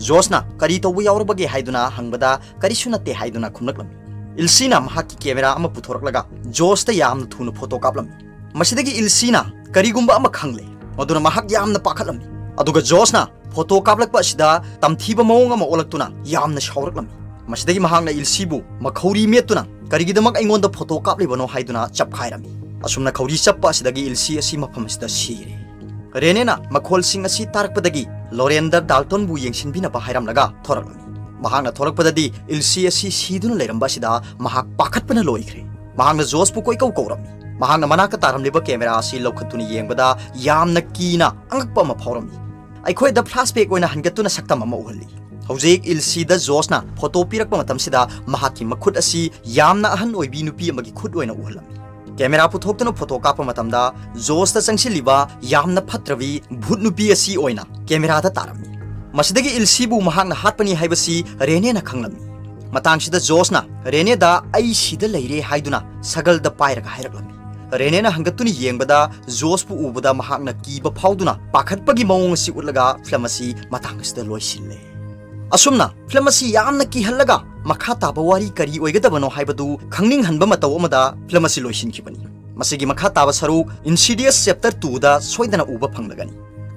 ꯖꯣꯁꯅ "ꯀꯔꯤ ꯇꯧꯕ ꯌꯥꯎꯔꯕꯒꯦ?" ꯍꯥꯏꯗꯨꯅ ꯍꯪꯕꯗ "ꯀꯔꯤꯁꯨ ꯅꯠꯇꯦ" ꯍꯥꯏꯗꯨꯅ ꯈꯨꯝꯂꯛꯂꯝꯃꯤ꯫ ꯏꯜꯁꯤꯅ ꯃꯍꯥꯛꯀꯤ ꯀꯦꯃꯦꯔꯥ ꯑꯃ ꯄꯨꯊꯣꯔꯛꯂꯒ ꯖꯣꯁꯇ ꯌꯥꯝꯅ ꯊꯨꯅ ꯐꯣꯇꯣ ꯀꯥꯞꯂꯝꯃꯤ꯫ ꯃꯁꯤꯗꯒꯤ ꯏꯜꯁꯤꯅ ꯀꯔꯤꯒꯨꯝꯕ ꯑꯃ ꯈꯪꯂꯦ, ꯃꯗꯨꯅ ꯃꯍꯥꯛ ꯌꯥꯝꯅ ꯄꯥꯈꯠꯂꯝꯃꯤ꯫ ꯑꯗꯨꯒ ꯖꯣꯁꯅ ꯐꯣꯇꯣ ꯀꯥꯞꯂꯛꯄ ꯑꯁꯤꯗ ꯇꯝꯊꯤꯕ ꯃꯑꯣꯡ ꯑꯃ ꯑꯣꯜꯂꯛꯇꯨꯅ ꯌꯥꯝꯅ ꯁꯥꯎꯔꯛꯂꯝꯃꯤ꯫ ꯃꯁꯤꯗꯒꯤ ꯃꯍꯥꯛꯅ ꯏꯜꯁꯤꯕꯨ ꯃꯈꯧꯔꯤ ꯃꯦꯠꯇꯨꯅ "ꯀꯔꯤꯒꯤꯗꯃꯛ ꯑꯩꯉꯣꯟꯗ ꯐꯣꯇꯣ ꯀꯥꯞꯂꯤꯕꯅꯣ?" ꯍꯥꯏꯗꯨꯅ ꯆꯞꯈꯥꯏꯔꯝꯃꯤ꯫ ꯑꯁꯨꯝꯅ ꯈꯧꯔꯤ ꯆꯞꯄ ꯑꯁꯤꯗꯒꯤ ꯏꯜꯁꯤ ꯑꯁꯤ ꯃꯐꯝ ꯑꯁꯤꯗ ꯁꯤꯔꯦ꯫ ꯔꯦꯅꯦꯅ ꯃꯈꯣꯜꯁꯤꯡ ꯑꯁꯤ ꯇꯥꯔꯛꯄꯗꯒꯤ ꯂꯣꯔꯦꯟꯗ ꯗꯥꯜꯇꯣꯟꯕꯨ ꯌꯦꯡꯁꯤꯟꯕꯤꯅꯕ ꯍꯥꯏꯔꯝꯂꯒ ꯊꯣꯔꯛꯂꯝꯃꯤ꯫ ꯃꯍꯥꯛꯅ ꯊꯣꯔꯛꯄꯗꯗꯤ ꯏꯜꯁꯤ ꯑꯁꯤ ꯁꯤꯗꯨꯅ ꯂꯩꯔꯝꯕ ꯑꯁꯤꯗ ꯃꯍꯥꯛ ꯄꯥꯈꯠꯄꯅ ꯂꯣꯏꯈ꯭ꯔꯦ꯫ ꯃꯍꯥꯛꯅ ꯖꯣꯁꯄꯨ ꯀꯣꯏꯀꯧ ꯀꯧꯔꯝꯃꯤ꯫ ꯃꯍꯥꯛꯅ ꯃꯅꯥꯛꯇ ꯇꯥꯔꯝꯂꯤꯕ ꯀꯦꯃꯦꯔꯥ ꯑꯁꯤ ꯂꯧꯈꯠꯇꯨꯅ ꯌꯦꯡꯕꯗ ꯌꯥꯝꯅ ꯀꯤꯅ ꯑꯉꯛꯄ ꯑꯃ ꯐꯥꯎꯔꯝꯃꯤ꯫ ꯑꯩꯈꯣꯏꯗ ꯐ꯭ꯂꯥꯁꯕꯦꯛ ꯑꯣꯏꯅ ꯍꯟꯒꯠꯇꯨꯅ ꯁꯛꯇꯝ ꯑꯃ ꯎꯍꯜꯂꯤ꯫ ꯍꯧꯖꯤꯛ ꯏꯜꯁꯤꯗ ꯖꯣꯁꯅ ꯐꯣꯇꯣ ꯄꯤꯔꯛꯄ ꯃꯇꯝꯁꯤꯗ ꯃꯍꯥꯛꯀꯤ ꯃꯈꯨꯠ ꯑꯁꯤ ꯌꯥꯝꯅ ꯑꯍꯟ ꯑꯣꯏꯕꯤ ꯅꯨꯄꯤ ꯑꯃꯒꯤ ꯈꯨꯠ ꯑꯣꯏꯅ ꯎꯍꯜꯂꯝꯃꯤ꯫ ꯀꯦꯃꯦꯔꯥ ꯄꯨꯊꯣꯛꯇꯨꯅ ꯐꯣꯇꯣ ꯀꯥꯞꯄ ꯃꯇꯝꯗ ꯖꯣꯁꯇ ꯆꯪꯁꯤꯜꯂꯤꯕ ꯌꯥꯝꯅ ꯐꯠꯇ꯭ꯔꯕꯤ ꯚꯨꯠ ꯅꯨꯄꯤ ꯑꯁꯤ ꯑꯣꯏꯅ ꯀꯦꯃꯦꯔꯥꯗ ꯇꯥꯔꯝꯃꯤ꯫ ꯃꯁꯤꯗꯒꯤ ꯏꯜꯁꯤꯕꯨ ꯃꯍꯥꯛꯅ ꯍꯥꯠꯄꯅꯤ ꯍꯥꯏꯕꯁꯤ ꯔꯦꯅꯦꯅ ꯈꯪꯂꯝꯃꯤ꯫ ꯃꯇꯥꯡꯁꯤꯗ ꯖꯣꯁꯅ ꯔꯦꯅꯦꯗ "ꯑꯩ ꯁꯤꯗ ꯂꯩꯔꯦ" ꯍꯥꯏꯗꯨꯅ ꯁꯒꯜꯗ ꯄꯥꯏꯔꯒ ꯍꯥꯏꯔꯛꯂꯝꯃꯤ꯫ ꯔꯦꯅꯦꯅ ꯍꯟꯒꯠꯇꯨꯅ ꯌꯦꯡꯕꯗ ꯖꯣꯁꯄꯨ ꯎꯕꯗ ꯃꯍꯥꯛꯅ ꯀꯤꯕ ꯐꯥꯎꯗꯨꯅ ꯄꯥꯈꯠꯄꯒꯤ ꯃꯑꯣꯡ ꯑꯁꯤ ꯎꯠꯂꯒ ꯐꯤꯂꯝ ꯑꯁꯤ ꯃꯇꯥꯡ ꯑꯁꯤꯗ ꯂꯣꯏꯁꯤꯜꯂꯦ꯫ ꯑꯁꯨꯝꯅ ꯐꯤꯂꯝ ꯑꯁꯤ ꯌꯥꯝꯅ ꯀꯤꯍꯜꯂꯒ ꯃꯈꯥ ꯇꯥꯕ ꯋꯥꯔꯤ ꯀꯔꯤ ꯑꯣꯏꯒꯗꯕꯅꯣ ꯍꯥꯏꯕꯗꯨ ꯈꯪꯅꯤꯡꯍꯟꯕ ꯃꯇꯧ ꯑꯃꯗ ꯐꯤꯂꯝ ꯑꯁꯤ ꯂꯣꯏꯁꯤꯟꯈꯤꯕꯅꯤ꯫ ꯃꯁꯤꯒꯤ ꯃꯈꯥ ꯇꯥꯕ ꯁꯔꯨꯛ Insidious Chapter two ꯗ ꯁꯣꯏꯗꯅ ꯎꯕ ꯐꯪꯂꯒꯅꯤ꯫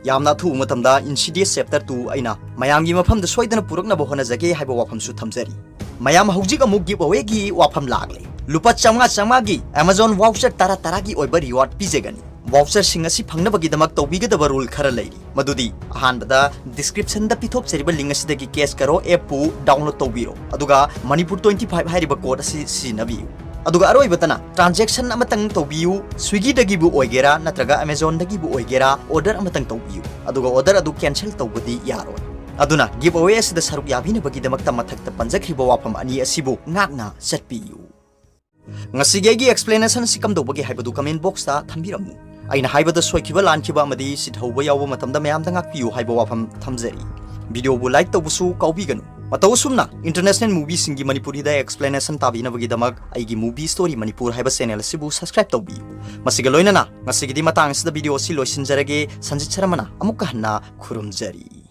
ꯌꯥꯝꯅ ꯑꯊꯨꯕ ꯃꯇꯝꯗ Insidious Chapter two ꯑꯩꯅ ꯃꯌꯥꯝꯒꯤ ꯃꯐꯝꯗ ꯁꯣꯏꯗꯅ ꯄꯨꯔꯛꯅꯕ ꯍꯣꯠꯅꯖꯒꯦ ꯍꯥꯏꯕ ꯋꯥꯐꯝꯁꯨ ꯊꯝꯖꯔꯤ꯫ ꯃꯌꯥꯝ, ꯍꯧꯖꯤꯛ ꯑꯃꯨꯛ ꯒꯤꯞ ꯑꯋꯦꯒꯤ ꯋꯥꯐꯝ ꯂꯥꯛꯂꯦ꯫ ꯂꯨꯄꯥ ꯆꯥꯝꯃꯉꯥ ꯆꯥꯝꯃꯉꯥꯒꯤ Amazon voucher ꯇꯔꯥ ꯇꯔꯥꯒꯤ ꯑꯣꯏꯕ reward ꯄꯤꯖꯒꯅꯤ꯫ Voucher ꯁꯤꯡ ꯑꯁꯤ ꯐꯪꯅꯕꯒꯤꯗꯃꯛ ꯇꯧꯕꯤꯒꯗꯕ rule ꯈꯔ ꯂꯩꯔꯤ, ꯃꯗꯨꯗꯤ ꯑꯍꯥꯟꯕꯗ description ꯗ ꯄꯤꯊꯣꯛꯆꯔꯤꯕ link ꯑꯁꯤꯗꯒꯤ Cash Karo app ꯄꯨ download ꯇꯧꯕꯤꯔꯣ, ꯑꯗꯨꯒ Manipur twenty five ꯍꯥꯏꯔꯤꯕ code ꯑꯁꯤ ꯁꯤꯖꯤꯟꯅꯕꯤꯌꯨ꯫ ꯑꯗꯨꯒ ꯑꯔꯣꯏꯕꯗꯅ transaction ꯑꯃꯇꯪ ꯇꯧꯕꯤꯌꯨ, Swiggy ꯗꯒꯤꯕꯨ ꯑꯣꯏꯒꯦꯔꯥ ꯅꯠꯇ꯭ꯔꯒ Amazon ꯗꯒꯤꯕꯨ ꯑꯣꯏꯒꯦꯔꯥ, order ꯑꯃꯇꯪ ꯇꯧꯕꯤꯌꯨ, ꯑꯗꯨꯒ order ꯑꯗꯨ cancel ꯇꯧꯕꯗꯤ ꯌꯥꯔꯣꯏ꯫ ꯑꯗꯨꯅ ꯒꯤꯞ ꯑꯋꯦ ꯑꯁꯤꯗ ꯁꯔꯨꯛ ꯌꯥꯕꯤꯅꯕꯒꯤꯗꯃꯛꯇ ꯃꯊꯛꯇ ꯄꯟꯖꯈ꯭ꯔꯤꯕ ꯋꯥꯐꯝ ꯑꯅꯤ ꯑꯁꯤꯕꯨ ꯉꯥꯛꯅ ꯆꯠꯄꯤꯌꯨ꯫ ꯉꯁꯤꯒꯤ ꯑꯩꯒꯤ explanation ꯑꯁꯤ ꯀꯝꯗꯧꯕꯒꯦ ꯍꯥꯏꯕꯗꯨ comment box ꯇ ꯊꯝꯕꯤꯔꯝꯃꯨ꯫ ꯑꯩꯅ ꯍꯥꯏꯕꯗ ꯁꯣꯏꯈꯤꯕ, ꯂꯥꯟꯈꯤꯕ ꯑꯃꯗꯤ ꯁꯤꯠꯍꯧꯕ ꯌꯥꯎꯕ ꯃꯇꯝꯗ ꯃꯌꯥꯝꯗ ꯉꯥꯛꯄꯤꯌꯨ ꯍꯥꯏꯕ ꯋꯥꯐꯝ ꯊꯝꯖꯔꯤ꯫ Video ꯕꯨ like ꯇꯧꯕꯁꯨ ꯀꯥꯎꯕꯤꯒꯅꯨ꯫ ꯃꯇꯧ ꯑꯁꯨꯝꯅ international movie ꯁꯤꯡꯒꯤ ꯃꯅꯤꯄꯨꯔꯤꯗ explanation ꯇꯥꯕꯤꯅꯕꯒꯤꯗꯃꯛ ꯑꯩꯒꯤ Movie Story ꯃꯅꯤꯄꯨꯔ ꯍꯥꯏꯕ channel ꯑꯁꯤꯕꯨ subscribe ꯇꯧꯕꯤꯌꯨ꯫ ꯃꯁꯤꯒ ꯂꯣꯏꯅꯅ ꯉꯁꯤꯒꯤꯗꯤ ꯃꯇꯥꯡ ꯑꯁꯤꯗ video ꯑꯁꯤ ꯂꯣꯏꯁꯤꯟꯖꯔꯒꯦ꯫ ꯁꯟꯖꯤꯠ ꯁꯔꯃꯅ ꯑꯃꯨꯛꯀ ꯍꯟꯅ ꯈꯨꯔꯨꯝꯖꯔꯤ꯫